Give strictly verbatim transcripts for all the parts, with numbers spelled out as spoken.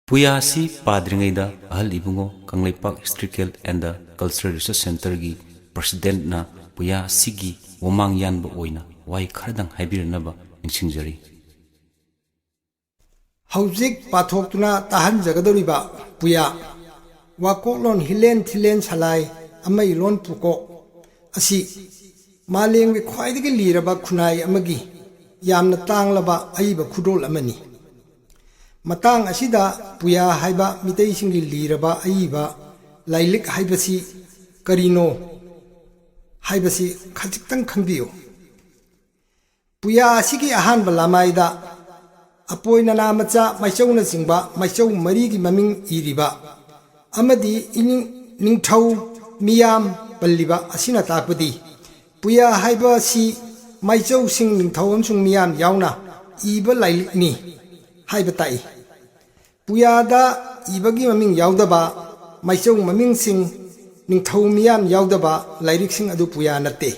ꯄꯨꯌꯥ ꯑꯁꯤ ꯄꯥꯗ꯭ꯔꯤꯉꯩꯗ ꯑꯍꯜ ꯏꯕꯨꯡꯉꯣ Kangleipak Historical and Cultural Research Centreꯒꯤ Presidentꯅ ꯄꯨꯌꯥ ꯑꯁꯤꯒꯤ ꯋꯥꯃꯥꯡ ꯌꯥꯟꯕ ꯑꯣꯏꯅ ꯋꯥꯍꯩ ꯈꯔꯗꯪ ꯍꯥꯏꯕꯤꯔꯅꯕ ꯅꯤꯡꯁꯤꯡꯖꯔꯤ꯫ ꯍꯧꯖꯤꯛ ꯄꯥꯊꯣꯛꯇꯨꯅ ꯇꯥꯍꯟꯖꯒꯗꯧꯔꯤꯕ ꯄꯨꯌꯥ, ꯋꯥꯀꯣꯛꯂꯣꯟ ꯍꯤꯂꯦꯟ ꯊꯤꯂꯦꯟ ꯁꯂꯥꯏ ꯑꯃꯒꯤ ꯂꯣꯟ ꯄꯨꯀꯣꯛ ꯑꯁꯤ ꯃꯥꯂꯦꯝꯒꯤ ꯈ꯭ꯋꯥꯏꯗꯒꯤ ꯂꯤꯔꯕ ꯈꯨꯟꯅꯥꯏ ꯑꯃꯒꯤ ꯌꯥꯝꯅ ꯇꯥꯡꯂꯕ ꯑꯏꯕ ꯈꯨꯗꯣꯜ ꯑꯃꯅꯤ꯫ ꯃꯇꯥꯡ ꯑꯁꯤꯗ ꯄꯨꯌꯥ ꯍꯥꯏꯕ ꯃꯤꯇꯩꯁꯤꯡꯒꯤ ꯂꯤꯔꯕ ꯑꯏꯕ ꯂꯥꯏꯂꯤꯛ ꯍꯥꯏꯕꯁꯤ ꯀꯔꯤꯅꯣ ꯍꯥꯏꯕꯁꯤ ꯈꯖꯤꯛꯇꯪ ꯈꯪꯕꯤꯌꯨ꯫ ꯄꯨꯌꯥ ꯑꯁꯤꯒꯤ ꯑꯍꯥꯟꯕ ꯂꯃꯥꯏꯗ ꯑꯄꯣꯏ ꯅꯅꯥ ꯃꯆꯥ ꯃꯥꯏꯆꯧꯅꯆꯤꯡꯕ ꯃꯥꯏꯆꯧ ꯃꯔꯤꯒꯤ ꯃꯃꯤꯡ ꯏꯔꯤꯕ ꯑꯃꯗꯤ ꯏꯅꯤꯡ-, ꯅꯤꯡꯊꯧ ꯃꯤꯌꯥꯝ ꯄꯜꯂꯤꯕ ꯑꯁꯤꯅ ꯇꯥꯛꯄꯗꯤ ꯄꯨꯌꯥ ꯍꯥꯏꯕ ꯑꯁꯤ ꯃꯥꯏꯆꯧꯁꯤꯡ, ꯅꯤꯡꯊꯧ ꯑꯃꯁꯨꯡ ꯃꯤꯌꯥꯝ ꯌꯥꯎꯅ ꯏꯕ ꯂꯥꯏꯔꯤꯛꯅꯤ ꯍꯥꯏꯕ ꯇꯥꯛꯏ꯫ ꯄꯨꯌꯥꯗ ꯏꯕꯒꯤ ꯃꯃꯤꯡ ꯌꯥꯎꯗꯕ, ꯃꯥꯏꯆꯧ ꯃꯃꯤꯡꯁꯤꯡ, ꯅꯤꯡꯊꯧ ꯃꯤꯌꯥꯝ ꯌꯥꯎꯗꯕ ꯂꯥꯏꯔꯤꯛꯁꯤꯡ ꯑꯗꯨ ꯄꯨꯌꯥ ꯅꯠꯇꯦ꯫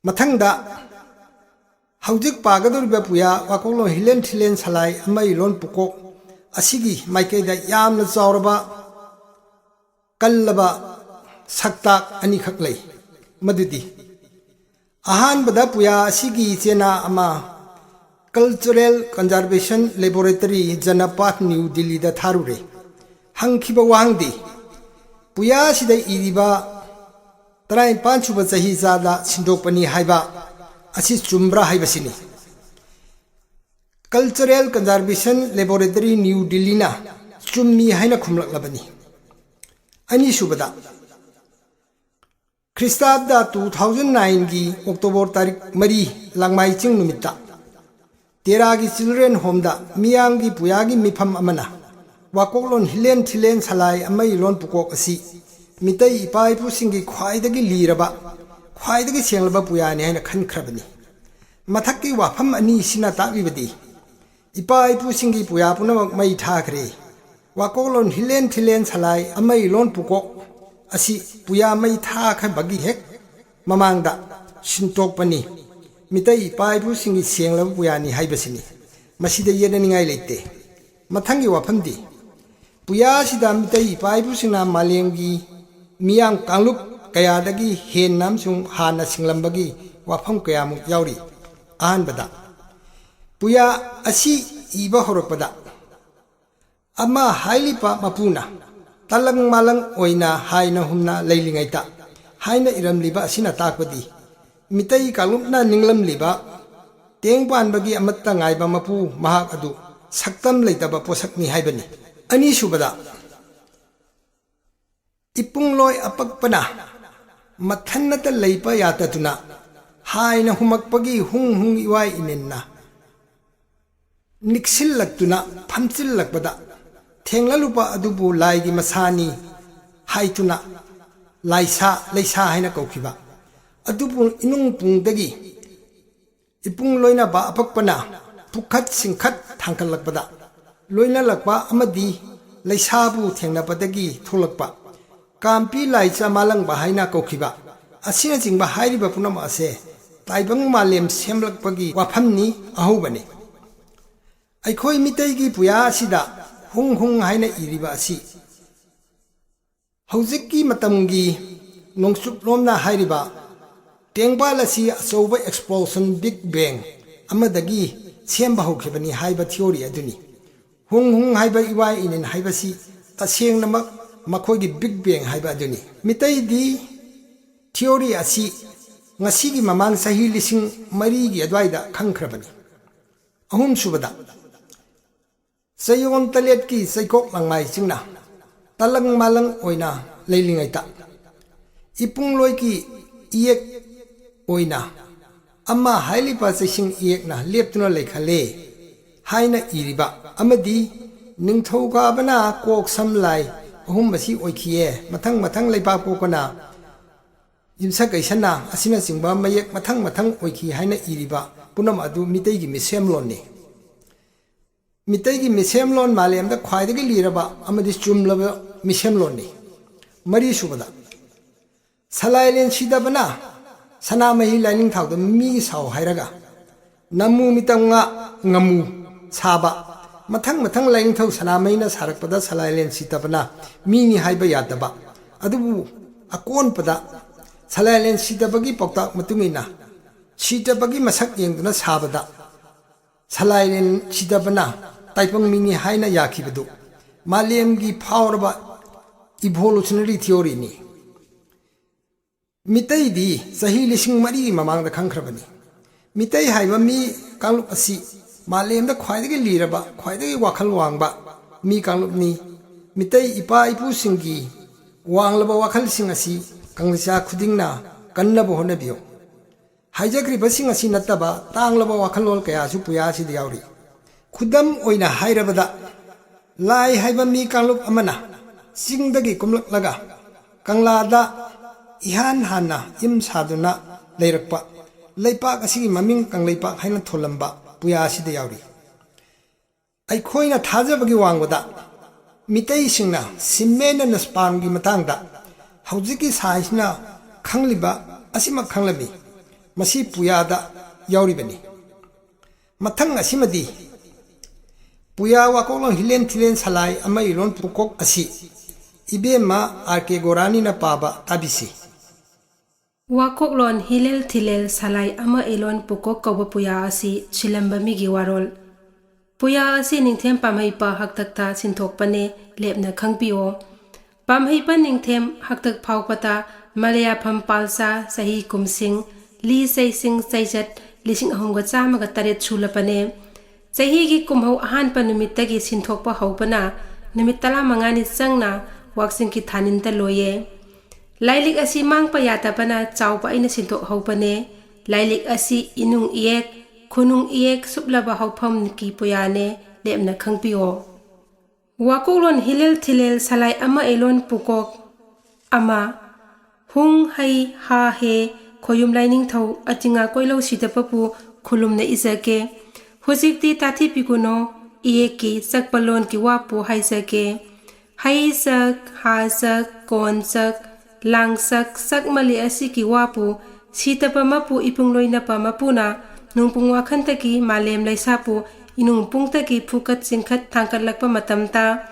ꯃꯊꯪꯗ ꯍꯧꯖꯤꯛ ꯄꯥꯒꯗꯧꯔꯤꯕ ꯄꯨꯌꯥ ꯋꯥꯀꯣꯛꯂꯣꯟ ꯍꯤꯂꯦꯟ ꯊꯤꯂꯦꯟ ꯁꯂꯥꯏ ꯑꯃꯒꯤ ꯂꯣꯟ ꯄꯨꯀꯣꯛ ꯑꯁꯤꯒꯤ ꯃꯥꯏꯀꯩꯗ ꯌꯥꯝꯅ ꯆꯥꯎꯔꯕ, ꯀꯜꯂꯕ ꯁꯛꯇꯥꯛ ꯑꯅꯤꯈꯛ ꯂꯩ꯫ ꯃꯗꯨꯗꯤ, ꯑꯍꯥꯟꯕꯗ ꯄꯨꯌꯥ ꯑꯁꯤꯒꯤ ꯆꯦꯅꯥ ꯑꯃ Cultural Conservation Laboratory, ꯖꯅꯄꯥꯊ, ꯅ꯭ꯌꯨ ꯗꯤꯜꯂꯤꯗ ꯊꯥꯔꯨꯔꯦ꯫ ꯍꯪꯈꯤꯕ ꯋꯥꯍꯪꯗꯤ, ꯄꯨꯌꯥ ꯑꯁꯤꯗ ꯏꯔꯤꯕ ꯇꯔꯥꯅꯤꯄꯥꯟ ꯁꯨꯕ ꯆꯍꯤ ꯆꯥꯗ ꯁꯤꯟꯗꯣꯛꯄꯅꯤ ꯍꯥꯏꯕ ꯑꯁꯤ ꯆꯨꯝꯕ꯭ꯔꯥ ꯍꯥꯏꯕꯁꯤꯅꯤ꯫ Cultural Conservation Laboratory, ꯅ꯭ꯌꯨ ꯗꯤꯜꯂꯤꯅ ꯆꯨꯝꯃꯤ ꯍꯥꯏꯅ ꯈꯨꯝꯂꯛꯂꯕꯅꯤ꯫ ꯑꯅꯤꯁꯨꯕꯗ, ꯈ꯭ꯔꯤꯁꯇꯥꯕꯗ two thousand nineꯒꯤ October ꯇꯥꯔꯤꯛ ꯃꯔꯤ, ꯂꯥꯡꯃꯥꯏ ꯆꯤꯡ ꯅꯨꯃꯤꯠꯇ ꯇꯦꯔꯥꯒꯤ Children Homeꯗ ꯃꯤꯌꯥꯝꯒꯤ ꯄꯨꯌꯥꯒꯤ ꯃꯤꯐꯝ ꯑꯃꯅ ꯋꯥꯀꯣꯛꯂꯣꯟ ꯍꯤꯂꯦꯟ ꯊꯤꯂꯦꯟ ꯁꯂꯥꯏ ꯑꯃꯒꯤ ꯂꯣꯟ ꯄꯨꯀꯣꯛ ꯑꯁꯤ ꯃꯤꯇꯩ ꯏꯄꯥ ꯏꯄꯨꯁꯤꯡꯒꯤ ꯈ꯭ꯋꯥꯏꯗꯒꯤ ꯂꯤꯔꯕ, ꯈ꯭ꯋꯥꯏꯗꯒꯤ ꯁꯦꯡꯂꯕ ꯄꯨꯌꯥꯅꯤ ꯍꯥꯏꯅ ꯈꯟꯈ꯭ꯔꯕꯅꯤ꯫ ꯃꯊꯛꯀꯤ ꯋꯥꯐꯝ ꯑꯅꯤꯁꯤꯅ ꯇꯥꯛꯂꯤꯕꯗꯤ, ꯏꯄꯥ ꯏꯄꯨꯁꯤꯡꯒꯤ ꯄꯨꯌꯥ ꯄꯨꯝꯅꯃꯛ ꯃꯩ ꯊꯥꯈ꯭ꯔꯦ꯫ ꯋꯥꯀꯣꯛꯂꯣꯟ ꯍꯤꯂꯦꯟ ꯊꯤꯂꯦꯟ ꯁꯂꯥꯏ ꯑꯃꯒꯤ ꯂꯣꯟ ꯄꯨꯀꯣꯛ ꯑꯁꯤ ꯄꯨꯌꯥ ꯃꯩ ꯊꯥꯈꯕꯒꯤ ꯍꯦꯛ ꯃꯃꯥꯡꯗ ꯁꯤꯟꯇꯣꯛꯄꯅꯤ꯫ ꯃꯤꯇꯩ ꯏꯄꯥ ꯏꯄꯨꯁꯤꯡꯒꯤ ꯁꯦꯡꯂꯕ ꯄꯨꯌꯥꯅꯤ ꯍꯥꯏꯕꯁꯤꯅꯤ꯫ ꯃꯁꯤꯗ ꯌꯦꯠꯅꯅꯤꯡꯉꯥꯏ ꯂꯩꯇꯦ꯫ ꯃꯊꯪꯒꯤ ꯋꯥꯐꯝꯗꯤ, ꯄꯨꯌꯥ ꯑꯁꯤꯗ ꯃꯤꯇꯩ ꯏꯄꯥ ꯏꯄꯨꯁꯤꯡꯅ ꯃꯥꯂꯦꯝꯒꯤ ꯃꯤꯌꯥꯝ ꯀꯥꯡꯂꯨꯞ ꯀꯌꯥꯗꯒꯤ ꯍꯦꯟꯅ ꯑꯃꯁꯨꯡ ꯍꯥꯟꯅ ꯁꯤꯡꯂꯝꯕꯒꯤ ꯋꯥꯐꯝ ꯀꯌꯥꯃꯨꯛ ꯌꯥꯎꯔꯤ꯫ ꯑꯍꯥꯟꯕꯗ, ꯄꯨꯌꯥ ꯑꯁꯤ ꯏꯕ ꯍꯧꯔꯛꯄꯗ, ꯑꯃ ꯍꯥꯏꯔꯤꯕ ꯃꯄꯨꯅ ꯇꯂꯪ ꯃꯥꯂꯪ ꯑꯣꯏꯅ ꯍꯥꯏꯅ ꯍꯨꯝꯅ ꯂꯩꯔꯤꯉꯩꯗ ꯍꯥꯏꯅ ꯏꯔꯝꯂꯤꯕ ꯑꯁꯤꯅ ꯇꯥꯛꯄꯗꯤ, ꯃꯤꯇꯩ ꯀꯥꯡꯂꯨꯞꯅ ꯅꯤꯡꯂꯝꯂꯤꯕ ꯇꯦꯡ ꯄꯥꯟꯕꯒꯤ ꯑꯃꯠꯇ ꯉꯥꯏꯕ ꯃꯄꯨ ꯃꯍꯥꯛ ꯑꯗꯨ ꯁꯛꯇꯝ ꯂꯩꯇꯕ ꯄꯣꯠꯁꯛꯅꯤ ꯍꯥꯏꯕꯅꯤ꯫ ꯑꯅꯤꯁꯨꯕꯗ, ꯏꯄꯨꯡꯂꯣꯏ ꯑꯄꯛꯄꯅ ꯃꯊꯟꯅꯇ ꯂꯩꯕ ꯌꯥꯗꯗꯨꯅ ꯍꯥꯏꯅ ꯍꯨꯝꯃꯛꯄꯒꯤ ꯍꯨꯡ ꯍꯨꯡ ꯏꯋꯥꯏ ꯏꯅꯤꯟꯅ ꯅꯤꯛꯁꯤꯜꯂꯛꯇꯨꯅ ꯐꯝꯆꯤꯜꯂꯛꯄꯗ, ꯊꯦꯡꯂꯂꯨꯕ ꯑꯗꯨꯕꯨ ꯂꯥꯏꯒꯤ ꯃꯁꯥꯅꯤ ꯍꯥꯏꯗꯨꯅ ꯂꯥꯏꯁꯥ, ꯂꯩꯁꯥ ꯍꯥꯏꯅ ꯀꯧꯈꯤꯕ ꯑꯗꯨꯕꯨ ꯏꯅꯨꯡ ꯄꯨꯡꯗꯒꯤ ꯏꯄꯨꯡ ꯂꯣꯏꯅꯕ ꯑꯄꯛꯄꯅ ꯄꯨꯈꯠ ꯁꯤꯡꯈꯠ ꯊꯥꯡꯒꯠꯂꯛꯄꯗ, ꯂꯣꯏꯅꯂꯛꯄ ꯑꯃꯗꯤ ꯂꯩꯁꯥꯕꯨ ꯊꯦꯡꯅꯕꯗꯒꯤ ꯊꯣꯛꯂꯛꯄ ꯀꯥꯝꯄꯤ ꯂꯥꯏꯆ ꯃꯥꯂꯪꯕ ꯍꯥꯏꯅ ꯀꯧꯈꯤꯕ ꯑꯁꯤꯅꯆꯤꯡꯕ ꯍꯥꯏꯔꯤꯕ ꯄꯨꯝꯅꯃꯛ ꯑꯁꯦ ꯇꯥꯏꯕꯪ ꯃꯥꯂꯦꯝ ꯁꯦꯝꯂꯛꯄꯒꯤ ꯋꯥꯐꯝꯅꯤ, ꯑꯍꯧꯕꯅꯤ꯫ ꯑꯩꯈꯣꯏ ꯃꯤꯇꯩꯒꯤ ꯄꯨꯌꯥ ꯑꯁꯤꯗ ꯍꯨꯡ ꯍꯨꯡ ꯍꯥꯏꯅ ꯏꯔꯤꯕ ꯑꯁꯤ ꯍꯧꯖꯤꯛꯀꯤ ꯃꯇꯝꯒꯤ ꯅꯣꯡꯆꯨꯞꯂꯣꯝꯅ ꯍꯥꯏꯔꯤꯕ ꯇꯦꯡꯕꯥꯜ ꯑꯁꯤ ꯑꯆꯧꯕ explosion, big bang ꯑꯃꯗꯒꯤ ꯁꯦꯝꯕ ꯍꯧꯈꯤꯕꯅꯤ ꯍꯥꯏꯕ theory ꯑꯗꯨꯅꯤ꯫ ꯍꯨꯡ ꯍꯨꯡ ꯍꯥꯏꯕ ꯏꯋꯥ ꯏꯅꯤꯟ ꯍꯥꯏꯕꯁꯤ ꯇꯁꯦꯡꯅꯃꯛ ꯃꯈꯣꯏꯒꯤ big bang ꯍꯥꯏꯕ ꯑꯗꯨꯅꯤ꯫ ꯃꯤꯇꯩꯗꯤ theory ꯑꯁꯤ ꯉꯁꯤꯒꯤ ꯃꯃꯥꯡ ꯆꯍꯤ ꯂꯤꯁꯤꯡ ꯃꯔꯤꯒꯤ ꯑꯗꯨꯋꯥꯏꯗ ꯈꯪꯈ꯭ꯔꯕꯅꯤ꯫ ꯑꯍꯨꯝꯁꯨꯕꯗ, ꯆꯌꯣꯜ ꯇꯔꯦꯠꯀꯤ ꯆꯩꯀꯣꯛ ꯂꯪꯃꯥꯏꯁꯤꯡꯅ ꯇꯂꯪ ꯃꯥꯂꯪ ꯑꯣꯏꯅ ꯂꯩꯔꯤꯉꯩꯗ, ꯏꯄꯨꯡꯂꯣꯏꯒꯤ ꯏꯌꯦꯛ ꯑꯣꯏꯅ ꯑꯃ ꯍꯥꯏꯔꯤꯕ ꯆꯩꯁꯤꯡ ꯏꯌꯦꯛꯅ ꯂꯦꯞꯇꯨꯅ ꯂꯩꯈꯜꯂꯦ ꯍꯥꯏꯅ ꯏꯔꯤꯕ ꯑꯃꯗꯤ ꯅꯤꯡꯊꯧꯀꯥꯕꯅ ꯀꯣꯛ ꯁꯝ ꯂꯥꯏ ꯑꯍꯨꯝ ꯑꯁꯤ ꯑꯣꯏꯈꯤꯌꯦ, ꯃꯊꯪ ꯃꯊꯪ ꯂꯩꯄꯥꯛꯄꯣꯛꯄꯅ ꯌꯨꯝꯁꯀꯩꯁꯅ ꯑꯁꯤꯅꯆꯤꯡꯕ ꯃꯌꯦꯛ ꯃꯊꯪ ꯃꯊꯪ ꯑꯣꯏꯈꯤ ꯍꯥꯏꯅ ꯏꯔꯤꯕ ꯄꯨꯝꯅꯃꯛ ꯑꯗꯨ ꯃꯤꯇꯩꯒꯤ ꯃꯤꯁꯦꯝꯂꯣꯟꯅꯤ꯫ ꯃꯤꯇꯩꯒꯤ ꯃꯤꯁꯦꯝꯂꯣꯟ ꯃꯥꯂꯦꯝꯗ ꯈ꯭ꯋꯥꯏꯗꯒꯤ ꯂꯤꯔꯕ ꯑꯃꯗꯤ ꯆꯨꯝꯂꯕ ꯃꯤꯁꯦꯝꯂꯣꯟꯅꯤ꯫ ꯃꯔꯤꯁꯨꯕꯗ, ꯁꯂꯥꯏꯂꯦꯟ ꯁꯤꯗꯕꯅ ꯁꯅꯥꯃꯍꯤ ꯂꯥꯏꯅꯤꯡꯊꯧꯗ ꯃꯤ ꯁꯥꯎ ꯍꯥꯏꯔꯒ ꯅꯝꯃꯨ ꯃꯤꯇꯝ ꯉꯥ ꯉꯝꯃꯨ ꯁꯥꯕ ꯃꯊꯪ ꯃꯊꯪ ꯂꯥꯏꯅꯤꯡꯊꯧ ꯁꯅꯥꯃꯍꯤꯅ ꯁꯥꯔꯛꯄꯗ ꯁꯂꯥꯏꯂꯦꯟ ꯁꯤꯇꯕꯅ ꯃꯤꯅꯤ ꯍꯥꯏꯕ ꯌꯥꯗꯕ, ꯑꯗꯨꯕꯨ ꯑꯀꯣꯟꯕꯗ ꯁꯂꯥꯏꯂꯦꯟ ꯁꯤꯇꯕꯒꯤ ꯄꯥꯎꯇꯥꯛ ꯃꯇꯨꯡ ꯏꯟꯅ ꯁꯤꯇꯕꯒꯤ ꯃꯁꯛ ꯌꯦꯡꯗꯨꯅ ꯁꯥꯕꯗ ꯁꯂꯥꯏꯂꯦꯟ ꯁꯤꯇꯕꯅ ꯇꯥꯏꯄꯪ ꯃꯤꯅꯤ ꯍꯥꯏꯅ ꯌꯥꯈꯤꯕꯗꯨ ꯃꯥꯂꯦꯝꯒꯤ ꯐꯥꯎꯔꯕ evolutionary theoryꯅꯤ꯫ ꯃꯤꯇꯩꯗꯤ ꯆꯍꯤ ꯂꯤꯁꯤꯡ ꯃꯔꯤꯒꯤ ꯃꯃꯥꯡꯗ ꯈꯪꯈ꯭ꯔꯕꯅꯤ꯫ ꯃꯤꯇꯩ ꯍꯥꯏꯕ ꯃꯤ ꯀꯥꯡꯂꯨꯞ ꯑꯁꯤ ꯃꯥꯂꯦꯝꯗ ꯈ꯭ꯋꯥꯏꯗꯒꯤ ꯂꯤꯔꯕ, ꯈ꯭ꯋꯥꯏꯗꯒꯤ ꯋꯥꯈꯜ ꯋꯥꯡꯕ ꯃꯤ ꯀꯥꯡꯂꯨꯞꯅꯤ꯫ ꯃꯤꯇꯩ ꯏꯄꯥ ꯏꯄꯨꯁꯤꯡꯒꯤ ꯋꯥꯡꯂꯕ ꯋꯥꯈꯜꯁꯤꯡ ꯑꯁꯤ ꯀꯪꯂꯩꯆꯥ ꯈꯨꯗꯤꯡꯅ ꯀꯟꯅꯕ ꯍꯣꯠꯅꯕꯤꯌꯨ꯫ ꯍꯥꯏꯖꯈ꯭ꯔꯤꯕꯁꯤꯡ ꯑꯁꯤ ꯅꯠꯇꯕ ꯇꯥꯡꯂꯕ ꯋꯥꯈꯜꯂꯣꯟ ꯀꯌꯥꯁꯨ ꯄꯨꯌꯥ ꯑꯁꯤꯗ ꯌꯥꯎꯔꯤ꯫ ꯈꯨꯗꯝ ꯑꯣꯏꯅ ꯍꯥꯏꯔꯕꯗ, ꯂꯥꯏ ꯍꯥꯏꯕ ꯃꯤ ꯀꯥꯡꯂꯨꯞ ꯑꯃꯅ ꯆꯤꯡꯗꯒꯤ ꯀꯨꯝꯂꯛꯂꯒ ꯀꯪꯂꯥꯗ ꯏꯍꯥꯟ ꯍꯥꯟꯅ ꯌꯨꯝ ꯁꯥꯗꯨꯅ ꯂꯩꯔꯛꯄ, ꯂꯩꯄꯥꯛ ꯑꯁꯤꯒꯤ ꯃꯃꯤꯡ ꯀꯪꯂꯩꯄꯥꯛ ꯍꯥꯏꯅ ꯊꯣꯜꯂꯝꯕ ꯄꯨꯌꯥ ꯑꯁꯤꯗ ꯌꯥꯎꯔꯤ꯫ ꯑꯩꯈꯣꯏꯅ ꯊꯥꯖꯕꯒꯤ ꯋꯥꯡꯃꯗ ꯃꯤꯇꯩꯁꯤꯡꯅ cement and spermꯒꯤ ꯃꯇꯥꯡꯗ ꯍꯧꯖꯤꯛꯀꯤ ꯁꯥꯏꯟꯁꯅ ꯈꯪꯂꯤꯕ ꯑꯁꯤꯃꯛ ꯈꯪꯂꯝꯃꯤ꯫ ꯃꯁꯤ ꯄꯨꯌꯥꯗ ꯌꯥꯎꯔꯤꯕꯅꯤ꯫ ꯃꯊꯪ ꯑꯁꯤꯃꯗꯤ ꯄꯨꯌꯥ ꯋꯥꯀꯣꯛꯂꯣꯟ ꯍꯤꯂꯦꯟ ꯊꯤꯂꯦꯟ ꯁꯂꯥꯏ ꯑꯃ ꯏꯂꯣꯟ ꯄꯨꯀꯣꯛ ꯑꯁꯤ ꯏꯕꯦꯝꯃ ꯑꯥꯔ ꯀꯦ ꯒꯣꯔꯥꯅꯤꯅ ꯄꯥꯕ ꯇꯥꯕꯤꯁꯤ꯫ ꯋꯥꯀꯣꯛꯂꯣꯟ ꯍꯤꯂꯦꯜ ꯊꯤꯂꯦꯜ ꯁꯂꯥꯏ ꯑꯃ ꯏꯂꯣꯟ ꯄꯨꯀꯣꯛ ꯀꯧꯕ ꯄꯨꯌꯥ ꯑꯁꯤ ꯁꯤꯂꯝꯕ ꯃꯤꯒꯤ ꯋꯥꯔꯣꯜ꯫ ꯄꯨꯌꯥ ꯑꯁꯤ ꯅꯤꯡꯊꯦꯝ ꯄꯥꯝꯍꯩꯄ ꯍꯥꯛꯇꯛꯇ ꯁꯤꯟꯊꯣꯛꯄꯅꯦ, ꯂꯦꯞꯅ ꯈꯪꯕꯤꯌꯣ꯫ ꯄꯥꯝꯍꯩꯄ ꯅꯤꯡꯊꯦꯝ ꯍꯥꯛꯇꯛ ꯐꯥꯎꯕꯇ ꯃꯂꯌꯥꯐꯝ ꯄꯥꯜꯆꯥ ꯆꯍꯤ ꯀꯨꯝꯁꯤꯡ, ꯂꯤ ꯆꯩꯁꯤꯡ ꯆꯩꯖꯠ ꯂꯤꯁꯤꯡ ꯑꯍꯨꯝꯒ ꯆꯥꯝꯃꯒ ꯇꯔꯦꯠ ꯁꯨꯂꯄꯅꯦ꯫ ꯆꯍꯤꯒꯤ ꯀꯨꯝꯍꯧ ꯑꯍꯥꯟꯕ ꯅꯨꯃꯤꯠꯇꯒꯤ ꯁꯤꯟꯊꯣꯛꯄ ꯍꯧꯕꯅ ꯅꯨꯃꯤꯠ ꯇꯔꯥꯃꯉꯥꯅꯤ ꯆꯪꯅ ꯋꯥꯛꯆꯤꯡꯒꯤ ꯊꯥꯅꯤꯟꯗ ꯂꯣꯏꯌꯦ꯫ ꯂꯥꯏꯂꯤꯛ ꯑꯁꯤ ꯃꯥꯡꯄ ꯌꯥꯗꯕꯅ ꯆꯥꯎꯕ ꯑꯩꯅ ꯁꯤꯟꯊꯣꯛꯍꯧꯕꯅꯦ꯫ ꯂꯥꯏꯂꯤꯛ ꯑꯁꯤ ꯏꯅꯨꯡ ꯏꯌꯦꯛ, ꯈꯨꯅꯨꯡ ꯏꯌꯦꯛ ꯁꯨꯞꯂꯕ ꯍꯧꯐꯝꯒꯤ ꯄꯨꯌꯥꯅꯦ, ꯂꯦꯞꯅ ꯈꯪꯕꯤꯌꯣ꯫ ꯋꯥꯀꯣꯛꯂꯣꯟ ꯍꯤꯂꯦꯜ ꯊꯤꯂꯦꯜ ꯁꯂꯥꯏ ꯑꯃ ꯏꯂꯣꯟ ꯄꯨꯀꯣꯛ ꯑꯃ꯫ ꯍꯨꯡ ꯍꯩ ꯍꯥ ꯍꯦ ꯈꯣꯌꯨꯝ ꯂꯥꯏꯅꯤꯡꯊꯧ ꯑꯆꯤꯡꯉꯥ ꯀꯣꯏꯂꯧ ꯁꯤꯗꯕꯕꯨ ꯈꯨꯂꯨꯝꯅ ꯏꯖꯒꯦ꯫ ꯍꯧꯖꯤꯛꯇꯤ ꯇꯥꯊꯤꯕꯤꯒꯨꯅꯣ, ꯏꯌꯦꯛꯀꯤ ꯆꯛꯄ ꯂꯣꯟꯒꯤ ꯋꯥꯄꯨ ꯍꯥꯏꯖꯒꯦ꯫ ꯍꯩ ꯆꯛ, ꯍꯥ ꯆꯛ, ꯀꯣꯟ ꯆꯛ, ꯂꯥꯡ ꯆꯛ, ꯆꯛ ꯃꯂꯤ ꯑꯁꯤꯒꯤ ꯋꯥꯄꯨ ꯁꯤꯇꯕ ꯃꯄꯨ ꯏꯕꯨꯡ ꯂꯣꯏꯅꯕ ꯃꯄꯨꯅ ꯅꯨꯡꯄꯨꯡ ꯋꯥꯈꯟꯗꯒꯤ ꯃꯥꯂꯦꯝ ꯂꯩꯁꯥꯄꯨ ꯏꯅꯨꯡ ꯄꯨꯡꯇꯒꯤ ꯐꯨꯀꯠ ꯆꯤꯡꯈꯠ ꯊꯥꯡꯀꯠꯂꯛꯄ ꯃꯇꯝꯗ,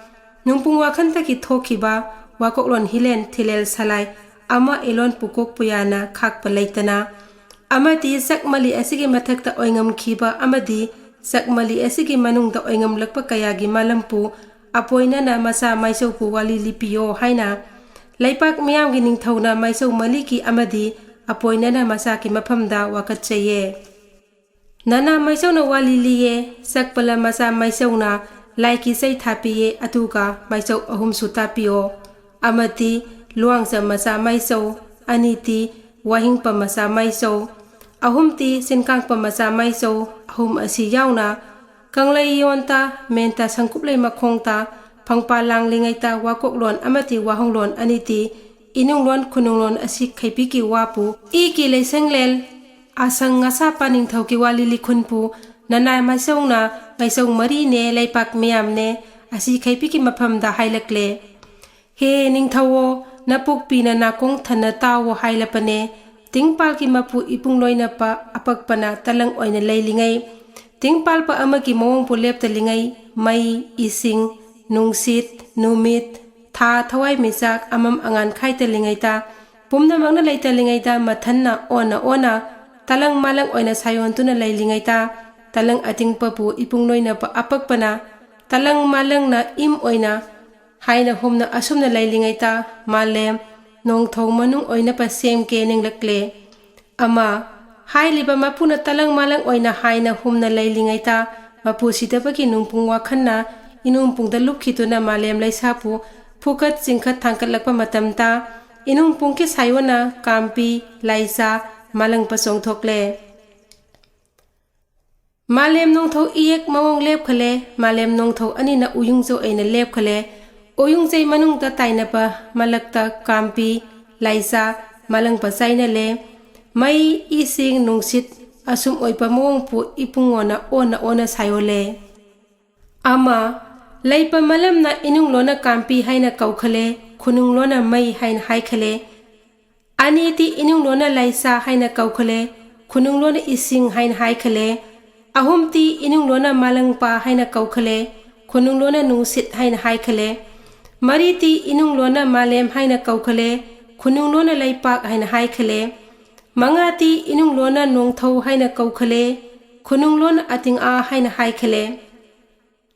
ꯅꯨꯡꯄꯨꯡ ꯋꯥꯈꯟꯗꯒꯤ ꯊꯣꯛꯈꯤꯕ ꯋꯥꯀꯣꯛꯂꯣꯟ ꯍꯤꯂꯦꯟ ꯊꯤꯂꯦꯜ ꯁꯂꯥꯏ ꯑꯃ ꯏꯂꯣꯟ ꯄꯨꯀꯣꯛ ꯄꯨꯌꯥꯅ ꯈꯥꯛꯄ ꯂꯩꯇꯅ, ꯑꯃꯗꯤ ꯆꯥꯛꯃꯂꯤ ꯑꯁꯤꯒꯤ ꯃꯊꯛꯇ ꯑꯣꯏꯉꯝꯈꯤꯕ ꯑꯃꯗꯤ ꯆꯥꯛꯃꯂꯤ ꯑꯁꯤꯒꯤ ꯃꯅꯨꯡꯗ ꯑꯣꯏꯉꯝꯂꯛꯄ ꯀꯌꯥꯒꯤ ꯃꯥꯂꯝꯄꯨ ꯑꯄꯣꯏꯅꯅ ꯃꯆꯥ ꯃꯥꯏꯆꯧꯕꯨ ꯋꯥꯂꯤ ꯂꯤꯄꯤꯌꯣ ꯍꯥꯏꯅ ꯂꯩꯄꯥꯛ ꯃꯤꯌꯥꯝꯒꯤ ꯅꯤꯡꯊꯧꯅ ꯃꯥꯏꯆꯧ ꯃꯂꯤꯀꯤ ꯑꯃꯗꯤ ꯑꯄꯣꯏꯅꯅ ꯃꯆꯥꯒꯤ ꯃꯐꯝꯗ ꯋꯥꯀꯠꯆꯩꯌꯦ꯫ ꯅꯅꯥ ꯃꯥꯏꯆꯧꯅ ꯋꯥꯂꯤ ꯂꯤꯌꯦ, ꯆꯛꯄꯂ ꯃꯆꯥ ꯃꯥꯏꯆꯧꯅ ꯂꯥꯏꯒꯤ ꯆꯩ ꯊꯥꯄꯤꯌꯦ, ꯑꯗꯨꯒ ꯃꯥꯏꯆꯧ ꯑꯍꯨꯝꯁꯨ ꯇꯥꯛꯄꯤꯌꯣ꯫ ꯑꯃꯗꯤ ꯂꯨꯋꯥꯡꯆ ꯃꯆꯥ ꯃꯥꯏꯆꯧ, ꯑꯅꯤꯗꯤ ꯋꯥꯍꯤꯡꯄ ꯃꯆꯥ ꯃꯥꯏꯆꯧ, ꯑꯍꯨꯝꯗꯤ ꯆꯤꯟꯀꯥꯡꯄ ꯃꯆꯥ ꯃꯥꯏꯆꯧ, ꯑꯍꯨꯝ ꯑꯁꯤ ꯌꯥꯎꯅ ꯀꯪꯂꯩ ꯌꯣꯟꯇ, ꯃꯦꯟꯇ ꯁꯪꯀꯨꯞꯂꯩ ꯃꯈꯣꯡꯇ, ꯐꯪꯄꯥ ꯂꯥꯡꯂꯤꯉꯩꯗ ꯋꯥꯀꯣꯛꯂꯣꯟ ꯑꯃꯗꯤ ꯋꯥꯍꯣꯡꯂꯣꯟ ꯑꯅꯤꯗꯤ ꯏꯅꯨꯡꯂꯣꯟ ꯈꯨꯅꯨꯡꯂꯣꯟ ꯑꯁꯤ ꯈꯩꯕꯤꯒꯤ ꯋꯥꯄꯨ ꯏꯒꯤ ꯂꯩꯁꯪꯂꯦꯜ ꯑꯁꯪ ꯑꯁꯥ ꯄꯥꯅꯤꯡꯊꯧꯒꯤ ꯋꯥꯂꯤ ꯂꯤꯈꯨꯟꯕꯨ ꯅꯅꯥꯏ ꯃꯥꯏꯆꯧꯅ ꯃꯥꯏꯆꯧ ꯃꯔꯤꯅꯦ ꯂꯩꯄꯥꯛ ꯃꯤꯌꯥꯝꯅꯦ ꯑꯁꯤ ꯈꯩꯕꯤꯒꯤ ꯃꯐꯝꯗ ꯍꯥꯏꯂꯛꯂꯦ꯫ ꯍꯦ ꯅꯤꯡꯊꯧꯑꯣ, ꯅꯄꯣꯛꯄꯤꯅ ꯅꯥꯀꯣꯡ ꯊꯟꯅ ꯇꯥꯎꯑꯣ ꯍꯥꯏꯂꯕꯅꯦ꯫ ꯇꯤꯡꯄꯥꯜꯒꯤ ꯃꯄꯨ ꯏꯄꯨꯡ ꯂꯣꯏꯅꯄ ꯑꯄꯛꯄꯅ ꯇꯂꯪ ꯑꯣꯏꯅ ꯂꯩꯂꯤꯉꯩ, ꯇꯤꯡꯄꯥꯜꯄ ꯑꯃꯒꯤ ꯃꯑꯣꯡꯕꯨ ꯂꯦꯞꯇꯂꯤꯉꯩ, ꯃꯩ, ꯏꯁꯤꯡ, ꯅꯨꯡꯁꯤꯠ, ꯅꯨꯃꯤꯠ, ꯊꯥ, ꯊꯋꯥꯏ ꯃꯤꯆꯥꯛ, ꯑꯃꯝ ꯑꯉꯥꯟ ꯈꯥꯏꯗꯂꯤꯉꯩꯗ, ꯄꯨꯝꯅꯃꯛꯅ ꯂꯩꯇꯂꯤꯉꯩꯗ ꯃꯊꯟꯅ ꯑꯣꯟꯅ ꯑꯣꯟꯅ ꯇꯂꯪ ꯃꯥꯂꯪ ꯑꯣꯏꯅ ꯁꯥꯌꯣꯟꯗꯨꯅ ꯂꯩꯂꯤꯉꯩꯗ, ꯇꯂꯪ ꯑꯇꯤꯡꯄꯕꯨ ꯏꯄꯨꯡ ꯂꯣꯏꯅꯄ ꯑꯄꯛꯄꯅ ꯇꯂꯪ ꯃꯥꯂꯪꯅ ꯏꯝ ꯑꯣꯏꯅ ꯍꯥꯏꯅ ꯍꯨꯝꯅ ꯑꯁꯨꯝꯅ ꯂꯩꯂꯤꯉꯩꯗ ꯃꯥꯂꯦꯝ ꯅꯣꯡꯊꯧ ꯃꯅꯨꯡ ꯑꯣꯏꯅꯄ ꯁꯦꯝꯒꯦ ꯅꯤꯡꯂꯛꯂꯦ꯫ ꯑꯃ, ꯍꯥꯏꯂꯤꯕ ꯃꯄꯨꯅ ꯇꯂꯪ ꯃꯥꯂꯪ ꯑꯣꯏꯅ ꯍꯥꯏꯅ ꯍꯨꯝꯅ ꯂꯩꯂꯤꯉꯩꯗ ꯃꯄꯨ ꯁꯤꯗꯕꯒꯤ ꯅꯨꯡꯄꯨꯡ ꯋꯥꯈꯟꯅ ꯏꯅꯨꯡꯄꯨꯡꯗ ꯂꯨꯞꯈꯤꯗꯨꯅ ꯃꯥꯂꯦꯝ ꯂꯩꯁꯥꯕꯨ ꯐꯨꯀꯠ ꯆꯤꯡꯈꯠ ꯊꯥꯡꯀꯠꯂꯛꯄ ꯃꯇꯝꯗ ꯏꯅꯨꯡꯄꯨꯡꯒꯤ ꯁꯥꯌꯣꯟꯅ ꯀꯥꯝꯄꯤ, ꯂꯥꯏꯆꯥ, ꯃꯥꯂꯪꯄ ꯆꯣꯡꯊꯣꯛꯂꯦ꯫ ꯃꯥꯂꯦꯝ ꯅꯣꯡꯊꯧ ꯏꯌꯦꯛ ꯃꯑꯣꯡ ꯂꯦꯞꯈꯂꯦ, ꯃꯥꯂꯦꯝ ꯅꯣꯡꯊꯧ ꯑꯅꯤꯅ ꯎꯌꯨꯡꯖꯧ ꯑꯩꯅ ꯂꯦꯞꯈꯂꯦ, ꯎꯌꯨꯡꯖꯩ ꯃꯅꯨꯡꯗ ꯇꯥꯏꯅꯕ ꯃꯂꯛꯇ ꯀꯥꯝꯄꯤ, ꯂꯥꯏꯆꯥ, ꯃꯥꯂꯪꯄ ꯆꯥꯏꯅꯂꯦ, ꯃꯩ, ꯏꯁꯤꯡ, ꯅꯨꯡꯁꯤꯠ, ꯑꯁꯨꯝ ꯑꯣꯏꯕ ꯃꯑꯣꯡꯄꯨ ꯏꯄꯨꯡꯉꯣꯅ ꯑꯣꯟꯅ ꯑꯣꯟꯅ ꯁꯥꯏꯌꯣꯜꯂꯦ꯫ ꯑꯃ, ꯂꯩꯄ ꯃꯂꯝꯅ ꯏꯅꯨꯡꯂꯣꯅ ꯀꯥꯝꯄꯤ ꯍꯥꯏꯅ ꯀꯧꯈꯂꯦ, ꯈꯨꯅꯨꯡꯂꯣꯅ ꯃꯩ ꯍꯥꯏꯅ ꯍꯥꯏꯈꯂꯦ꯫ ꯑꯅꯤꯗꯤ ꯏꯅꯨꯡꯂꯣꯅ ꯂꯥꯏꯆꯥ ꯍꯥꯏꯅ ꯀꯧꯈꯂꯦ, ꯈꯨꯅꯨꯡꯂꯣꯅ ꯏꯁꯤꯡ ꯍꯥꯏꯅ ꯍꯥꯏꯈꯂꯦ꯫ ꯑꯍꯨꯝꯇꯤ ꯏꯅꯨꯡꯂꯣꯟꯅ ꯃꯥꯂꯪꯄꯥ ꯍꯥꯏꯅ ꯀꯧꯈꯂꯦ, ꯈꯨꯅꯨꯡꯂꯣꯟꯅ ꯅꯨꯡꯁꯤꯠ ꯍꯥꯏꯅ ꯍꯥꯏꯈꯂꯦ꯫ ꯃꯔꯤꯇꯤ ꯏꯅꯨꯡꯂꯣꯟꯅ ꯃꯥꯂꯦꯝ ꯍꯥꯏꯅ ꯀꯧꯈꯂꯦ, ꯈꯨꯅꯨꯡꯂꯣꯟꯅ ꯂꯩꯄꯥꯛ ꯍꯥꯏꯅ ꯍꯥꯏꯈꯂꯦ꯫ ꯃꯉꯥꯇꯤ ꯏꯅꯨꯡꯂꯣꯟꯅ ꯅꯣꯡꯊꯧ ꯍꯥꯏꯅ ꯀꯧꯈꯂꯦ, ꯈꯨꯅꯨꯡꯂꯣꯟꯅ ꯑꯇꯤꯡꯑꯥ ꯍꯥꯏꯅ ꯍꯥꯏꯈꯂꯦ꯫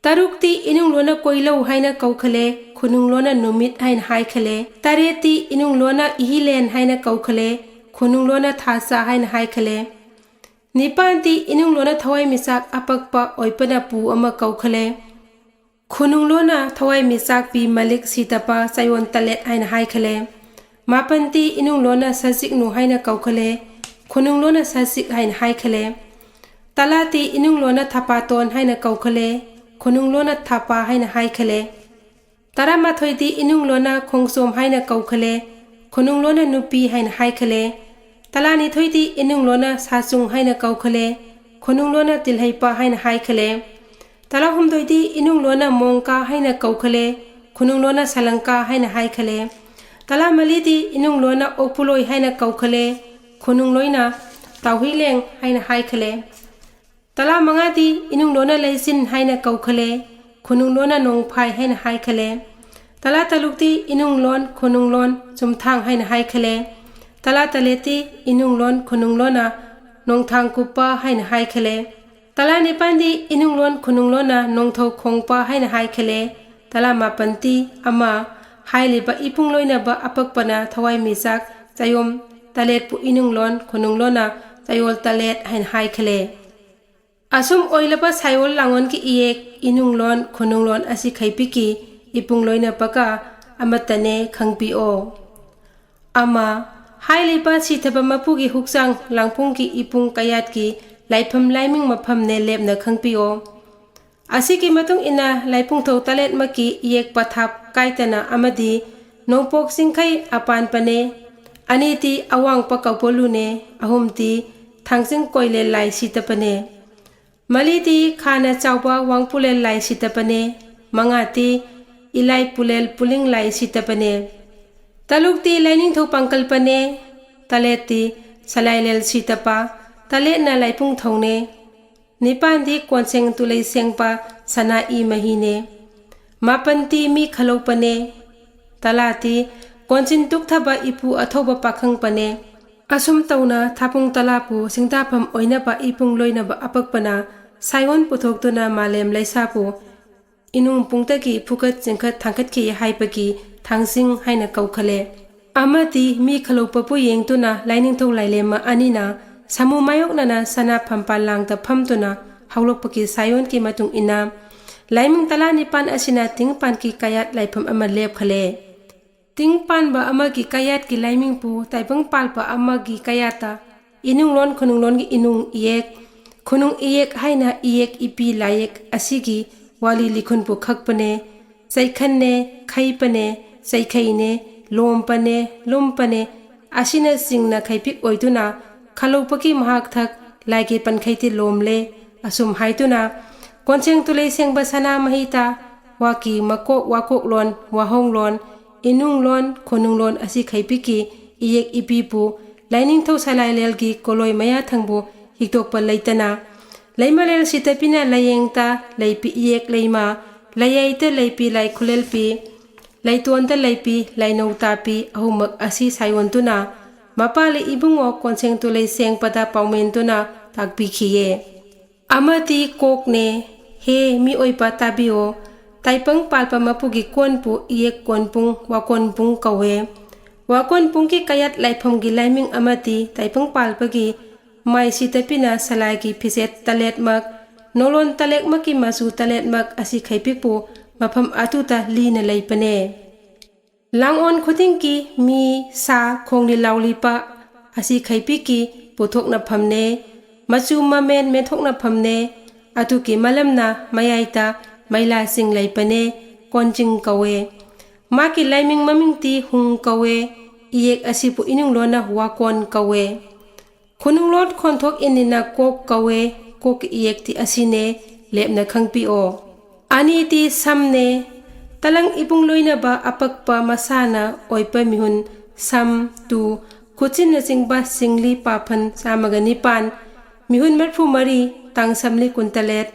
ꯇꯔꯨꯛꯇꯤ ꯏꯅꯨꯡꯂꯣꯟꯅ ꯀꯣꯏꯂꯧ ꯍꯥꯏꯅ ꯀꯧꯈꯂꯦ, ꯈꯨꯅꯨꯡꯂꯣꯟꯅ ꯅꯨꯃꯤꯠ ꯍꯥꯏꯅ ꯍꯥꯏꯈꯂꯦ꯫ ꯇꯔꯦꯠꯇꯤ ꯏꯅꯨꯡꯂꯣꯟꯅ ꯏꯍꯤꯂꯦꯟ ꯍꯥꯏꯅ ꯀꯧꯈꯂꯦ, ꯈꯨꯅꯨꯡꯂꯣꯟꯅ ꯊꯥꯆꯥ ꯍꯥꯏꯅ ꯍꯥꯏꯈꯂꯦ꯫ ꯅꯤꯄꯥꯟꯇꯤ ꯏꯅꯨꯡꯂꯣꯟꯅ ꯊꯋꯥꯏꯃꯤꯆꯥꯛ ꯑꯄꯛꯄ ꯑꯣꯏꯄꯅ ꯄꯨ ꯑꯃ ꯀꯧꯈꯂꯦ, ꯈꯨꯅꯨꯡꯂꯣꯟꯅ ꯊꯋꯥꯏꯃꯤꯆꯥꯛꯄꯤ ꯃꯂꯤꯛ ꯁꯤꯇꯄ ꯆꯌꯣꯜ ꯇꯂꯦꯠ ꯍꯥꯏꯅ ꯍꯥꯏꯈꯂꯦ꯫ ꯃꯥꯄꯟꯇꯤ ꯏꯅꯨꯡꯂꯣꯟꯅ ꯁꯆꯤꯛꯅꯨ ꯍꯥꯏꯅ ꯀꯧꯈꯂꯦ, ꯈꯨꯅꯨꯡꯂꯣꯟꯅ ꯁꯆꯤꯛ ꯍꯥꯏꯅ ꯍꯥꯏꯈꯂꯦ꯫ ꯇꯂꯥꯇꯤ ꯏꯅꯨꯡꯂꯣꯟꯅ ꯊꯄꯥꯇꯣꯟ ꯍꯥꯏꯅ ꯀꯧꯈꯂꯦ, ꯈꯨꯅꯨꯡꯂꯣꯟꯅ ꯊꯥꯄꯥ ꯍꯥꯏꯅ ꯍꯥꯏꯈꯂꯦ꯫ ꯇꯔꯥꯃꯥꯊꯣꯏꯗꯤ ꯏꯅꯨꯡꯂꯣꯟꯅ ꯈꯣꯡꯆꯣꯝ ꯍꯥꯏꯅ ꯀꯧꯈꯂꯦ, ꯈꯨꯅꯨꯡꯂꯣꯟꯅ ꯅꯨꯄꯤ ꯍꯥꯏꯅ ꯍꯥꯏꯈꯂꯦ꯫ ꯇꯂꯥꯅꯤꯊꯣꯏꯗꯤ ꯏꯅꯨꯡꯂꯣꯟꯅ ꯁꯥꯆꯨꯡ ꯍꯥꯏꯅ ꯀꯧꯈꯂꯦ, ꯈꯨꯅꯨꯡꯂꯣꯟꯅ ꯇꯤꯜꯍꯩꯄ ꯍꯥꯏꯅ ꯍꯥꯏꯈꯂꯦ꯫ ꯇꯂꯥꯍꯨꯝꯗꯣꯏꯗꯤ ꯏꯅꯨꯡꯂꯣꯟꯅ ꯃꯣꯡꯀꯥ ꯍꯥꯏꯅ ꯀꯧꯈꯂꯦ, ꯈꯨꯅꯨꯡꯂꯣꯟꯅ ꯁꯂꯪꯀꯥ ꯍꯥꯏꯅ ꯍꯥꯏꯈꯂꯦ꯫ ꯇꯂꯥꯃꯔꯤꯗꯤ ꯏꯅꯨꯡꯂꯣꯟꯅ ꯑꯣꯛꯄꯨꯂꯣꯏ ꯍꯥꯏꯅ ꯀꯧꯈꯂꯦ, ꯈꯨꯅꯨꯡꯂꯣꯏꯅ ꯇꯥꯎꯍꯨꯏꯂꯦꯡ ꯍꯥꯏꯅ ꯍꯥꯏꯈꯂꯦ꯫ ꯇꯂꯥꯃꯉꯥꯗꯤ ꯏꯅꯨꯡꯂꯣꯟꯅ ꯂꯩꯆꯤꯟ ꯍꯥꯏꯅ ꯀꯧꯈꯂꯦ, ꯈꯨꯅꯨꯡꯂꯣꯟꯅ ꯅꯣꯡꯐꯥꯏ ꯍꯥꯏꯅ ꯍꯥꯏꯈꯂꯦ꯫ ꯇꯂꯥꯇꯔꯨꯛꯇꯤ ꯏꯅꯨꯡꯂꯣꯟ ꯈꯨꯅꯨꯡꯂꯣꯟ ꯆꯨꯝꯊꯥꯡ ꯍꯥꯏꯅ ꯍꯥꯏꯈꯂꯦ꯫ ꯇꯂꯥꯇꯔꯦꯠꯇꯤ ꯏꯅꯨꯡꯂꯣꯟ ꯈꯨꯅꯨꯡꯂꯣꯟꯅ ꯅꯣꯡꯊꯥꯡ ꯀꯨꯞꯄ ꯍꯥꯏꯅ ꯍꯥꯏꯈꯂꯦ꯫ ꯇꯂꯥꯅꯤꯄꯥꯟꯗꯤ ꯏꯅꯨꯡꯂꯣꯟ ꯈꯨꯅꯨꯡꯂꯣꯟꯅ ꯅꯣꯡꯊꯧ ꯈꯣꯡꯄ ꯍꯥꯏꯅ ꯍꯥꯏꯈꯂꯦ꯫ ꯇꯂꯥꯃꯥꯄꯟꯇꯤ ꯑꯃ ꯍꯥꯏꯂꯤꯕ ꯏꯄꯨꯡ ꯂꯣꯏꯅꯕ ꯑꯄꯛꯄꯅ ꯊꯋꯥꯏꯃꯤꯆꯥꯛ ꯆꯌꯣꯝ ꯇꯂꯦꯠꯄꯨ ꯏꯅꯨꯡꯂꯣꯟ ꯈꯨꯅꯨꯡꯂꯣꯟꯅ ꯆꯌꯣꯜ ꯇꯂꯦꯠ ꯍꯥꯏꯅ ꯍꯥꯏꯈꯂꯦ꯫ ꯑꯁꯨꯝ ꯑꯣꯏꯂꯕ ꯁꯥꯏꯑꯣꯜ ꯂꯥꯡꯑꯣꯟꯒꯤ ꯏꯌꯦꯛ ꯏꯅꯨꯡꯂꯣꯟ ꯈꯨꯅꯨꯡꯂꯣꯟ ꯑꯁꯤ ꯈꯩꯄꯤꯛꯀꯤ ꯏꯄꯨꯡ ꯂꯣꯏꯅꯕꯒ ꯑꯃꯠꯇꯅꯦ ꯈꯪꯄꯤꯑꯣ꯫ ꯑꯃ, ꯍꯥꯏꯂꯤꯕ ꯁꯤꯊꯕ ꯃꯄꯨꯒꯤ ꯍꯨꯛꯆꯥꯡ ꯂꯥꯡꯄꯨꯡꯒꯤ ꯏꯄꯨꯡ ꯀꯌꯥꯠꯀꯤ ꯂꯥꯏꯐꯝ ꯂꯥꯏꯃꯤꯡ ꯃꯐꯝꯅꯦ ꯂꯦꯞꯅ ꯈꯪꯄꯤꯑꯣ꯫ ꯑꯁꯤꯒꯤ ꯃꯇꯨꯡ ꯏꯟꯅ ꯂꯥꯏꯄꯨꯡꯊꯧ ꯇꯔꯦꯠꯃꯛꯀꯤ ꯏꯌꯦꯛ ꯄꯊꯥꯞ ꯀꯥꯏꯇꯅ ꯑꯃꯗꯤ ꯅꯣꯡꯄꯣꯛ ꯆꯤꯡꯈꯩ ꯑꯄꯥꯟꯕꯅꯦ꯫ ꯑꯅꯤꯗꯤ ꯑꯋꯥꯡꯄ ꯀꯧꯕꯣꯂꯨꯅꯦ꯫ ꯑꯍꯨꯝꯗꯤ ꯊꯥꯡꯖꯤꯡ ꯀꯣꯏꯂꯦꯜ ꯂꯥꯏ ꯁꯤꯇꯄꯅꯦ꯫ ꯃꯔꯤꯗꯤ ꯈꯥꯅ ꯆꯥꯎꯕ ꯋꯥꯡꯄꯨꯂꯦꯜ ꯂꯥꯏ ꯁꯤꯇꯄꯅꯦ꯫ ꯃꯉꯥꯗꯤ ꯏꯂꯥꯏ ꯄꯨꯂꯦꯜ ꯄꯨꯂꯤꯡ ꯂꯥꯏ ꯁꯤꯇꯄꯅꯦ꯫ ꯇꯔꯨꯛꯇꯤ ꯂꯥꯏꯅꯤꯡꯊꯧ ꯄꯥꯡꯀꯜꯄꯅꯦ꯫ ꯇꯔꯦꯠꯇꯤ ꯁꯂꯥꯏꯂꯦꯜ ꯁꯤꯇꯄ꯫ ꯇꯔꯦꯠꯅ ꯂꯥꯏꯄꯨꯡꯊꯧꯅꯦ꯫ ꯅꯤꯄꯥꯟꯗꯤ ꯀꯣꯟꯁꯦꯡ ꯇꯨꯂꯩ ꯁꯦꯡꯕ ꯁꯅꯥ ꯏ ꯃꯍꯤꯅꯦ꯫ ꯃꯥꯄꯟꯗꯤ ꯃꯤ ꯈꯂꯧꯄꯅꯦ꯫ ꯇꯂꯥꯗꯤ ꯀꯣꯟꯆꯤꯟ ꯇꯨꯛꯊꯕ ꯏꯄꯨ ꯑꯊꯧꯕ ꯄꯥꯈꯪꯄꯅꯦ꯫ ꯑꯁꯨꯝ ꯇꯧꯅ ꯊꯥꯄꯨꯡ ꯇꯂꯥꯄꯨ ꯁꯤꯡꯗꯥꯐꯝ ꯑꯣꯏꯅꯕ ꯏꯄꯨꯡ ꯂꯣꯏꯅꯕ ꯑꯄꯛꯄꯅ ꯁꯥꯏꯑꯣꯟ ꯄꯨꯊꯣꯛꯇꯨꯅ ꯃꯥꯂꯦꯝ ꯂꯩꯁꯥꯄꯨ ꯏꯅꯨꯡ ꯄꯨꯡꯇꯒꯤ ꯐꯨꯀꯠ ꯆꯤꯡꯈꯠ ꯊꯥꯡꯒꯠꯈꯤ ꯍꯥꯏꯕꯒꯤ ꯊꯥꯡꯁꯤꯡ ꯍꯥꯏꯅ ꯀꯧꯈꯂꯦ꯫ ꯑꯃꯗꯤ ꯃꯤ ꯈꯂꯧꯄꯕꯨ ꯌꯦꯡꯗꯨꯅ ꯂꯥꯏꯅꯤꯡꯊꯧ ꯂꯥꯏꯂꯦꯝꯃ ꯑꯅꯤꯅ ꯁꯥꯃꯨ ꯃꯥꯌꯣꯛꯅꯅ ꯁꯅꯥ ꯐꯝꯄꯥꯜ ꯂꯥꯡꯗ ꯐꯝꯗꯨꯅ ꯍꯧꯔꯛꯄꯒꯤ ꯁꯥꯏꯑꯣꯟꯒꯤ ꯃꯇꯨꯡ ꯏꯟꯅ ꯂꯥꯏꯃꯤꯡ ꯇꯂꯥ ꯅꯤꯄꯥꯟ ꯑꯁꯤꯅ ꯇꯤꯡꯄꯥꯟꯒꯤ ꯀꯌꯥꯠ ꯂꯥꯏꯐꯝ ꯑꯃ ꯂꯦꯞꯈꯂꯦ꯫ ꯇꯤꯡ ꯄꯥꯟꯕ ꯑꯃꯒꯤ ꯀꯌꯥꯠꯀꯤ ꯂꯥꯏꯃꯤꯡꯄꯨ ꯇꯥꯏꯕꯪ ꯄꯥꯜꯄ ꯑꯃꯒꯤ ꯀꯌꯥꯠꯇ ꯏꯅꯨꯡꯂꯣꯟ ꯈꯨꯅꯨꯡꯂꯣꯟꯒꯤ ꯏꯅꯨꯡ ꯏꯌꯦꯛ, ꯈꯨꯅꯨꯡ ꯏꯌꯦꯛ ꯍꯥꯏꯅ ꯏꯌꯦꯛ ꯏꯄꯤ ꯂꯥꯏꯌꯦꯛ ꯑꯁꯤꯒꯤ ꯋꯥꯂꯤ ꯂꯤꯈꯨꯟꯄꯨ ꯈꯛꯄꯅꯦ꯫ ꯆꯩꯈꯟꯅꯦ, ꯈꯩꯄꯅꯦ, ꯆꯩꯈꯩꯅꯦ, ꯂꯣꯝꯄꯅꯦ, ꯂꯨꯝꯄꯅꯦ ꯑꯁꯤꯅꯆꯤꯡꯅ ꯈꯩꯄꯤꯛ ꯑꯣꯏꯗꯨꯅ ꯈꯂꯧꯄꯒꯤ ꯃꯍꯥꯛꯊꯛ ꯂꯥꯏꯒꯤ ꯄꯟꯈꯩꯗꯤ ꯂꯣꯝꯂꯦ꯫ ꯑꯁꯨꯝ ꯍꯥꯏꯗꯨꯅ ꯀꯣꯟꯁꯦꯡ ꯇꯨꯂꯩ ꯁꯦꯡꯕ ꯁꯅꯥꯃꯍꯤꯇ ꯋꯥꯀꯤ ꯃꯀꯣꯛ ꯋꯥꯀꯣꯛꯂꯣꯟ, ꯋꯥꯍꯣꯡꯂꯣꯟ, ꯏꯅꯨꯡꯂꯣꯟ, ꯈꯣꯅꯨꯡꯂꯣꯟ ꯑꯁꯤ ꯈꯩꯄꯤꯛꯀꯤ ꯏꯌꯦꯛ ꯏꯄꯤꯄꯨ ꯂꯥꯏꯅꯤꯡꯊꯧ ꯁꯂꯥꯏꯂꯦꯜꯒꯤ ꯀꯣꯂꯣꯏ ꯃꯌꯥ ꯊꯪꯕꯨ ꯍꯤꯛꯇꯣꯛꯄ ꯂꯩꯇꯅ ꯂꯩꯃꯂꯦꯜ ꯁꯤꯇꯄꯤꯅ ꯂꯥꯏꯌꯦꯡꯇ ꯂꯩꯄꯤ ꯏꯌꯦꯛ ꯂꯩꯃ, ꯂꯥꯏꯌꯥꯏꯇ ꯂꯩꯄꯤ ꯂꯥꯏ ꯈꯨꯂꯦꯜꯄꯤ, ꯂꯩꯇꯣꯟꯗ ꯂꯩꯄꯤ ꯂꯥꯏꯅꯧ ꯇꯥꯄꯤ ꯑꯍꯨꯝꯃꯛ ꯑꯁꯤ ꯁꯥꯏꯑꯣꯟꯗꯨꯅ ꯃꯄꯥꯂꯤ ꯏꯕꯨꯡꯉꯣ ꯀꯣꯟꯁꯦꯡ ꯇꯨꯂꯩ ꯁꯦꯡꯄꯗ ꯄꯥꯎꯃꯦꯟꯗꯨꯅ ꯇꯥꯛꯄꯤꯈꯤꯌꯦ꯫ ꯑꯃꯗꯤ ꯀꯣꯛꯅꯦ꯫ ꯍꯦ ꯃꯤꯑꯣꯏꯕ ꯇꯥꯕꯤꯌꯣ, ꯇꯥꯏꯄꯪ ꯄꯥꯜꯄ ꯃꯄꯨꯒꯤ ꯀꯣꯟꯕꯨ ꯏꯌꯦꯛ ꯀꯣꯟꯄꯨꯡ, ꯋꯥꯀꯣꯟꯄꯨꯡ ꯀꯧꯋꯦ꯫ ꯋꯥꯀꯣꯟꯄꯨꯡꯒꯤ ꯀꯌꯥꯠ ꯂꯥꯏꯐꯝꯒꯤ ꯂꯥꯏꯃꯤꯡ ꯑꯃꯗꯤ ꯇꯥꯏꯄꯪ ꯄꯥꯜꯄꯒꯤ ꯃꯥꯏ ꯁꯤꯇꯄꯤꯅ ꯁꯂꯥꯏꯒꯤ ꯐꯤꯖꯦꯠ ꯇꯂꯦꯠꯃꯛ, ꯅꯣꯂꯣꯟ ꯇꯂꯦꯛꯃꯛꯀꯤ ꯃꯆꯨ ꯇꯂꯦꯠꯃꯛ ꯑꯁꯤ ꯈꯩꯄꯤꯛꯄꯨ ꯃꯐꯝ ꯑꯗꯨꯗ ꯂꯤꯅ ꯂꯩꯕꯅꯦ꯫ ꯂꯥꯡꯑꯣꯟ ꯈꯨꯗꯤꯡꯒꯤ ꯃꯤ, ꯁꯥ, ꯈꯣꯡꯂꯤ ꯂꯥꯎꯂꯤꯄ ꯑꯁꯤ ꯈꯩꯄꯤꯛꯀꯤ ꯄꯨꯊꯣꯛꯅꯐꯝꯅꯦ꯫ ꯃꯆꯨ ꯃꯃꯦꯟ ꯃꯦꯟꯊꯣꯛꯅꯐꯝꯅꯦ꯫ ꯑꯗꯨꯒꯤ ꯃꯂꯝꯅ ꯃꯌꯥꯏꯗ ꯃꯩꯂꯥꯁꯤꯡ ꯂꯩꯕꯅꯦ, ꯀꯣꯟꯖꯤꯡ ꯀꯧꯋꯦ꯫ ꯃꯥꯒꯤ ꯂꯥꯏꯃꯤꯡ ꯃꯃꯤꯡꯗꯤ ꯍꯨꯡ ꯀꯧꯋꯦ꯫ ꯏꯌꯦꯛ ꯑꯁꯤꯕꯨ ꯏꯅꯨꯡ ꯂꯣꯟꯅ ꯋꯥꯀꯣꯟ ꯀꯧꯋꯦ꯫ ꯈꯨꯅꯨꯡꯂꯣꯟ ꯈꯣꯟꯊꯣꯛ ꯏꯟꯅꯤꯅ ꯀꯣꯛ ꯀꯧꯋꯦ꯫ ꯀꯣꯛꯀꯤ ꯏꯌꯦꯛꯇꯤ ꯑꯁꯤꯅꯦ, ꯂꯦꯞꯅ ꯈꯪꯕꯤꯌꯣ꯫ ꯑꯅꯤꯗꯤ ꯁꯝꯅꯦ꯫ ꯇꯂꯪ ꯏꯕꯨꯡ ꯂꯣꯏꯅꯕ ꯑꯄꯛꯄ ꯃꯁꯥꯅ ꯑꯣꯏꯕ ꯃꯤꯍꯨꯟ, ꯁꯝ, ꯇꯨ, ꯈꯨꯠꯆꯤꯟꯅꯆꯤꯡꯕ ꯁꯤꯡꯂꯤ ꯄꯥꯐꯟ ꯆꯥꯝꯃꯒ ꯅꯤꯄꯥꯟ, ꯃꯤꯍꯨꯟ ꯃꯔꯤꯐꯨ ꯃꯔꯤ, ꯇꯥꯡ ꯁꯝꯂꯤ ꯀꯨꯟꯇꯔꯦꯠ,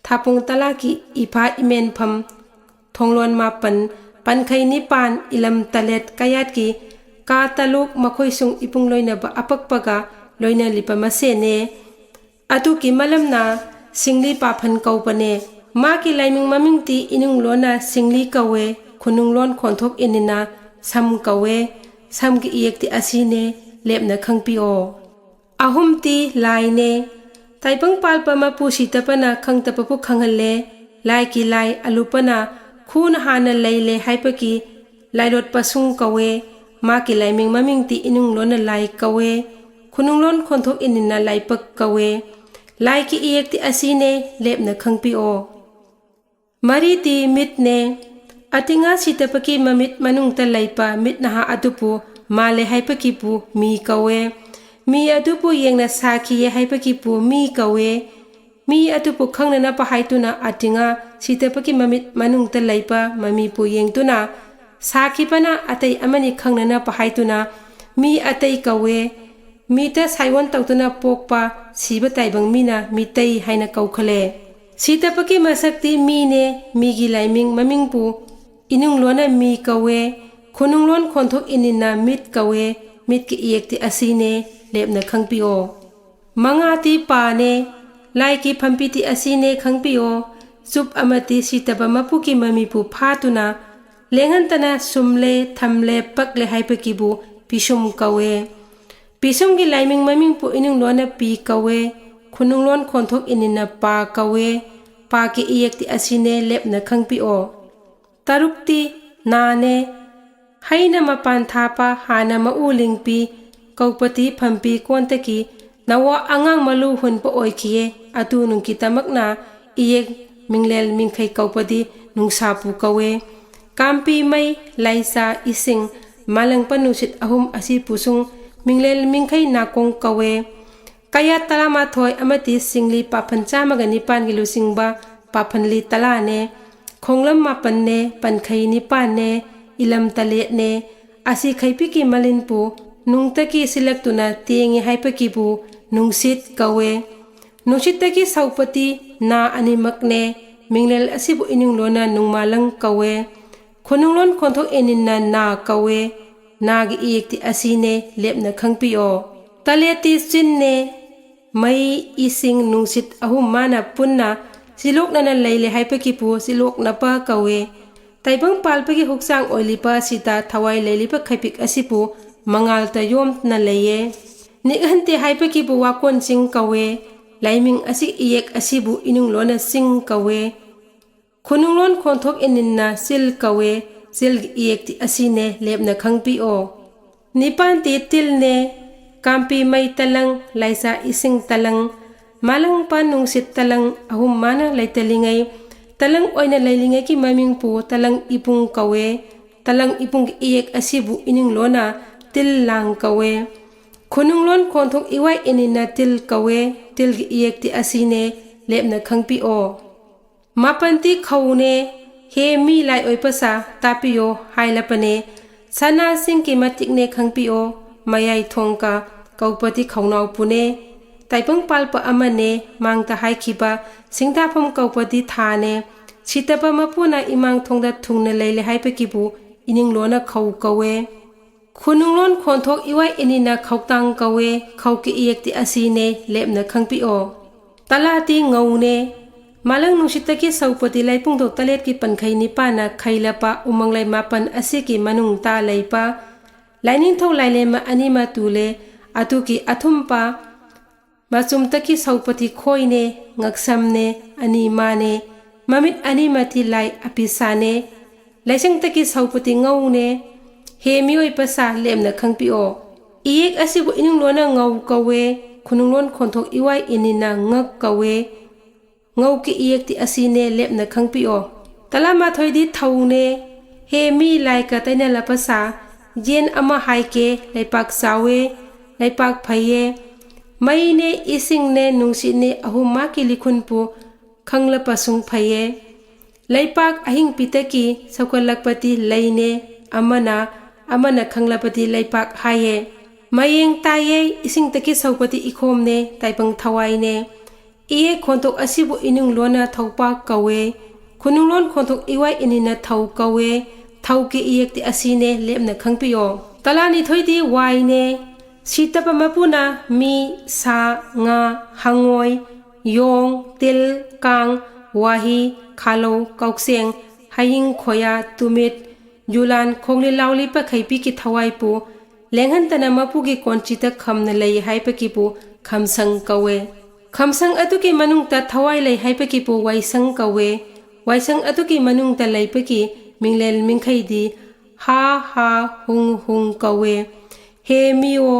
ꯊꯥꯄꯨꯡ ꯇꯂꯥꯀꯤ ꯏꯐꯥ ꯏꯃꯦꯟꯐꯝ, ꯊꯣꯡꯂꯣꯟ ꯃꯥꯄꯟ, ꯄꯟꯈꯩ ꯅꯤꯄꯥꯟ, ꯏꯂꯝ ꯇꯔꯦꯠ ꯀꯌꯥꯠꯀꯤ ꯀꯥ ꯇꯔꯨꯛ ꯃꯈꯣꯏꯁꯨꯡ ꯏꯄꯨꯡ ꯂꯣꯏꯅꯕ ꯑꯄꯛꯄꯒ ꯂꯣꯏꯅ ꯂꯤꯄ ꯃꯁꯦꯅꯦ꯫ ꯑꯗꯨꯒꯤ ꯃꯂꯝꯅ ꯁꯤꯡꯂꯤ ꯄꯥꯐꯟ ꯀꯧꯕꯅꯦ꯫ ꯃꯥꯒꯤ ꯂꯥꯏꯃꯤꯡ ꯃꯃꯤꯡꯇꯤ ꯏꯅꯨꯡ ꯂꯣꯟꯅ ꯁꯤꯡꯂꯤ ꯀꯧꯋꯦ, ꯈꯨꯅꯨꯡ ꯂꯣꯟ ꯈꯣꯟꯊꯣꯛ ꯏꯅꯤꯅ ꯁꯝ ꯀꯧꯋꯦ꯫ ꯁꯝꯒꯤ ꯏꯌꯦꯛꯇꯤ ꯑꯁꯤꯅꯦ, ꯂꯦꯞꯅ ꯈꯪꯕꯤꯌꯣ꯫ ꯑꯍꯨꯝꯗꯤ ꯂꯥꯏꯅꯦ꯫ ꯇꯥꯏꯕꯪ ꯄꯥꯜꯄ ꯃꯄꯨ ꯁꯤꯇꯄꯅ ꯈꯪꯇꯄꯕꯨ ꯈꯪꯍꯜꯂꯦ꯫ ꯂꯥꯏꯒꯤ ꯂꯥꯏ ꯑꯂꯨꯄꯅ ꯈꯨꯅ ꯍꯥꯟꯅ ꯂꯩꯂꯦ ꯍꯥꯏꯕꯒꯤ ꯂꯥꯏꯂꯣꯠꯄ ꯁꯨꯡ ꯀꯧꯋꯦ꯫ ꯃꯥꯒꯤ ꯂꯥꯏꯃꯤꯡ ꯃꯃꯤꯡꯗꯤ ꯏꯅꯨꯡ ꯂꯣꯟꯅ ꯂꯥꯏ ꯀꯧꯋꯦ꯫ ꯈꯨꯅꯨꯡ ꯂꯣꯟ ꯈꯣꯟꯊꯣꯛ ꯏꯅꯤꯅ ꯂꯥꯏꯄꯛ ꯀꯧꯋꯦ꯫ ꯂꯥꯏꯒꯤ ꯏꯌꯦꯛꯇꯤ ꯑꯁꯤꯅꯦ, ꯂꯦꯞꯅ ꯈꯪꯕꯤꯌꯣ꯫ ꯃꯔꯤꯗꯤ ꯃꯤꯠꯅꯦ꯫ ꯑꯇꯤꯉꯥ ꯁꯤꯇꯄꯒꯤ ꯃꯃꯤꯠ ꯃꯅꯨꯡꯗ ꯂꯩꯕ ꯃꯤꯠ ꯅꯍꯥ ꯑꯗꯨꯕꯨ ꯃꯥꯜꯂꯦ ꯍꯥꯏꯕꯒꯤꯕꯨ ꯃꯤ ꯀꯧꯋꯦ꯫ ꯃꯤ ꯑꯗꯨꯕꯨ ꯌꯦꯡꯅ ꯁꯥꯈꯤꯌꯦ ꯍꯥꯏꯕꯒꯤꯕꯨ ꯃꯤ ꯀꯧꯋꯦ꯫ ꯃꯤ ꯑꯗꯨꯕꯨ ꯈꯪꯅꯅꯕ ꯍꯥꯏꯗꯨꯅ ꯑꯇꯤꯉꯥ ꯁꯤꯇꯄꯒꯤ ꯃꯃꯤꯠ ꯃꯅꯨꯡꯗ ꯂꯩꯕ ꯃꯃꯤꯕꯨ ꯌꯦꯡꯗꯨꯅ ꯁꯥꯈꯤꯕꯅ ꯑꯇꯩ ꯑꯃꯅꯤ ꯈꯪꯅꯅꯕ ꯍꯥꯏꯗꯨꯅ ꯃꯤ ꯑꯇꯩ ꯀꯧꯋꯦ꯫ ꯃꯤꯇ ꯁꯥꯏꯑꯣꯟ ꯇꯧꯗꯨꯅ ꯄꯣꯛꯄ ꯁꯤꯕ ꯇꯥꯏꯕꯪ ꯃꯤꯅ ꯃꯤꯇꯩ ꯍꯥꯏꯅ ꯀꯧꯈꯜꯂꯦ꯫ ꯁꯤꯇꯄꯒꯤ ꯃꯁꯛꯇꯤ ꯃꯤꯅꯦ, ꯃꯤꯒꯤ ꯂꯥꯏꯃꯤꯡ ꯃꯃꯤꯡꯕꯨ ꯏꯅꯨꯡ ꯂꯣꯟꯅ ꯃꯤ ꯀꯧꯋꯦ, ꯈꯨꯅꯨꯡ ꯂꯣꯟ ꯈꯣꯟꯊꯣꯛ ꯏꯅꯤꯟꯅ ꯃꯤꯠ ꯀꯧꯋꯦ, ꯃꯤꯠꯀꯤ ꯏꯌꯦꯛꯇꯤ ꯑꯁꯤꯅꯦ, ꯂꯦꯞꯅ ꯈꯪꯕꯤꯌꯣ꯫ ꯃꯉꯥꯗꯤ ꯄꯥꯅꯦ, ꯂꯥꯏꯒꯤ ꯐꯝꯕꯤꯗꯤ ꯑꯁꯤꯅꯦ ꯈꯪꯕꯤꯌꯣ꯫ ꯆꯨꯞ ꯑꯃꯗꯤ ꯁꯤꯇꯕ ꯃꯄꯨꯒꯤ ꯃꯃꯤꯕꯨ ꯐꯥꯗꯨꯅ ꯂꯦꯡꯍꯟꯗꯅ ꯁꯨꯝꯂꯦ, ꯊꯝꯂꯦ, ꯄꯛꯂꯦ ꯍꯥꯏꯕꯒꯤꯕꯨ ꯄꯤꯁꯨꯝ ꯀꯧꯋꯦ꯫ ꯄꯤꯁꯨꯝꯒꯤ ꯂꯥꯏꯃꯤꯡ ꯃꯃꯤꯡꯕꯨ ꯏꯅꯨꯡ ꯂꯣꯟꯅ ꯄꯤ ꯀꯧꯋꯦ, ꯈꯨꯅꯨꯡ ꯂꯣꯟ ꯈꯣꯟꯊꯣꯛ ꯏꯅꯤꯟꯅ ꯄꯥ ꯀꯧꯋꯦ꯫ ꯄꯥꯒꯤ ꯏꯌꯦꯛꯇꯤ ꯑꯁꯤꯅꯦ, ꯂꯦꯞꯅ ꯈꯪꯕꯤꯌꯣ꯫ ꯇꯔꯨꯛꯇꯤ ꯅꯥꯅꯦ꯫ ꯍꯩꯅ ꯃꯄꯥꯟ ꯊꯥꯕ ꯍꯥꯟꯅ ꯃꯎ ꯂꯤꯡꯄꯤ ꯀꯧꯄꯗꯤ ꯐꯝꯄꯤ ꯀꯣꯟꯗꯒꯤ ꯅꯋꯥ ꯑꯉꯥꯡ ꯃꯂꯨ ꯍꯨꯟꯕ ꯑꯣꯏꯈꯤꯌꯦ꯫ ꯑꯗꯨ ꯅꯨꯡꯀꯤꯗꯃꯛꯅ ꯏꯌꯦꯛ ꯃꯤꯡꯂꯦꯜ ꯃꯤꯡꯈꯩ ꯀꯧꯕꯗꯤ ꯅꯨꯡꯁꯥꯄꯨ ꯀꯧꯋꯦ꯫ ꯀꯥꯝꯄꯤ ꯃꯩ, ꯂꯥꯏꯆꯥ, ꯏꯁꯤꯡ, ꯃꯥꯂꯪꯄ ꯅꯨꯡꯁꯤꯠ ꯑꯍꯨꯝ ꯑꯁꯤꯕꯨꯁꯨꯡ ꯃꯤꯡꯂꯦꯜ ꯃꯤꯡꯈꯩ ꯅꯥꯀꯣꯡ ꯀꯧꯋꯦ꯫ ꯀꯌꯥꯠ ꯇꯔꯥꯃꯥꯊꯣꯏ ꯑꯃꯗꯤ ꯁꯤꯡꯂꯤ ꯄꯥꯐꯟ ꯆꯥꯝꯃꯒ ꯅꯤꯄꯥꯟꯒꯤ ꯂꯨꯆꯤꯡꯕ ꯄꯥꯐꯟꯂꯤ ꯇꯂꯥꯅꯦ, ꯈꯣꯡꯂꯝ ꯃꯥꯄꯟꯅꯦ, ꯄꯟꯈꯩ ꯅꯤꯄꯥꯟꯅꯦ, ꯏꯂꯝ ꯇꯔꯦꯠꯅꯦ, ꯑꯁꯤ ꯈꯩꯕꯤꯒꯤ ꯃꯂꯤꯟꯄꯨ ꯅꯨꯡꯇꯒꯤ ꯁꯤꯜꯂꯛꯇꯨꯅ ꯇꯦꯡꯉꯤ ꯍꯥꯏꯕꯒꯤꯕꯨ ꯅꯨꯡꯁꯤꯠ ꯀꯧꯋꯦ꯫ ꯅꯨꯡꯁꯤꯠꯇꯒꯤ ꯁꯧꯄꯇꯤ ꯅꯥ ꯑꯅꯤꯃꯛꯅꯦ꯫ ꯃꯤꯡꯂꯦꯜ ꯑꯁꯤꯕꯨ ꯏꯅꯨꯡ ꯂꯣꯟꯅ ꯅꯨꯡꯃꯥꯂꯪ ꯀꯧꯋꯦ꯫ ꯈꯨꯅꯨꯡꯂꯣꯟ ꯈꯣꯟꯊꯣꯛ ꯑꯦꯅꯤꯟꯅ ꯅꯥ ꯀꯧꯋꯦ꯫ ꯅꯥꯒꯤ ꯏꯌꯦꯛꯇꯤ ꯑꯁꯤꯅꯦ, ꯂꯦꯞꯅ ꯈꯪꯄꯤꯌꯣ꯫ ꯇꯂꯦꯠꯇꯤ ꯆꯤꯟꯅꯦ꯫ ꯃꯩ, ꯏꯁꯤꯡ, ꯅꯨꯡꯁꯤꯠ ꯑꯍꯨꯝ ꯃꯥꯅ ꯄꯨꯟꯅ ꯁꯤꯂꯣꯛꯅꯅ ꯂꯩꯂꯦ ꯍꯥꯏꯕꯒꯤꯕꯨ ꯁꯤꯂꯣꯛꯅꯄ ꯀꯧꯋꯦ꯫ ꯇꯥꯏꯕꯪ ꯄꯥꯜꯕꯒꯤ ꯍꯛꯆꯥꯡ ꯑꯣꯏꯂꯤꯕ ꯑꯁꯤꯗ ꯊꯋꯥꯏ ꯂꯩꯂꯤꯕ ꯈꯩꯄꯤꯛ ꯑꯁꯤꯕꯨ ꯃꯉꯥꯜꯇ ꯌꯣꯝꯅ ꯂꯩꯌꯦ꯫ ꯅꯤꯛꯍꯟꯇꯦ ꯍꯥꯏꯕꯒꯤꯕꯨ ꯋꯥꯀꯣꯟ ꯆꯤꯡ ꯀꯧꯋꯦ꯫ ꯂꯥꯏꯃꯤꯡ ꯑꯁꯤ ꯏꯌꯦꯛ ꯑꯁꯤꯕꯨ ꯏꯅꯨꯡ ꯂꯣꯟꯅ ꯆꯤꯡ ꯀꯧꯋꯦ꯫ ꯈꯨꯅꯨꯡꯂꯣꯟ ꯈꯣꯟꯊꯣꯛ ꯑꯦꯅꯤꯟꯅ ꯆꯤꯜ ꯀꯧꯋꯦ꯫ ꯆꯤꯜꯒꯤ ꯏꯌꯦꯛꯇꯤ ꯑꯁꯤꯅꯦ, ꯂꯦꯞꯅ ꯈꯪꯄꯤꯌꯣ꯫ ꯅꯤꯄꯥꯟꯇꯤ ꯇꯤꯜꯅꯦ꯫ ꯀꯥꯝꯄꯤ ꯃꯩ ꯇꯂꯪ, ꯂꯥꯏꯆꯥ ꯏꯁꯤꯡ ꯇꯂꯪ, ꯃꯥꯂꯪꯄꯥꯟ ꯅꯨꯡꯁꯤꯠ ꯇꯂꯪ ꯑꯍꯨꯝ ꯃꯥꯅ ꯂꯩꯇꯂꯤꯉꯩ, ꯇꯂꯪ ꯑꯣꯏꯅ ꯂꯩꯂꯤꯉꯩꯒꯤ ꯃꯃꯤꯡꯕꯨ ꯇꯂꯪ ꯏꯄꯨꯡ ꯀꯧꯋꯦ꯫ ꯇꯂꯪ ꯏꯄꯨꯡꯒꯤ ꯏꯌꯦꯛ ꯑꯁꯤꯕꯨ ꯏꯅꯨꯡ ꯂꯣꯟꯅ ꯇꯤꯜ ꯂꯥꯡ ꯀꯧꯋꯦ꯫ ꯈꯨꯅꯨꯡꯂꯣꯟ ꯈꯣꯟꯊꯣꯛ ꯏꯋꯥꯏ ꯑꯦꯅꯤꯟꯅ ꯇꯤꯜ ꯀꯧꯋꯦ꯫ ꯇꯤꯜꯒꯤ ꯏꯌꯦꯛꯇꯤ ꯑꯁꯤꯅꯦ, ꯂꯦꯞꯅ ꯈꯪꯄꯤꯌꯣ꯫ ꯃꯥꯄꯟꯇꯤ ꯈꯧꯅꯦ꯫ ꯍꯦ ꯃꯤ ꯂꯥꯏ ꯑꯣꯏ ꯄꯁꯥ ꯇꯥꯄꯤꯌꯣ ꯍꯥꯏꯂꯄꯅꯦ꯫ ꯁꯅꯥꯁꯤꯡꯒꯤ ꯃꯇꯤꯛꯅꯦ ꯈꯪꯄꯤꯌꯣ꯫ ꯃꯌꯥꯏ ꯊꯣꯡꯀ ꯀꯧꯄꯗꯤ ꯈꯧꯅꯥꯎꯄꯨꯅꯦ꯫ ꯇꯥꯏꯕꯪ ꯄꯥꯜꯄ ꯑꯃꯅꯦ꯫ ꯃꯥꯡꯗ ꯍꯥꯏꯈꯤꯕ ꯁꯤꯡꯗꯥꯐꯝ ꯀꯧꯄꯗꯤ ꯊꯥꯅꯦ꯫ ꯁꯤꯇꯕ ꯃꯄꯨꯅ ꯏꯃꯥꯡ ꯊꯣꯡꯗ ꯊꯨꯡꯅ ꯂꯩꯂꯦ ꯍꯥꯏꯕꯒꯤꯕꯨ ꯏꯅꯤꯡꯂꯣꯅ ꯈꯧ ꯀꯧꯋꯦ꯫ ꯈꯨꯅꯨꯡꯂꯣꯟ ꯈꯣꯟꯊꯣꯛ ꯏꯋꯥꯏ ꯏꯅꯤꯅ ꯈꯧꯇꯥꯡ ꯀꯧꯋꯦ꯫ ꯈꯧꯀꯤ ꯏꯌꯦꯛꯇꯤ ꯑꯁꯤꯅꯦ, ꯂꯦꯞꯅ ꯈꯪꯄꯤꯌꯣ꯫ ꯇꯂꯥꯇꯤ ꯉꯧꯅꯦ꯫ ꯃꯥꯂꯪ ꯅꯨꯡꯁꯤꯠꯇꯒꯤ ꯁꯧꯄꯗꯤ ꯂꯩꯄꯨꯡꯗꯣ ꯇꯂꯦꯠꯀꯤ ꯄꯟꯈꯩ ꯅꯤꯄꯥꯟꯅ ꯈꯩꯂꯄ ꯎꯃꯪ ꯂꯩ ꯃꯥꯄꯟ ꯑꯁꯤꯒꯤ ꯃꯅꯨꯡ ꯇꯥ ꯂꯩꯄ ꯂꯥꯏꯅꯤꯡꯊꯧ ꯂꯥꯏꯂꯦꯝꯃ ꯑꯅꯤꯃ ꯇꯨꯂꯦ꯫ ꯑꯗꯨꯒꯤ ꯑꯊꯨꯝꯄ ꯃꯆꯨꯝꯇꯒꯤ ꯁꯧꯄꯗꯤ ꯈꯣꯏꯅꯦ, ꯉꯛꯁꯝꯅꯦ, ꯑꯅꯤ ꯃꯥꯅꯦ꯫ ꯃꯃꯤꯠ ꯑꯅꯤꯃꯗꯤ ꯂꯥꯏ ꯑꯄꯤꯁꯥꯅꯦ꯫ ꯂꯩꯁꯪꯇꯒꯤ ꯁꯧꯄꯗꯤ ꯉꯧꯅꯦ꯫ ꯍꯦ ꯃꯤꯑꯣꯏ ꯄꯁꯥ ꯂꯦꯝꯅ ꯈꯪꯄꯤꯌꯣ꯫ ꯏꯌꯦꯛ ꯑꯁꯤꯕꯨ ꯏꯅꯨꯡ ꯂꯣꯟꯅ ꯉꯧ ꯀꯧꯋꯦ꯫ ꯈꯨꯅꯨꯡꯂꯣꯟ ꯈꯣꯟꯊꯣꯛ ꯏꯋꯥꯏ ꯏꯅꯤꯅ ꯉꯛ ꯀꯧꯋꯦ꯫ ꯉꯧꯀꯤ ꯏꯌꯦꯛꯇꯤ ꯑꯁꯤꯅꯦ, ꯂꯦꯞꯅ ꯈꯪꯄꯤꯌꯣ꯫ ꯇꯂꯥꯃꯥꯊꯣꯏꯗꯤ ꯊꯧꯅꯦ꯫ ꯍꯦ ꯃꯤ ꯂꯥꯏꯀ ꯇꯩꯅꯂꯄ ꯁꯥ, ꯌꯦꯟ ꯑꯃ ꯍꯥꯏꯒꯦ, ꯂꯩꯄꯥꯛ ꯆꯥꯎꯋꯦ, ꯂꯩꯄꯥꯛ ꯐꯩꯌꯦ꯫ ꯃꯩꯅꯦ, ꯏꯁꯤꯡꯅꯦ, ꯅꯨꯡꯁꯤꯠꯅꯦ, ꯑꯍꯨꯝ ꯃꯥꯀꯤ ꯂꯤꯈꯨꯟꯄꯨ ꯈꯪꯂꯄꯁꯨꯡ ꯐꯩꯌꯦ꯫ ꯂꯩꯄꯥꯛ ꯑꯍꯤꯡ ꯄꯤꯇꯀꯤ ꯁꯧꯒꯠꯂꯛꯄꯗꯤ ꯂꯩꯅꯦ, ꯑꯃꯅ, ꯑꯃꯅ ꯈꯪꯂꯕꯗꯤ ꯂꯩꯄꯥꯛ ꯍꯥꯏꯌꯦ꯫ ꯃꯌꯦꯡ ꯇꯥꯏꯌꯦ, ꯏꯁꯤꯡ ꯇꯀꯤ ꯁꯧꯕꯗꯤ ꯏꯈꯣꯝꯅꯦ, ꯇꯥꯏꯕꯪ ꯊꯋꯥꯏꯅꯦ꯫ ꯏꯌꯦꯛ ꯈꯣꯟꯊꯣꯛ ꯑꯁꯤꯕꯨ ꯏꯅꯨꯡ ꯂꯣꯟꯅ ꯊꯧꯄꯥꯛ ꯀꯧꯋꯦ꯫ ꯈꯨꯅꯨꯡꯂꯣꯟ ꯈꯣꯟꯊꯣꯛ ꯏꯋꯥꯏ ꯏꯅꯤꯅ ꯊꯧ ꯀꯧꯋꯦ꯫ ꯊꯧꯒꯤ ꯏꯌꯦꯛꯇꯤ ꯑꯁꯤꯅꯦ, ꯂꯦꯞꯅ ꯈꯪꯕꯤꯌꯣ꯫ ꯇꯂꯥꯅꯤꯊꯣꯏꯗꯤ ꯋꯥꯏꯅꯦ꯫ ꯁꯤꯇꯕ ꯃꯄꯨꯅ ꯃꯤ, ꯁꯥ, ꯉꯥ, ꯍꯪꯉꯣꯏ, ꯌꯣꯡ, ꯇꯤꯜ, ꯀꯥꯡ, ꯋꯥꯍꯤ, ꯈꯥꯂꯧ, ꯀꯥꯎꯆꯦꯡ, ꯍꯌꯤꯡ, ꯈꯣꯌꯥ, ꯇꯨꯃꯤꯠ, ꯌꯨꯂꯥꯟ, ꯈꯣꯡꯂꯤ ꯂꯥꯎꯂꯤ ꯄꯈꯩ ꯄꯤꯛꯀꯤ ꯊꯋꯥꯏꯄꯨ ꯂꯦꯡꯍꯟꯗꯅ ꯃꯄꯨꯒꯤ ꯀꯣꯟꯆꯤꯗ ꯈꯝꯅ ꯂꯩ ꯍꯥꯏꯕꯒꯤꯕꯨ ꯈꯝꯁꯪ ꯀꯧꯋꯦ꯫ ꯈꯝꯁꯪ ꯑꯗꯨꯒꯤ ꯃꯅꯨꯡꯗ ꯊꯋꯥꯏ ꯂꯩ ꯍꯥꯏꯕꯒꯤꯕꯨ ꯋꯥꯏꯁꯪ ꯀꯧꯋꯦ꯫ ꯋꯥꯏꯁꯪ ꯑꯗꯨꯒꯤ ꯃꯅꯨꯡꯗ ꯂꯩꯕꯒꯤ ꯃꯤꯡꯂꯦꯜ ꯃꯤꯡꯈꯩꯗꯤ ꯍꯥ ꯍꯥ ꯍꯨꯡ ꯍꯨꯡ ꯀꯧꯋꯦ꯫ ꯍꯦ ꯃꯤꯌꯣ,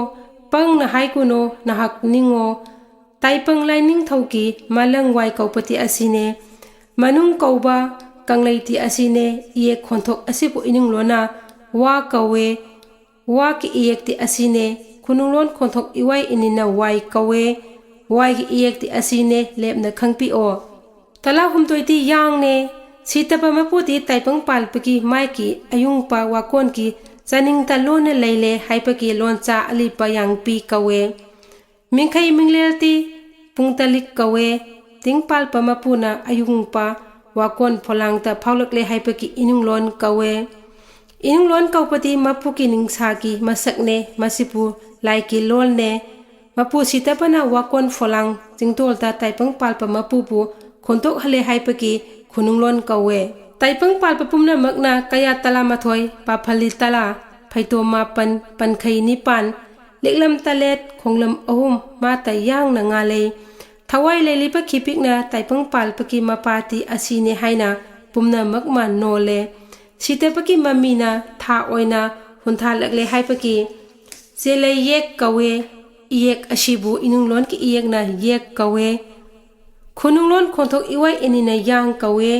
ꯄꯪꯅ ꯍꯥꯏꯒꯨꯅꯣ, ꯅꯍꯥꯛ ꯅꯤꯡꯉꯣ꯫ ꯇꯥꯏꯄꯪ ꯂꯥꯏꯅꯤꯡꯊꯧꯒꯤ ꯃꯥꯂꯪ ꯋꯥꯏ ꯀꯧꯕꯗꯤ ꯑꯁꯤꯅꯦ꯫ ꯃꯅꯨꯡ ꯀꯧꯕ ꯀꯪꯂꯩꯇꯤ ꯑꯁꯤꯅꯦ꯫ ꯏꯌꯦꯛ ꯈꯣꯟꯊꯣꯛ ꯑꯁꯤꯕꯨ ꯏꯅꯨꯡ ꯂꯣꯟꯅ ꯋꯥ ꯀꯧꯋꯦ꯫ ꯋꯥꯒꯤ ꯏꯌꯦꯛꯇꯤ ꯑꯁꯤꯅꯦ꯫ ꯈꯨꯅꯨꯡꯂꯣꯟ ꯈꯣꯟꯊꯣꯛ ꯏꯋꯥꯏ ꯏꯅꯤꯅ ꯋꯥꯏ ꯀꯧꯋꯦ꯫ ꯋꯥꯏꯒꯤ ꯏꯌꯦꯛꯇꯤ ꯑꯁꯤꯅꯦ꯫ ꯂꯦꯞꯅ ꯈꯪꯕꯤꯌꯣ꯫ ꯇꯂꯥ ꯍꯨꯝꯗꯣꯏꯗꯤ ꯌꯥꯡꯅꯦ꯫ ꯁꯤꯇꯕ ꯃꯄꯨꯗꯤ ꯇꯥꯏꯕꯪ ꯄꯥꯜꯕꯒꯤ ꯃꯥꯏꯒꯤ ꯑꯌꯨꯡꯄ ꯋꯥꯀꯣꯟꯒꯤ ꯆꯥꯅꯤꯡꯗ ꯂꯣꯟꯅ ꯂꯩꯂꯦ ꯍꯥꯏꯕꯒꯤ ꯂꯣꯟꯆꯥ ꯑꯂꯤꯄ ꯌꯥꯡꯄꯤ ꯀꯧꯋꯦ꯫ ꯃꯤꯡꯈꯩ ꯃꯤꯡꯂꯦꯜꯗꯤ ꯄꯨꯡꯇꯂꯤꯛ ꯀꯧꯋꯦ꯫ ꯇꯤꯡꯄꯥꯜꯄ ꯃꯄꯨꯅ ꯑꯌꯨꯡꯄ ꯋꯥꯀꯣꯟ ꯐꯣꯂꯥꯡꯗ ꯐꯥꯎꯂꯛꯂꯦ ꯍꯥꯏꯕꯒꯤ ꯏꯅꯨꯡꯂꯣꯟ ꯀꯧꯋꯦ꯫ ꯏꯅꯨꯡꯂꯣꯟ ꯀꯧꯕꯗꯤ ꯃꯄꯨꯒꯤ ꯅꯤꯡꯁꯥꯒꯤ ꯃꯁꯛꯅꯦ꯫ ꯃꯁꯤꯕꯨ ꯂꯥꯏꯒꯤ ꯂꯣꯜꯅꯦ꯫ ꯃꯄꯨ ꯁꯤꯇꯕꯅ ꯋꯥꯀꯣꯟ ꯐꯣꯂꯥꯡ ꯆꯤꯡꯗꯣꯜꯗ ꯇꯥꯏꯕꯪ ꯄꯥꯜꯄ ꯃꯄꯨꯕꯨ ꯈꯣꯟꯗꯣꯛꯍꯜꯂꯦ ꯍꯥꯏꯕꯒꯤ ꯈꯨꯅꯨꯡꯂꯣꯟ ꯀꯧꯋꯦ꯫ ꯇꯥꯏꯕꯪ ꯄꯥꯜꯄ ꯄꯨꯝꯅꯃꯛꯅ ꯀꯌꯥ ꯇꯂꯥꯃꯥꯊꯣꯏ, ꯄꯥꯐꯜꯂꯤ ꯇꯂꯥ, ꯐꯩꯇꯣꯝ ꯃꯥꯄꯟ, ꯄꯟꯈꯩ ꯅꯤꯄꯥꯟ, ꯂꯤꯛꯂꯝ ꯇꯂꯦꯠ, ꯈꯣꯡꯂꯝ ꯑꯍꯨꯝ, ꯃꯥꯇ ꯌꯥꯡꯅ ꯉꯥꯂꯩ꯫ ꯊꯋꯥꯏ ꯂꯩꯂꯤꯕ ꯈꯤꯄꯤꯛꯅ ꯇꯥꯏꯕꯪ ꯄꯥꯜꯕꯒꯤ ꯃꯄꯥꯇꯤ ꯑꯁꯤꯅꯦ ꯍꯥꯏꯅ ꯄꯨꯝꯅꯃꯛ ꯃꯥ ꯅꯣꯜꯂꯦ꯫ ꯁꯤꯇꯕꯒꯤ ꯃꯃꯤꯅ ꯊꯥ ꯑꯣꯏꯅ ꯍꯨꯟꯊꯥꯜꯂꯛꯂꯦ ꯍꯥꯏꯕꯒꯤ ꯆꯦꯂꯩ ꯌꯦꯛ ꯀꯧꯋꯦ꯫ ꯏꯌꯦꯛ ꯑꯁꯤꯕꯨ ꯏꯅꯨꯡꯂꯣꯟꯒꯤ ꯏꯌꯦꯛꯅ ꯌꯦꯛ ꯀꯧꯋꯦ꯫ ꯈꯨꯅꯨꯡꯂꯣꯟ ꯈꯣꯟꯊꯣꯛ ꯏꯋꯥꯏ ꯏꯅꯤꯅ ꯌꯥꯡ ꯀꯧꯋꯦ꯫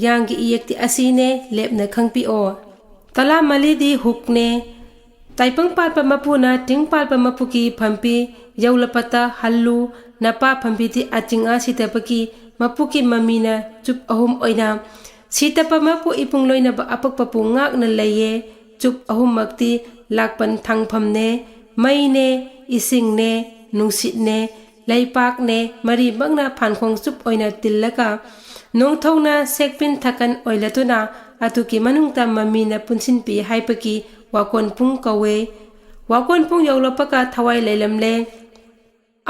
ꯌꯥꯡꯒꯤ ꯏꯌꯦꯛꯇꯤ ꯑꯁꯤꯅꯦ꯫ ꯂꯦꯞꯅ ꯈꯪꯕꯤꯌꯣ꯫ ꯇꯂꯥ ꯃꯂꯤꯗꯤ ꯍꯨꯛꯅꯦ꯫ ꯇꯥꯏꯄꯪ ꯄꯥꯜꯄ ꯃꯄꯨꯅ ꯇꯤꯡ ꯄꯥꯜꯄ ꯃꯄꯨꯒꯤ ꯐꯝꯕꯤ ꯌꯧꯂꯄꯇ ꯍꯜꯂꯨ꯫ ꯅꯄꯥ ꯐꯝꯕꯤꯗꯤ ꯑꯆꯤꯡ ꯑ ꯁꯤꯇꯕꯒꯤ ꯃꯄꯨꯒꯤ ꯃꯃꯤꯅ ꯆꯨꯞ ꯑꯍꯨꯝ ꯑꯣꯏꯅ ꯁꯤꯇꯕ ꯃꯄꯨ ꯏꯄꯨꯡ ꯂꯣꯏꯅꯕ ꯑꯄꯛꯄꯕꯨ ꯉꯥꯛꯅ ꯂꯩꯌꯦ꯫ ꯆꯨꯞ ꯑꯍꯨꯝꯃꯛꯇꯤ ꯂꯥꯛꯄꯟ ꯊꯥꯡꯐꯝꯅꯦ꯫ ꯃꯩꯅꯦ, ꯏꯁꯤꯡꯅꯦ, ꯅꯨꯡꯁꯤꯠꯅꯦ, ꯂꯩꯄꯥꯛꯅꯦ, ꯃꯔꯤꯃꯛꯅ ꯐꯥꯟꯈꯣꯡ ꯆꯨꯞ ꯑꯣꯏꯅ ꯇꯤꯜꯂꯒ, ꯅꯣꯡꯊꯧꯅ ꯁꯦꯛꯄꯤꯟ ꯊꯥꯀꯟ ꯑꯣꯏꯂꯗꯨꯅ ꯑꯗꯨꯒꯤ ꯃꯅꯨꯡꯗ ꯃꯃꯤꯅ ꯄꯨꯟꯁꯤꯟꯕꯤ ꯍꯥꯏꯕꯒꯤ ꯋꯥꯀꯣꯟ ꯄꯨꯡ ꯀꯧꯋꯦ꯫ ꯋꯥꯀꯣꯟ ꯄꯨꯡ ꯌꯧꯂꯛꯄꯒ ꯊꯋꯥꯏ ꯂꯩꯂꯝꯂꯦ꯫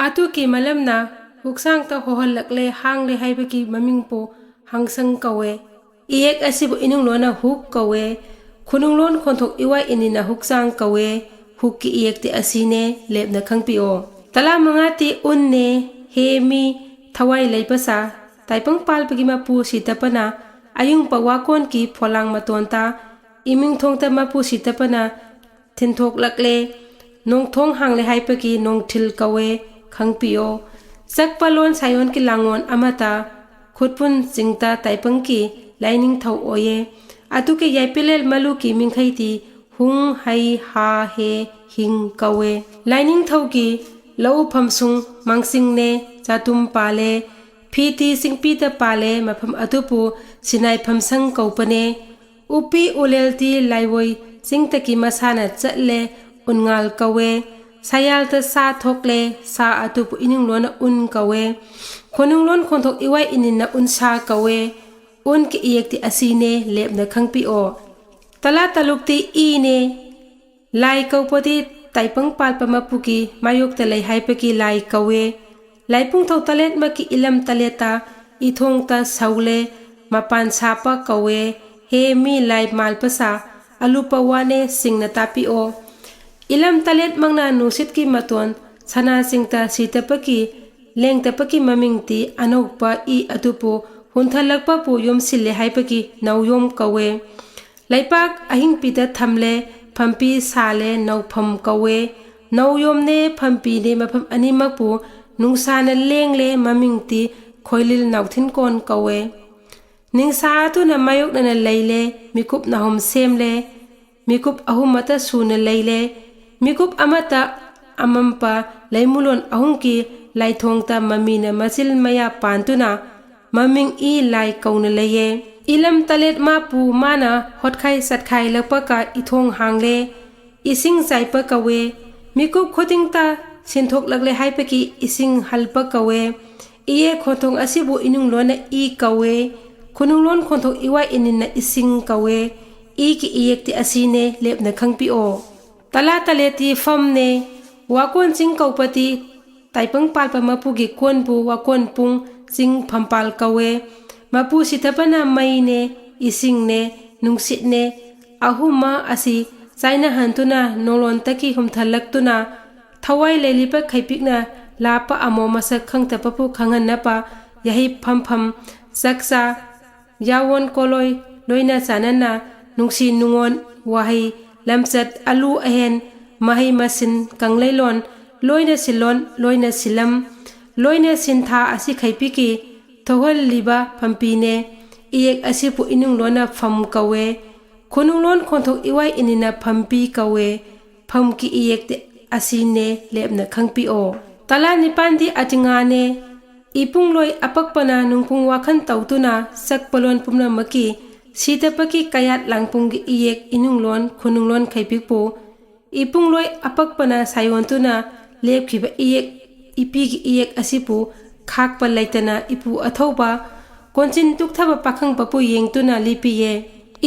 ꯑꯗꯨꯒꯤ ꯃꯂꯝꯅ ꯍꯛꯆꯥꯡꯗ ꯍꯣꯍꯜꯂꯛꯂꯦ, ꯍꯥꯡꯂꯦ ꯍꯥꯏꯕꯒꯤ ꯃꯃꯤꯡꯕꯨ ꯍꯥꯡꯁꯪ ꯀꯧꯋꯦ꯫ ꯏꯌꯦꯛ ꯑꯁꯤꯕꯨ ꯏꯅꯨꯡ ꯂꯣꯟꯅ ꯍꯨꯛ ꯀꯧꯋꯦ꯫ ꯈꯨꯅꯨꯡꯂꯣꯟ ꯈꯣꯟꯊꯣꯛ ꯏꯋꯥ ꯏꯅꯤꯅ ꯍꯨꯛꯆꯥꯡ ꯀꯧꯋꯦ꯫ ꯍꯨꯛꯀꯤ ꯏꯌꯦꯛꯇꯤ ꯑꯁꯤꯅꯦ, ꯂꯦꯞꯅ ꯈꯪꯕꯤꯌꯣ꯫ ꯇꯂꯥ ꯃꯉꯥꯇꯤ ꯎꯟꯅꯦ, ꯍꯦ ꯃꯤ ꯊꯋꯥꯏ ꯂꯩꯕ ꯁꯥ, ꯇꯥꯏꯄꯪ ꯄꯥꯜꯕꯒꯤ ꯃꯄꯨ ꯁꯤꯇꯄꯅ ꯑꯌꯨꯡꯄ ꯋꯥꯀꯣꯟꯒꯤ ꯐꯣꯂꯥꯡ ꯃꯇꯣꯟꯗ ꯏꯃꯤꯡꯊꯣꯡꯗ ꯃꯄꯨ ꯁꯤꯇꯄꯅ ꯊꯤꯟꯊꯣꯛꯂꯛꯂꯦ꯫ ꯅꯣꯡꯊꯣꯡ ꯍꯥꯡꯂꯦ ꯍꯥꯏꯕꯒꯤ ꯅꯣꯡꯊꯤꯜ ꯀꯧꯋꯦ, ꯈꯪꯕꯤꯌꯣ꯫ ꯆꯛꯄ ꯂꯣꯟ ꯁꯥꯌꯣꯟꯒꯤ ꯂꯥꯡꯉꯣꯟ ꯑꯃꯗ ꯈꯨꯠꯄꯨꯟ ꯆꯤꯡꯗ ꯇꯥꯏꯄꯪꯒꯤ ꯂꯥꯏꯅꯤꯡꯊꯧ ꯑꯣꯏꯌꯦ꯫ ꯑꯗꯨꯒꯤ ꯌꯥꯏꯄꯤꯂꯦꯜ ꯃꯂꯨꯒꯤ ꯃꯤꯡꯈꯩꯗꯤ ꯍꯨꯡ, ꯍꯩ, ꯍꯥ, ꯍꯦ, ꯍꯤꯡ ꯀꯧꯋꯦ꯫ ꯂꯥꯏꯅꯤꯡꯊꯧꯒꯤ ꯂꯧ ꯐꯝꯁꯨꯡ ꯃꯥꯡꯆꯤꯡꯅꯦ, ꯆꯥꯇꯨꯝ ꯄꯥꯜꯂꯦ꯫ ꯐꯤꯇꯤ ꯆꯤꯡꯄꯤꯗ ꯄꯥꯜꯂꯦ, ꯃꯐꯝ ꯑꯗꯨꯕꯨ ꯁꯤꯅꯥꯏ ꯐꯝꯁꯪ ꯀꯧꯕꯅꯦ꯫ ꯎꯄꯤ ꯎꯂꯦꯜꯗꯤ ꯂꯥꯏꯋꯣꯏ ꯆꯤꯡꯗꯒꯤ ꯃꯁꯥꯅ ꯆꯠꯂꯦ, ꯎꯟꯉꯥꯜ ꯀꯧꯋꯦ꯫ ꯁꯌꯥꯜꯗ ꯁꯥ ꯊꯣꯛꯂꯦ, ꯁꯥ ꯑꯗꯨꯕꯨ ꯏꯅꯨꯡ ꯂꯣꯟꯅ ꯎꯟ ꯀꯧꯋꯦ꯫ ꯈꯣꯅꯨꯡꯂꯣꯟ ꯈꯣꯟꯊꯣꯛ ꯏꯋꯥꯏ ꯏꯅꯤꯟꯅ ꯎꯟꯁꯥ ꯀꯧꯋꯦ꯫ ꯎꯟꯒꯤ ꯏꯌꯦꯛꯇꯤ ꯑꯁꯤꯅꯦ, ꯂꯦꯞꯅ ꯈꯪꯕꯤꯌꯣ꯫ ꯇꯂꯥ ꯇꯂꯨꯛꯇꯤ ꯏꯅꯦ꯫ ꯂꯥꯏ ꯀꯧꯕꯗꯤ ꯇꯥꯏꯄꯪ ꯄꯥꯜꯄ ꯃꯄꯨꯒꯤ ꯃꯥꯌꯣꯛꯇ ꯂꯩ ꯍꯥꯏꯕꯒꯤ ꯂꯥꯏ ꯀꯧꯋꯦ꯫ ꯂꯥꯏꯄꯨꯡꯊꯧ ꯇꯂꯦꯠꯃꯛꯀꯤ ꯏꯂꯝ ꯇꯂꯦꯠꯇ ꯏꯊꯣꯡꯇ ꯁꯧꯂꯦ, ꯃꯄꯥꯟ ꯁꯥꯄ ꯀꯧꯋꯦ꯫ ꯍꯦ ꯃꯤ ꯂꯥꯏ ꯃꯥꯜꯄ ꯁꯥ, ꯑꯂꯨꯄ ꯋꯥꯅꯦ ꯁꯤꯡꯅ ꯇꯥꯛꯄꯤꯌꯣ꯫ ꯏꯂꯝ ꯇꯂꯦꯠꯃꯛꯅ ꯅꯨꯡꯁꯤꯠꯀꯤ ꯃꯇꯣꯟ ꯁꯅꯥꯁꯤꯡꯇ ꯁꯤꯇꯄꯒꯤ ꯂꯦꯡꯇꯄꯒꯤ ꯃꯃꯤꯡꯗꯤ ꯑꯅꯧꯕ ꯏ ꯑꯗꯨꯕꯨ ꯍꯨꯟꯊꯜꯂꯛꯄꯕꯨ ꯌꯣꯝꯁꯤꯜꯂꯦ ꯍꯥꯏꯕꯒꯤ ꯅꯧꯌꯣꯝ ꯀꯧꯋꯦ꯫ ꯂꯩꯄꯥꯛ ꯑꯍꯤꯡꯄꯤꯗ ꯊꯝꯂꯦ, ꯐꯝꯄꯤ ꯁꯥꯂꯦ, ꯅꯧꯐꯝ ꯀꯧꯋꯦ꯫ ꯅꯧꯌꯣꯝꯅꯦ, ꯐꯝꯄꯤꯅꯦ, ꯃꯐꯝ ꯑꯅꯤꯃꯛꯄꯨ ꯅꯨꯡꯁꯥꯅ ꯂꯦꯡꯂꯦ, ꯃꯃꯤꯡꯗꯤ ꯈꯣꯏꯂꯤꯜ ꯅꯥꯎꯊꯤꯟꯀꯣꯟ ꯀꯧꯋꯦ꯫ ꯅꯤꯡꯁꯥ ꯑꯗꯨꯅ ꯃꯥꯌꯣꯛꯅꯅ ꯂꯩꯂꯦ, ꯃꯤꯀꯨꯞ ꯅꯥꯍꯨꯝ ꯁꯦꯝꯂꯦ, ꯃꯤꯀꯨꯞ ꯑꯍꯨꯝ ꯑꯃꯠꯇ ꯁꯨꯅ ꯂꯩꯂꯦ꯫ ꯃꯤꯀꯨꯞ ꯑꯃꯠꯇ ꯑꯃꯝꯄ ꯂꯩꯃꯨꯂꯣꯟ ꯑꯍꯨꯝꯒꯤ ꯂꯥꯏꯊꯣꯡꯗ ꯃꯃꯤꯅ ꯃꯆꯤꯜ ꯃꯌꯥ ꯄꯥꯟꯗꯨꯅ ꯃꯃꯤꯡ ꯏ ꯂꯥꯏ ꯀꯧꯅ ꯂꯩꯌꯦ꯫ ꯏꯂꯝ ꯇꯂꯦꯠ ꯃꯥꯄꯨ ꯃꯥꯅ ꯍꯣꯠꯈꯥꯏ ꯆꯠꯈꯥꯏꯂꯛꯄꯒ ꯏꯊꯣꯡ ꯍꯥꯡꯂꯦ, ꯏꯁꯤꯡ ꯆꯥꯏꯄ ꯀꯧꯋꯦ꯫ ꯃꯤꯀꯨꯞ ꯈꯨꯗꯤꯡꯇ ꯁꯤꯟꯊꯣꯛꯂꯛꯂꯦ ꯍꯥꯏꯕꯒꯤ ꯏꯁꯤꯡ ꯍꯜꯄ ꯀꯧꯋꯦ꯫ ꯏꯌꯦꯛ ꯈꯣꯟꯊꯣꯛ ꯑꯁꯤꯕꯨ ꯏꯅꯨꯡ ꯂꯣꯟꯅ ꯏ ꯀꯧꯋꯦ꯫ ꯈꯨꯅꯨꯡ ꯂꯣꯟ ꯈꯣꯟꯊꯣꯛ ꯏꯋꯥꯏ ꯏꯅꯤꯟꯅ ꯏꯁꯤꯡ ꯀꯧꯋꯦ꯫ ꯏꯒꯤ ꯏꯌꯦꯛꯇꯤ ꯑꯁꯤꯅꯦ, ꯂꯦꯞꯅ ꯈꯪꯄꯤꯑꯣ꯫ ꯇꯂꯥ ꯇꯂꯦꯠꯇꯤ ꯐꯝꯅꯦ꯫ ꯋꯥꯀꯣꯟ ꯆꯤꯡ ꯀꯧꯕꯗꯤ ꯇꯥꯏꯕꯪ ꯄꯥꯜꯕ ꯃꯄꯨꯒꯤ ꯀꯣꯟꯕꯨ ꯋꯥꯀꯣꯟ ꯄꯨꯡ ꯆꯤꯡ ꯐꯝꯄꯥꯜ ꯀꯧꯋꯦ꯫ ꯃꯄꯨ ꯁꯤꯊꯕꯅ ꯃꯩꯅꯦ, ꯏꯁꯤꯡꯅꯦ, ꯅꯨꯡꯁꯤꯠꯅꯦ, ꯑꯍꯨꯝꯃ ꯑꯁꯤ ꯆꯥꯏꯅꯍꯟꯗꯨꯅ ꯅꯣꯡꯂꯣꯟꯇꯒꯤ ꯍꯨꯝꯊꯜꯂꯛꯇꯨꯅ ꯊꯋꯥꯏ ꯂꯩꯂꯤꯕ ꯈꯩꯄꯤꯛꯅ ꯂꯥꯞꯄ ꯑꯃꯣ ꯃꯁꯛ ꯈꯪꯗꯕꯕꯨ ꯈꯪꯍꯟꯅꯕ ꯌꯥꯍꯤꯞ ꯐꯝꯐꯝ, ꯆꯥꯛꯆꯥ, ꯌꯥꯋꯣꯟ ꯀꯣꯂꯣꯏ ꯂꯣꯏꯅ ꯆꯥꯟꯅꯅ ꯅꯨꯡꯁꯤ ꯅꯨꯡꯉꯣꯟ, ꯋꯥꯍꯩ, ꯂꯝꯆꯠ, ꯑꯂꯨ ꯑꯍꯦꯟ, ꯃꯍꯩ ꯃꯁꯤꯟ, ꯀꯪꯂꯩꯂꯣꯟ, ꯂꯣꯏꯅ ꯁꯤꯜꯂꯣꯟ, ꯂꯣꯏꯅ ꯁꯤꯜꯂꯝ, ꯂꯣꯏꯅ ꯁꯤꯟꯊꯥ ꯑꯁꯤ ꯈꯩꯄꯤꯛꯀꯤ ꯊꯣꯛꯍꯜꯂꯤꯕ ꯐꯝꯄꯤꯅꯦ꯫ ꯏꯌꯦꯛ ꯑꯁꯤꯕꯨ ꯏꯅꯨꯡ ꯂꯣꯟꯅ ꯐꯝ ꯀꯧꯋꯦ꯫ ꯈꯨꯅꯨꯡꯂꯣꯟ ꯈꯣꯟꯊꯣꯛ ꯏꯋꯥꯏ ꯏꯅꯤꯅ ꯐꯝꯄꯤ ꯀꯧꯋꯦ꯫ ꯐꯝꯒꯤ ꯏꯌꯦꯛꯇꯤ ꯑꯁꯤꯅꯦ, ꯂꯦꯞꯅ ꯈꯪꯄꯤꯑꯣ꯫ ꯇꯂꯥ ꯅꯤꯄꯥꯟꯗꯤ ꯑꯇꯤꯉꯥꯅꯦ꯫ ꯏꯄꯨꯡꯂꯣꯏ ꯑꯄꯛꯄꯅ ꯅꯨꯡꯄꯨꯡ ꯋꯥꯈꯜ ꯇꯧꯗꯨꯅ ꯁꯛꯄꯂꯣꯟ ꯄꯨꯝꯅꯃꯛꯀꯤ ꯁꯤꯗꯕꯒꯤ ꯀꯌꯥꯠ ꯂꯥꯡꯄꯨꯡꯒꯤ ꯏꯌꯦꯛ ꯏꯅꯨꯡꯂꯣꯟ ꯈꯨꯅꯨꯡꯂꯣꯟ ꯈꯩꯄꯤꯛꯄꯨ ꯏꯄꯨꯡꯂꯣꯏ ꯑꯄꯛꯄꯅ ꯁꯥꯏꯑꯣꯟꯗꯨꯅ ꯂꯦꯞꯈꯤꯕ ꯏꯌꯦꯛ ꯏꯄꯤꯒꯤ ꯏꯌꯦꯛ ꯑꯁꯤꯕꯨ ꯈꯥꯛꯄ ꯂꯩꯇꯅ ꯏꯄꯨ ꯑꯊꯧꯕ ꯀꯣꯟꯆꯤꯟ ꯇꯨꯛꯊꯕ ꯄꯥꯈꯪꯕꯕꯨ ꯌꯦꯡꯗꯨꯅ ꯂꯤꯄꯤꯌꯦ꯫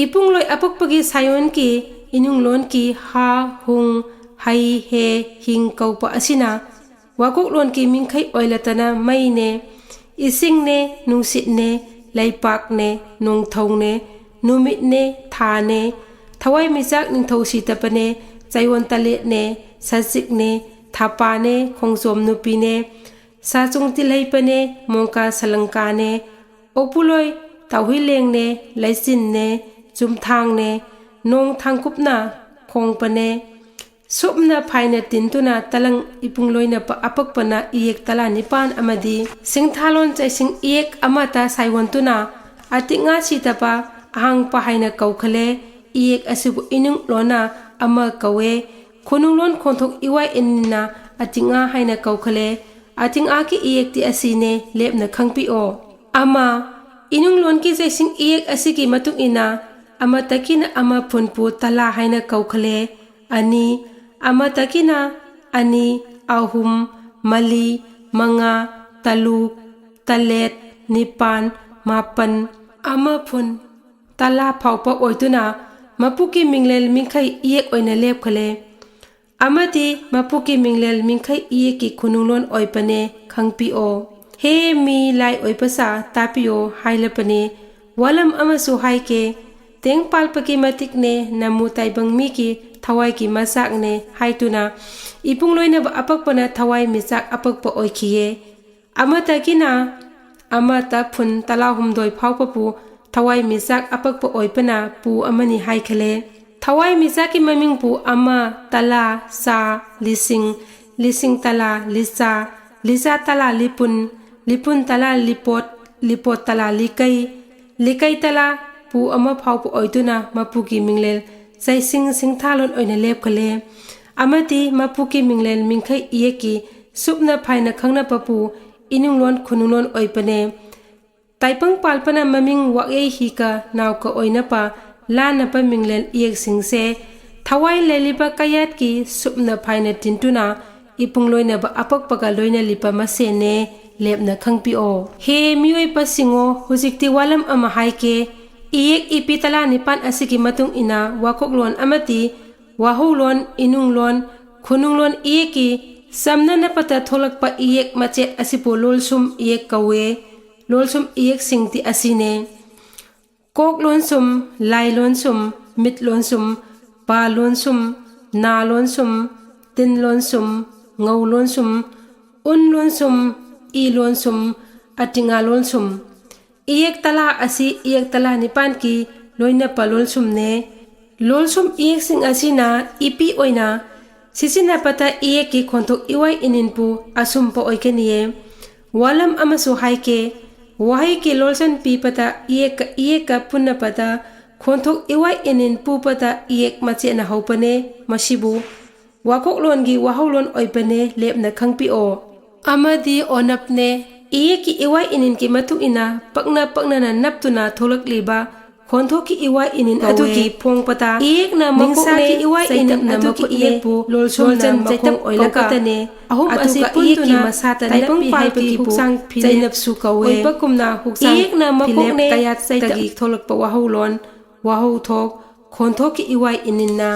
ꯏꯄꯨꯡꯂꯣꯏ ꯑꯄꯛꯄꯒꯤ ꯁꯥꯏꯑꯣꯟꯒꯤ ꯏꯅꯨꯡꯂꯣꯟꯒꯤ ꯍꯥ, ꯍꯨꯡ, ꯍꯩ, ꯍꯦ, ꯍꯤꯡ ꯀꯧꯕ ꯑꯁꯤꯅ ꯋꯥꯀꯣꯛꯂꯣꯟꯒꯤ ꯃꯤꯡꯈꯩ ꯑꯣꯏꯂꯇꯅ ꯃꯩꯅꯦ, ꯏꯁꯤꯡꯅꯦ, ꯅꯨꯡꯁꯤꯠꯅꯦ, ꯂꯩꯄꯥꯛꯅꯦ, ꯅꯣꯡꯊꯧꯅꯦ, ꯅꯨꯃꯤꯠꯅꯦ, ꯊꯥꯅꯦ, ꯊꯋꯥꯏ ꯃꯤꯆꯥꯛ ꯅꯤꯡꯊꯧ ꯁꯤꯇꯄꯅꯦ, ꯆꯌꯣꯟ ꯇꯂꯦꯠꯅꯦ, ꯁꯖꯤꯛꯅꯦ, ꯊꯥꯄꯥꯅꯦ, ꯈꯣꯡꯖꯣꯝ ꯅꯨꯄꯤꯅꯦ, ꯁꯥꯆꯨꯡ ꯇꯤꯜꯍꯩꯄꯅꯦ, ꯃꯣꯡꯀꯥ ꯁꯂꯪꯀꯥꯅꯦ, ꯑꯣꯛꯄꯨꯂꯣꯏ ꯇꯥꯎꯍꯨꯏꯂꯦꯡꯅꯦ, ꯂꯩꯆꯤꯟꯅꯦ, ꯆꯨꯝꯊꯥꯡꯅꯦ, ꯅꯣꯡ ꯊꯥꯡꯀꯨꯞꯅ ꯈꯣꯡꯄꯅꯦ, ꯁꯨꯞꯅ ꯐꯥꯏꯅ ꯇꯤꯟꯗꯨꯅ ꯇꯂꯪ ꯏꯄꯨꯡ ꯂꯣꯏꯅꯕ ꯑꯄꯛꯄꯅ ꯏꯌꯦꯛ ꯇꯂꯥ ꯅꯤꯄꯥꯟ ꯑꯃꯗꯤ ꯁꯤꯡꯊꯥꯂꯣꯟ ꯆꯩꯁꯤꯡ ꯏꯌꯦꯛ ꯑꯃꯇ ꯁꯥꯏꯑꯣꯟꯗꯨꯅ ꯑꯇꯤꯉꯥ ꯁꯤꯗꯕ ꯑꯍꯥꯡꯄ ꯍꯥꯏꯅ ꯀꯧꯈꯂꯦ꯫ ꯏꯌꯦꯛ ꯑꯁꯤꯕꯨ ꯏꯅꯨꯡ ꯂꯣꯟꯅ ꯑꯃ ꯀꯧꯋꯦ꯫ ꯈꯨꯅꯨꯡꯂꯣꯟ ꯈꯣꯟꯊꯣꯛ ꯏꯋꯥꯏ ꯏꯟꯅ ꯑꯇꯤꯉꯥ ꯍꯥꯏꯅ ꯀꯧꯈꯂꯦ꯫ ꯑꯇꯤꯉꯥꯒꯤ ꯏꯌꯦꯛꯇꯤ ꯑꯁꯤꯅꯦ, ꯂꯦꯞꯅ ꯈꯪꯄꯤꯑꯣ꯫ ꯑꯃ, ꯏꯅꯨꯡꯂꯣꯟꯒꯤ ꯆꯩꯁꯤꯡ ꯏꯌꯦꯛ ꯑꯁꯤꯒꯤ ꯃꯇꯨꯡ ꯏꯟꯅ ꯑꯃꯇꯒꯤꯅ ꯑꯃ ꯐꯨꯟꯄꯨ ꯇꯂꯥ ꯍꯥꯏꯅ ꯀꯧꯈꯂꯦ꯫ ꯑꯅꯤ, ꯑꯃꯇꯒꯤꯅ ꯑꯅꯤ, ꯑꯍꯨꯝ, ꯃꯔꯤ, ꯃꯉꯥ, ꯇꯔꯨꯛ, ꯇꯔꯦꯠ, ꯅꯤꯄꯥꯟ, ꯃꯥꯄꯟ, ꯑꯃ ꯐꯨꯟ ꯇꯔꯥ ꯐꯥꯎꯕ ꯑꯣꯏꯗꯨꯅ ꯃꯄꯨꯒꯤ ꯃꯤꯡꯂꯦꯜ ꯃꯤꯡꯈꯩ ꯏꯌꯦꯛ ꯑꯣꯏꯅ ꯂꯦꯞꯈ꯭ꯔꯦ꯫ ꯑꯃꯗꯤ ꯃꯄꯨꯒꯤ ꯃꯤꯡꯂꯦꯜ ꯃꯤꯡꯈꯩ ꯏꯌꯦꯛꯀꯤ ꯈꯨꯅꯨꯡꯂꯣꯟ ꯑꯣꯏꯕꯅꯦ ꯈꯪꯕꯤꯌꯣ꯫ ꯍꯦ ꯃꯤ ꯂꯥꯏ ꯑꯣꯏꯕ ꯁꯥ ꯇꯥꯕꯤꯌꯣ ꯍꯥꯏꯂꯕꯅꯦ꯫ ꯋꯥꯂꯝ ꯑꯃꯁꯨ ꯍꯥꯏꯒꯦ꯫ ꯇꯦꯡ ꯄꯥꯜꯄꯒꯤ ꯃꯇꯤꯛꯅꯦ ꯅꯃꯨ ꯇꯥꯏꯕꯪ ꯃꯤꯒꯤ ꯊꯋꯥꯏꯒꯤ ꯃꯆꯥꯛꯅꯦ ꯍꯥꯏꯗꯨꯅ ꯏꯄꯨꯡ ꯂꯣꯏꯅꯕ ꯑꯄꯛꯄꯅ ꯊꯋꯥꯏ ꯃꯤꯆꯥꯛ ꯑꯄꯛꯄ ꯑꯣꯏꯈꯤꯌꯦ꯫ ꯑꯃꯇꯒꯤꯅ ꯑꯃꯇ ꯐꯨꯟ ꯇꯔꯥꯍꯨꯝꯗꯣꯏ ꯐꯥꯎꯕꯕꯨ ꯊꯋꯥꯏ ꯃꯤꯆꯥꯛ ꯑꯄꯛꯄ ꯑꯣꯏꯕꯅ ꯄꯨ ꯑꯃꯅꯤ ꯍꯥꯏꯈꯂꯦ꯫ ꯊꯋꯥꯏ ꯃꯤꯆꯥꯛꯀꯤ ꯃꯃꯤꯡꯕꯨ ꯑꯃ, ꯇꯔꯥ, ꯆꯥ, ꯂꯤꯁꯤꯡ, ꯂꯤꯁꯤꯡ ꯇꯔꯥ, ꯂꯤꯆꯥ, ꯂꯤꯆꯥ ꯇꯔꯥ, ꯂꯤꯄꯨꯟ, ꯂꯤꯄꯨꯟ ꯇꯔꯥ, ꯂꯤꯄꯣꯠ, ꯂꯤꯄꯣꯠ ꯇꯔꯥ, ꯂꯤꯀꯩ, ꯂꯤꯀꯩ ꯇꯔꯥ, ꯄꯨ ꯑꯃ ꯐꯥꯎꯕ ꯑꯣꯏꯗꯨꯅ ꯃꯄꯨꯒꯤ ꯃꯤꯡꯂꯦꯜ ꯆꯩꯁꯤꯡ ꯁꯤꯡꯊꯥꯂꯣꯟ ꯑꯣꯏꯅ ꯂꯦꯞꯈꯂꯦ꯫ ꯑꯃꯗꯤ ꯃꯄꯨꯒꯤ ꯃꯤꯡꯂꯦꯜ ꯃꯤꯡꯈꯩ ꯏꯌꯦꯛꯀꯤ ꯁꯨꯞꯅ ꯐꯥꯏꯅ ꯈꯪꯅꯕꯕꯨ ꯏꯅꯨꯡꯂꯣꯟ ꯈꯨꯅꯨꯡꯂꯣꯟ ꯑꯣꯏꯕꯅꯦ꯫ ꯇꯥꯏꯄꯪ ꯄꯥꯜꯄꯅ ꯃꯃꯤꯡ ꯋꯥꯛꯌꯩ ꯍꯤꯒ ꯅꯥꯎꯀ ꯑꯣꯏꯅꯕ ꯂꯥꯟꯅꯕ ꯃꯤꯡꯂꯦꯟ ꯏꯌꯦꯛꯁꯤꯡꯁꯦ ꯊꯋꯥꯏ ꯂꯩꯂꯤꯕ ꯀꯌꯥꯠꯀꯤ ꯁꯨꯞꯅ ꯐꯥꯏꯅ ꯇꯤꯟꯇꯨꯅ ꯏꯄꯨꯡ ꯂꯣꯏꯅꯕ ꯑꯄꯛꯄꯒ ꯂꯣꯏꯅꯂꯤꯕ ꯃꯁꯦꯟꯅꯦ ꯂꯦꯞꯅ ꯈꯪꯕꯤꯌꯣ꯫ ꯍꯦ ꯃꯤꯑꯣꯏꯕꯁꯤꯡꯉꯣ, ꯍꯧꯖꯤꯛꯇꯤ ꯋꯥꯂꯝ ꯑꯃ ꯍꯥꯏꯒꯦ꯫ ꯏꯌꯦꯛ ꯏꯄꯤ ꯇꯔꯥ ꯅꯤꯄꯥꯟ ꯑꯁꯤꯒꯤ ꯃꯇꯨꯡ ꯏꯟꯅ ꯋꯥꯀꯣꯛꯂꯣꯟ ꯑꯃꯗꯤ ꯋꯥꯍꯧꯂꯣꯟ, ꯏꯅꯨꯡꯂꯣꯟ, ꯈꯨꯅꯨꯡꯂꯣꯟ ꯏꯌꯦꯛꯀꯤ ꯆꯝꯅꯅꯕꯗ ꯊꯣꯛꯂꯛꯄ ꯏꯌꯦꯛ ꯃꯆꯦꯠ ꯑꯁꯤꯕꯨ ꯂꯣꯜꯁꯨꯝ ꯏꯌꯦꯛ ꯀꯧꯋꯦ꯫ ꯂꯣꯜꯁꯨꯝ ꯏꯌꯦꯛꯁꯤꯡꯗꯤ ꯑꯁꯤꯅꯦ: ꯀꯣꯛ ꯂꯣꯟꯁꯨꯝ, ꯂꯥꯏ ꯂꯣꯟꯁꯨꯝ, ꯃꯤꯠ ꯂꯣꯟꯁꯨꯝ, ꯄꯥ ꯂꯣꯟꯁꯨꯝ, ꯅꯥ ꯂꯣꯟꯁꯨꯝ, ꯇꯤꯟ ꯂꯣꯟꯁꯨꯝ, ꯉꯧ ꯂꯣꯟꯁꯨꯝ, ꯎꯟ ꯂꯣꯟꯁꯨꯝ, ꯏ ꯂꯣꯟꯁꯨꯝ, ꯑꯇꯤꯉꯥ ꯂꯣꯟꯁꯨꯝ꯫ ꯏꯌꯦꯛ ꯇꯔꯥ ꯑꯁꯤ ꯏꯌꯦꯛ ꯇꯔꯥ ꯅꯤꯄꯥꯟꯒꯤ ꯂꯣꯏꯅꯄ ꯂꯣꯟꯁꯨꯝꯅꯦ꯫ ꯂꯣꯟꯁꯨꯝ ꯏꯌꯦꯛꯁꯤꯡ ꯑꯁꯤꯅ ꯏꯄꯤ ꯑꯣꯏꯅ ꯁꯤꯖꯤꯟꯅꯕꯗ ꯏꯌꯦꯛꯀꯤ ꯈꯣꯟꯊꯣꯛ ꯏꯋꯥꯏ ꯏꯅꯤꯟꯄꯨ ꯑꯁꯨꯝꯕ ꯑꯣꯏꯒꯅꯤꯌꯦ꯫ ꯋꯥꯂꯝ ꯑꯃꯁꯨ ꯍꯥꯏꯒꯦ꯫ ꯋꯥꯍꯩꯒꯤ ꯂꯣꯜꯆꯟ ꯄꯤꯕꯗ ꯏꯌꯦꯛꯀ ꯏꯌꯦꯛꯀ ꯄꯨꯟꯅꯕꯗ ꯈꯣꯟꯊꯣꯛ ꯏꯋꯥꯏ ꯏꯅꯤꯟ ꯄꯨꯕꯗ ꯏꯌꯦꯛ ꯃꯆꯦꯠꯅ ꯍꯧꯕꯅꯦ꯫ ꯃꯁꯤꯕꯨ ꯋꯥꯀꯣꯛꯂꯣꯟꯒꯤ ꯋꯥꯍꯧꯂꯣꯟ ꯑꯣꯏꯕꯅꯦ ꯂꯦꯞꯅ ꯈꯪꯕꯤꯌꯣ꯫ ꯑꯃꯗꯤ ꯑꯣꯅꯞꯅꯦ꯫ ꯏꯌꯦꯛꯀꯤ ꯏꯋꯥꯏ ꯏꯅꯤꯟꯒꯤ ꯃꯇꯨꯡ ꯏꯟꯅ ꯄꯛꯅ ꯄꯛꯅꯅ ꯅꯞꯇꯨꯅ ꯊꯣꯛꯂꯛꯂꯤꯕ ꯈꯣꯟꯊꯣꯛꯀꯤ ꯏꯋꯥ ꯏꯅꯤꯟ ꯑꯗꯨꯒꯤ ꯐꯣꯡꯄꯗ ꯏꯌꯦꯛꯅ ꯃꯀꯣꯛꯅꯦ, ꯏꯋꯥ ꯏꯅꯤꯟ ꯑꯗꯨꯒꯤ ꯏꯌꯦꯛꯄꯨ ꯂꯣꯜꯁꯨꯝꯅ ꯃꯈꯣꯡ ꯑꯣꯏꯂꯛꯀꯇꯅꯦ꯫ ꯑꯍꯨꯝ ꯑꯁꯤ ꯄꯨꯟꯗꯨꯅ ꯇꯥꯏꯕꯪ ꯄꯥꯜꯒꯤ ꯍꯛꯆꯥꯡ ꯐꯤꯔꯦꯞ ꯆꯩꯅꯞꯁꯨ ꯀꯧꯋꯦ꯫ ꯑꯣꯏꯕꯒꯨꯝꯅ ꯍꯛꯆꯥꯡ ꯏꯌꯦꯛꯅ ꯐꯤꯔꯦꯞ ꯃꯀꯣꯛꯅꯦ, ꯀꯌꯥꯠꯇꯒꯤ ꯊꯣꯛꯂꯛꯄ ꯋꯥꯍꯧꯂꯣꯟ, ꯋꯥꯍꯧꯊꯣꯛ, ꯈꯣꯟꯊꯣꯛꯀꯤ ꯏꯋꯥ ꯏꯅꯤꯟꯅ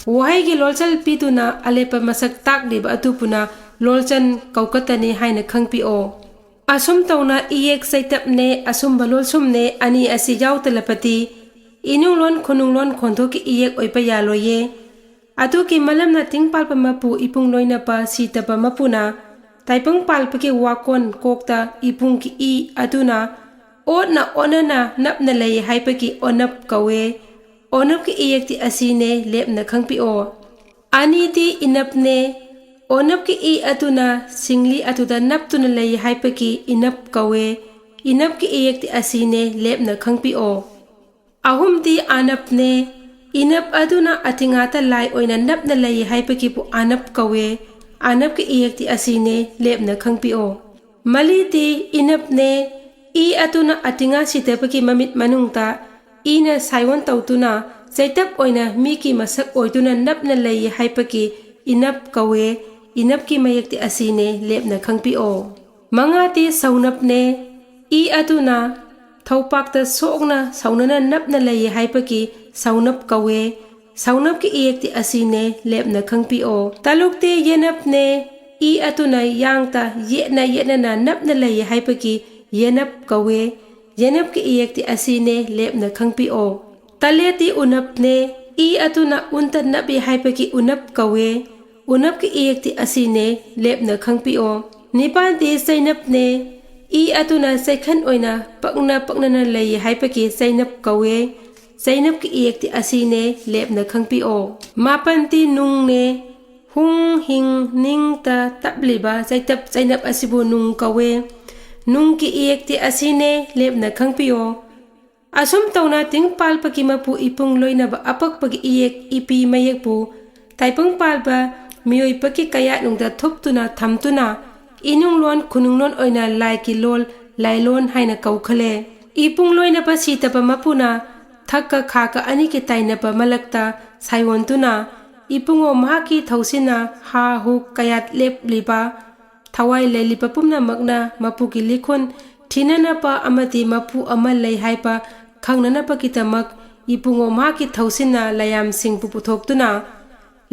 ꯋꯥꯍꯩꯒꯤ ꯂꯣꯜꯆꯜ ꯄꯤꯗꯨꯅ ꯑꯂꯦꯞꯄ ꯃꯁꯛ ꯇꯥꯛꯂꯤꯕ ꯑꯗꯨꯕꯨꯅ ꯂꯣꯜꯆꯟ ꯀꯧꯀꯇꯅꯤ ꯍꯥꯏꯅ ꯈꯪꯄꯤꯑꯣ꯫ ꯑꯁꯨꯝ ꯇꯧꯅ ꯏꯌꯦꯛ ꯆꯩꯇꯞꯅꯦ, ꯑꯁꯨꯝꯕ ꯂꯣꯜꯁꯨꯝꯅꯦ ꯑꯅꯤ ꯑꯁꯤ ꯌꯥꯎꯗꯂꯕꯗꯤ ꯏꯅꯨꯡꯂꯣꯟ ꯈꯨꯅꯨꯡꯂꯣꯟ ꯈꯣꯟꯊꯣꯛꯀꯤ ꯏꯌꯦꯛ ꯑꯣꯏꯕ ꯌꯥꯂꯣꯏꯌꯦ꯫ ꯑꯗꯨꯒꯤ ꯃꯂꯝꯅ ꯇꯤꯡꯄꯥꯜꯄ ꯃꯄꯨ ꯏꯄꯨꯡ ꯂꯣꯏꯅꯕ ꯁꯤꯇꯕ ꯃꯄꯨꯅ ꯇꯥꯏꯕꯪ ꯄꯥꯜꯕꯒꯤ ꯋꯥꯀꯣꯟ ꯀꯣꯛꯇ ꯏꯄꯨꯡꯒꯤ ꯏ ꯑꯗꯨꯅ ꯑꯣꯠꯅ ꯑꯣꯟꯅꯅ ꯅꯞꯅ ꯂꯩ ꯍꯥꯏꯕꯒꯤ ꯑꯣꯅꯞ ꯀꯧꯋꯦ꯫ ꯑꯣꯅꯞꯀꯤ ꯏꯌꯦꯛꯇꯤ ꯑꯁꯤꯅꯦ ꯂꯦꯞꯅ ꯈꯪꯄꯤꯑꯣ꯫ ꯑꯅꯤꯗꯤ ꯏꯅꯞꯅꯦ꯫ ꯑꯣꯅꯞꯀꯤ ꯏ ꯑꯗꯨꯅ ꯁꯤꯡꯂꯤ ꯑꯗꯨꯗ ꯅꯞꯇꯨꯅ ꯂꯩ ꯍꯥꯏꯕꯒꯤ ꯏꯅꯞ ꯀꯧꯋꯦ꯫ ꯏꯅꯞꯀꯤ ꯏꯌꯦꯛꯇꯤ ꯑꯁꯤꯅꯦ ꯂꯦꯞꯅ ꯈꯪꯄꯤꯑꯣ꯫ ꯑꯍꯨꯝꯗꯤ ꯑꯥꯅꯞꯅꯦ꯫ ꯏꯅꯞ ꯑꯗꯨꯅ ꯑꯇꯤꯉꯥꯇ ꯂꯥꯏ ꯑꯣꯏꯅ ꯅꯞꯅ ꯂꯩ ꯍꯥꯏꯕꯒꯤꯕꯨ ꯑꯥꯅꯞ ꯀꯧꯋꯦ꯫ ꯑꯥꯅꯞꯀꯤ ꯏꯌꯦꯛꯇꯤ ꯑꯁꯤꯅꯦ ꯂꯦꯞꯅ ꯈꯪꯄꯤꯑꯣ꯫ ꯃꯂꯤꯗꯤ ꯏꯅꯞꯅꯦ꯫ ꯏ ꯑꯗꯨꯅ ꯑꯇꯤꯉꯥ ꯁꯤꯗꯕꯒꯤ ꯃꯃꯤꯠ ꯃꯅꯨꯡꯗ ꯏꯅ ꯁꯥꯏꯑꯣꯟ ꯇꯧꯗꯨꯅ ꯆꯩꯇꯞ ꯑꯣꯏꯅ ꯃꯤꯒꯤ ꯃꯁꯛ ꯑꯣꯏꯗꯨꯅ ꯅꯞꯅ ꯂꯩ ꯍꯥꯏꯕꯒꯤ ꯏꯅꯞ ꯀꯧꯋꯦ꯫ ꯏꯅꯞꯀꯤ ꯃꯌꯦꯛꯇꯤ ꯑꯁꯤꯅꯦ ꯂꯦꯞꯅ ꯈꯪꯄꯤꯑꯣ꯫ ꯃꯉꯥꯗꯤ ꯁꯧꯅꯞꯅꯦ꯫ ꯏ ꯑꯗꯨꯅ ꯊꯧꯄꯥꯛꯇ ꯁꯣꯛꯅ ꯁꯧꯅꯅ ꯅꯞꯅ ꯂꯩ ꯍꯥꯏꯕꯒꯤ ꯁꯧꯅꯞ ꯀꯧꯋꯦ꯫ ꯁꯧꯅꯞꯀꯤ ꯏꯌꯦꯛꯇꯤ ꯑꯁꯤꯅꯦ ꯂꯦꯞꯅ ꯈꯪꯄꯤꯑꯣ꯫ ꯇꯔꯨꯛꯇꯤ ꯌꯦꯅꯞꯅꯦ꯫ ꯏ ꯑꯗꯨꯅ ꯌꯥꯡꯇ ꯌꯦꯠꯅ ꯌꯦꯠꯅꯅ ꯅꯞꯅ ꯂꯩ ꯍꯥꯏꯕꯒꯤ ꯌꯦꯅꯞ ꯀꯧꯋꯦ꯫ ꯌꯦꯅꯞꯀꯤ ꯏꯌꯦꯛꯇꯤ ꯑꯁꯤꯅꯦ ꯂꯦꯞꯅ ꯈꯪꯄꯤꯑꯣ꯫ ꯇꯔꯦꯠꯇꯤ ꯎꯅꯞꯅꯦ꯫ ꯏ ꯑꯗꯨꯅ ꯎꯟꯇ ꯅꯞꯏ ꯍꯥꯏꯕꯒꯤ ꯎꯅꯞ ꯀꯧꯋꯦ꯫ ꯎꯅꯞꯀꯤ ꯏꯌꯦꯛꯇꯤ ꯑꯁꯤꯅꯦ ꯂꯦꯞꯅ ꯈꯪꯄꯤꯑꯣ꯫ ꯅꯤꯄꯥꯟꯗꯤ ꯆꯩꯅꯞꯅꯦ꯫ ꯏ ꯑꯗꯨꯅ ꯆꯩꯈꯟ ꯑꯣꯏꯅ ꯄꯛꯅ ꯄꯛꯅꯅ ꯂꯩ ꯍꯥꯏꯕꯒꯤ ꯆꯩꯅꯞ ꯀꯧꯋꯦ꯫ ꯆꯩꯅꯞꯀꯤ ꯏꯌꯦꯛꯇꯤ ꯑꯁꯤꯅꯦ ꯂꯦꯞꯅ ꯈꯪꯄꯤꯑꯣ꯫ ꯃꯥꯄꯟꯗꯤ ꯅꯨꯡꯅꯦ꯫ ꯍꯨꯡ ꯍꯤꯡ ꯅꯤꯡꯇ ꯇꯞꯂꯤꯕ ꯆꯩꯇꯞ ꯆꯩꯅꯞ ꯑꯁꯤꯕꯨ ꯅꯨꯡ ꯀꯧꯋꯦ꯫ ꯅꯨꯡꯒꯤ ꯏꯌꯦꯛꯇꯤ ꯑꯁꯤꯅꯦ ꯂꯦꯞꯅ ꯈꯪꯄꯤꯌꯣ꯫ ꯑꯁꯨꯝ ꯇꯧꯅ ꯇꯤꯡ ꯄꯥꯜꯄꯒꯤ ꯃꯄꯨ ꯏꯄꯨꯡ ꯂꯣꯏꯅꯕ ꯑꯄꯛꯄꯒꯤ ꯏꯌꯦꯛ ꯏꯄꯤ ꯃꯌꯦꯛꯄꯨ ꯇꯥꯏꯕꯪ ꯄꯥꯜꯕ ꯃꯤꯑꯣꯏꯕꯒꯤ ꯀꯌꯥꯠꯅꯨꯡꯗ ꯊꯨꯞꯇꯨꯅ ꯊꯝꯗꯨꯅ ꯏꯅꯨꯡꯂꯣꯟ ꯈꯨꯅꯨꯡꯂꯣꯟ ꯑꯣꯏꯅ ꯂꯥꯏꯒꯤ ꯂꯣꯜ ꯂꯥꯏꯂꯣꯟ ꯍꯥꯏꯅ ꯀꯧꯈꯜꯂꯦ꯫ ꯏꯄꯨꯡ ꯂꯣꯏꯅꯕ ꯁꯤꯇꯕ ꯃꯄꯨꯅ ꯊꯛꯀ ꯈꯥꯀ ꯑꯅꯤꯒꯤ ꯇꯥꯏꯅꯕ ꯃꯂꯛꯇ ꯁꯥꯏꯑꯣꯟꯗꯨꯅ, ꯏꯕꯨꯡꯉꯣ ꯃꯍꯥꯛꯀꯤ ꯊꯧꯁꯤꯅ ꯍꯥ ꯍꯨ ꯀꯌꯥꯠ ꯂꯦꯞꯂꯤꯕ, ꯊꯋꯥꯏ ꯂꯩꯂꯤꯕ ꯄꯨꯝꯅꯃꯛꯅ ꯃꯄꯨꯒꯤ ꯂꯤꯈꯨꯟ ꯊꯤꯅꯅꯕ ꯑꯃꯗꯤ ꯃꯄꯨ ꯑꯃ ꯂꯩ ꯍꯥꯏꯕ ꯈꯪꯅꯅꯕꯒꯤꯗꯃꯛ ꯏꯕꯨꯡꯉꯣ ꯃꯍꯥꯛꯀꯤ ꯊꯧꯁꯤꯅ ꯂꯥꯏꯌꯥꯝꯁꯤꯡꯕꯨ ꯄꯨꯊꯣꯛꯇꯨꯅ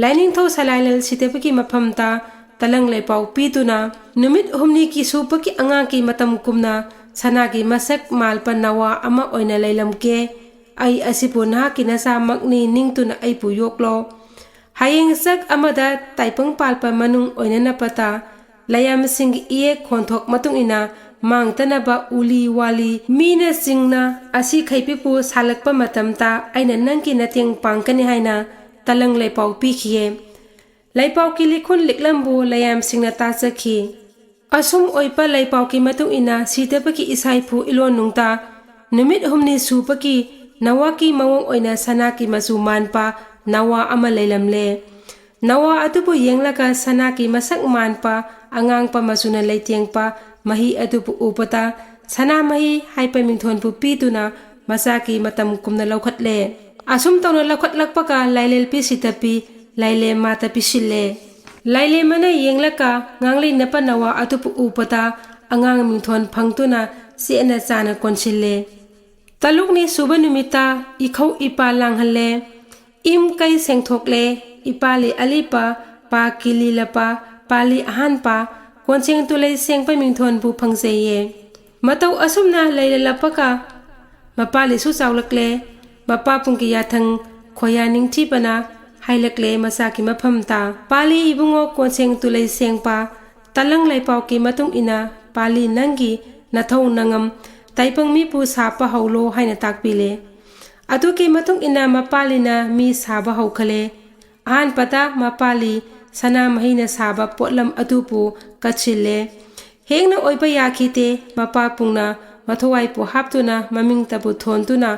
ꯂꯥꯏꯅꯤꯡꯊꯧ ꯁꯂꯥꯏꯂꯦꯜ ꯁꯤꯗꯕꯒꯤ ꯃꯐꯝꯗ ꯇꯂꯪ ꯂꯩꯄꯥꯎ ꯄꯤꯗꯨꯅ, ꯅꯨꯃꯤꯠ ꯍꯨꯝꯅꯤꯒꯤ ꯁꯨꯕꯒꯤ ꯑꯉꯥꯡꯒꯤ ꯃꯇꯝ ꯀꯨꯝꯅ ꯁꯅꯥꯒꯤ ꯃꯁꯛ ꯃꯥꯜꯄ ꯅꯋꯥ ꯑꯃ ꯑꯣꯏꯅ ꯂꯩꯂꯝꯒꯦ꯫ ꯑꯩ ꯑꯁꯤꯕꯨ ꯅꯍꯥꯛꯀꯤ ꯅꯆꯥꯃꯛꯅꯤ, ꯅꯤꯡꯇꯨꯅ ꯑꯩꯕꯨ ꯌꯣꯛꯂꯣ꯫ ꯍꯌꯦꯡ ꯆꯥꯛ ꯑꯃꯗ ꯇꯥꯏꯄꯪ ꯄꯥꯜꯄ ꯃꯅꯨꯡ ꯑꯣꯏꯅꯅꯕꯗ ꯂꯥꯏꯌꯥꯝꯁꯤꯡꯒꯤ ꯏꯌꯦꯛ ꯈꯣꯟꯊꯣꯛ ꯃꯇꯨꯡ ꯏꯟꯅ ꯃꯥꯡꯗꯅꯕ ꯎꯂꯤ ꯋꯥꯂꯤ ꯃꯤꯅ ꯆꯤꯡꯅ ꯑꯁꯤ ꯈꯩꯕꯤꯕꯨ ꯁꯥꯜꯂꯛꯄ ꯃꯇꯝꯗ ꯑꯩꯅ ꯅꯪꯒꯤ ꯃꯇꯦꯡ ꯄꯥꯡꯒꯅꯤ ꯍꯥꯏꯅ ꯇꯂꯪ ꯂꯩꯄꯥꯎ ꯄꯤꯈꯤꯌꯦ꯫ ꯂꯩꯄꯥꯎꯒꯤ ꯂꯤꯈꯨꯟ ꯂꯤꯛꯂꯝꯕꯨ ꯂꯥꯏꯌꯥꯝꯁꯤꯡꯅ ꯇꯥꯖꯈꯤ꯫ ꯑꯁꯨꯝ ꯑꯣꯏꯕ ꯂꯩꯄꯥꯎꯒꯤ ꯃꯇꯨꯡ ꯏꯟꯅ ꯁꯤꯗꯕꯒꯤ ꯏꯁꯥꯏꯐꯨ ꯏꯂꯣꯟꯅꯨꯡꯗ ꯅꯨꯃꯤꯠ ꯍꯨꯝꯅꯤ ꯁꯨꯕꯒꯤ ꯅꯋꯥꯒꯤ ꯃꯑꯣꯡ ꯑꯣꯏꯅ ꯁꯅꯥꯒꯤ ꯃꯆꯨ ꯃꯥꯟꯕ ꯅꯋꯥ ꯑꯃ ꯂꯩꯂꯝꯂꯦ꯫ ꯅꯋꯥ ꯑꯗꯨꯕꯨ ꯌꯦꯡꯂꯒ ꯁꯅꯥꯒꯤ ꯃꯁꯛ ꯃꯥꯟꯕ ꯑꯉꯥꯡꯕ ꯃꯆꯨꯅ ꯂꯩꯇꯦꯡꯕ ꯃꯍꯤ ꯑꯗꯨꯕꯨ ꯎꯕꯗ ꯁꯅꯥꯃꯍꯤ ꯍꯥꯏꯕ ꯃꯤꯡꯊꯣꯟꯕꯨ ꯄꯤꯗꯨꯅ ꯃꯆꯥꯒꯤ ꯃꯇꯝ ꯀꯨꯝꯅ ꯂꯧꯈꯠꯂꯦ꯫ ꯑꯁꯨꯝ ꯇꯧꯅ ꯂꯧꯈꯠꯂꯛꯄꯒ ꯂꯥꯏꯂꯦꯜ ꯄꯤꯁꯤꯗ ꯄꯤ, ꯂꯥꯏꯂꯦꯝ ꯃꯥꯇ ꯄꯤꯁꯤꯜꯂꯦ꯫ ꯂꯥꯏꯂꯦꯝ ꯑꯃꯅ ꯌꯦꯡꯂꯒ ꯉꯥꯡꯂꯩꯅꯕ ꯅꯋꯥ ꯑꯗꯨꯕꯨ ꯎꯕꯗ ꯑꯉꯥꯡ ꯃꯤꯡꯊꯣꯟ ꯐꯪꯗꯨꯅ ꯆꯦꯠꯅ ꯆꯥꯅ ꯀꯣꯟꯁꯤꯜꯂꯦ꯫ ꯇꯔꯨꯛꯅꯤ ꯁꯨꯕ ꯅꯨꯃꯤꯠꯇ ꯏꯈꯧ ꯏꯄꯥ ꯂꯥꯡꯍꯜꯂꯦ꯫ ꯏꯝ ꯀꯩ ꯁꯦꯡꯊꯣꯛꯂꯦ꯫ ꯏꯄꯥꯂꯤ ꯑꯂꯤꯄ, ꯄꯥ ꯀꯤꯂꯤ ꯂꯄꯥ, ꯄꯥꯂꯤ ꯑꯍꯥꯟꯄ, ꯀꯣꯟꯁꯦꯡ ꯇꯨꯂꯩ ꯁꯦꯡꯕ ꯃꯤꯡꯊꯣꯟꯕꯨ ꯐꯪꯖꯩꯌꯦ꯫ ꯃꯇꯧ ꯑꯁꯨꯝꯅ ꯂꯩꯔꯂꯞꯄꯒ ꯃꯄꯥꯂꯤꯁꯨ ꯆꯥꯎꯂꯛꯂꯦ꯫ ꯃꯄꯥ ꯄꯨꯡꯒꯤ ꯌꯥꯊꯪ ꯈꯣꯌꯥ ꯅꯤꯡꯊꯤꯕꯅ ꯍꯥꯏꯂꯛꯂꯦ ꯃꯆꯥꯒꯤ ꯃꯐꯝꯗ꯫ ꯄꯥꯂꯤ ꯏꯕꯨꯡꯉꯣ ꯀꯣꯟꯁꯦꯡ ꯇꯨꯂꯩ ꯁꯦꯡꯕ, ꯇꯂꯪ ꯂꯩꯄꯥꯎꯒꯤ ꯃꯇꯨꯡ ꯏꯟꯅ ꯄꯥꯂꯤ ꯅꯪꯒꯤ ꯅꯊꯧ ꯅꯉꯝ ꯇꯥꯏꯄꯪ ꯃꯤꯕꯨ ꯁꯥꯄ ꯍꯧꯂꯣ ꯍꯥꯏꯅ ꯇꯥꯛꯄꯤꯂꯦ꯫ ꯑꯗꯨꯒꯤ ꯃꯇꯨꯡ ꯏꯟꯅ ꯃꯄꯥꯂꯤꯅ ꯃꯤ ꯁꯥꯕ ꯍꯧꯈꯂꯦ꯫ ꯑꯍꯥꯟꯕꯗ ꯃꯄꯥꯂꯤ ꯁꯅꯥꯃꯍꯤꯅ ꯁꯥꯕ ꯄꯣꯠꯂꯝ ꯑꯗꯨꯕꯨ ꯀꯠꯁꯤꯜꯂꯦ꯫ ꯍꯦꯡꯅ ꯑꯣꯏꯕ ꯌꯥꯈꯤꯗꯦ꯫ ꯃꯄꯥ ꯄꯨꯡꯅ ꯃꯊꯧꯋꯥꯏꯕꯨ ꯍꯥꯞꯇꯨꯅ ꯃꯃꯤꯡꯇꯕꯨ ꯊꯣꯟꯗꯨꯅ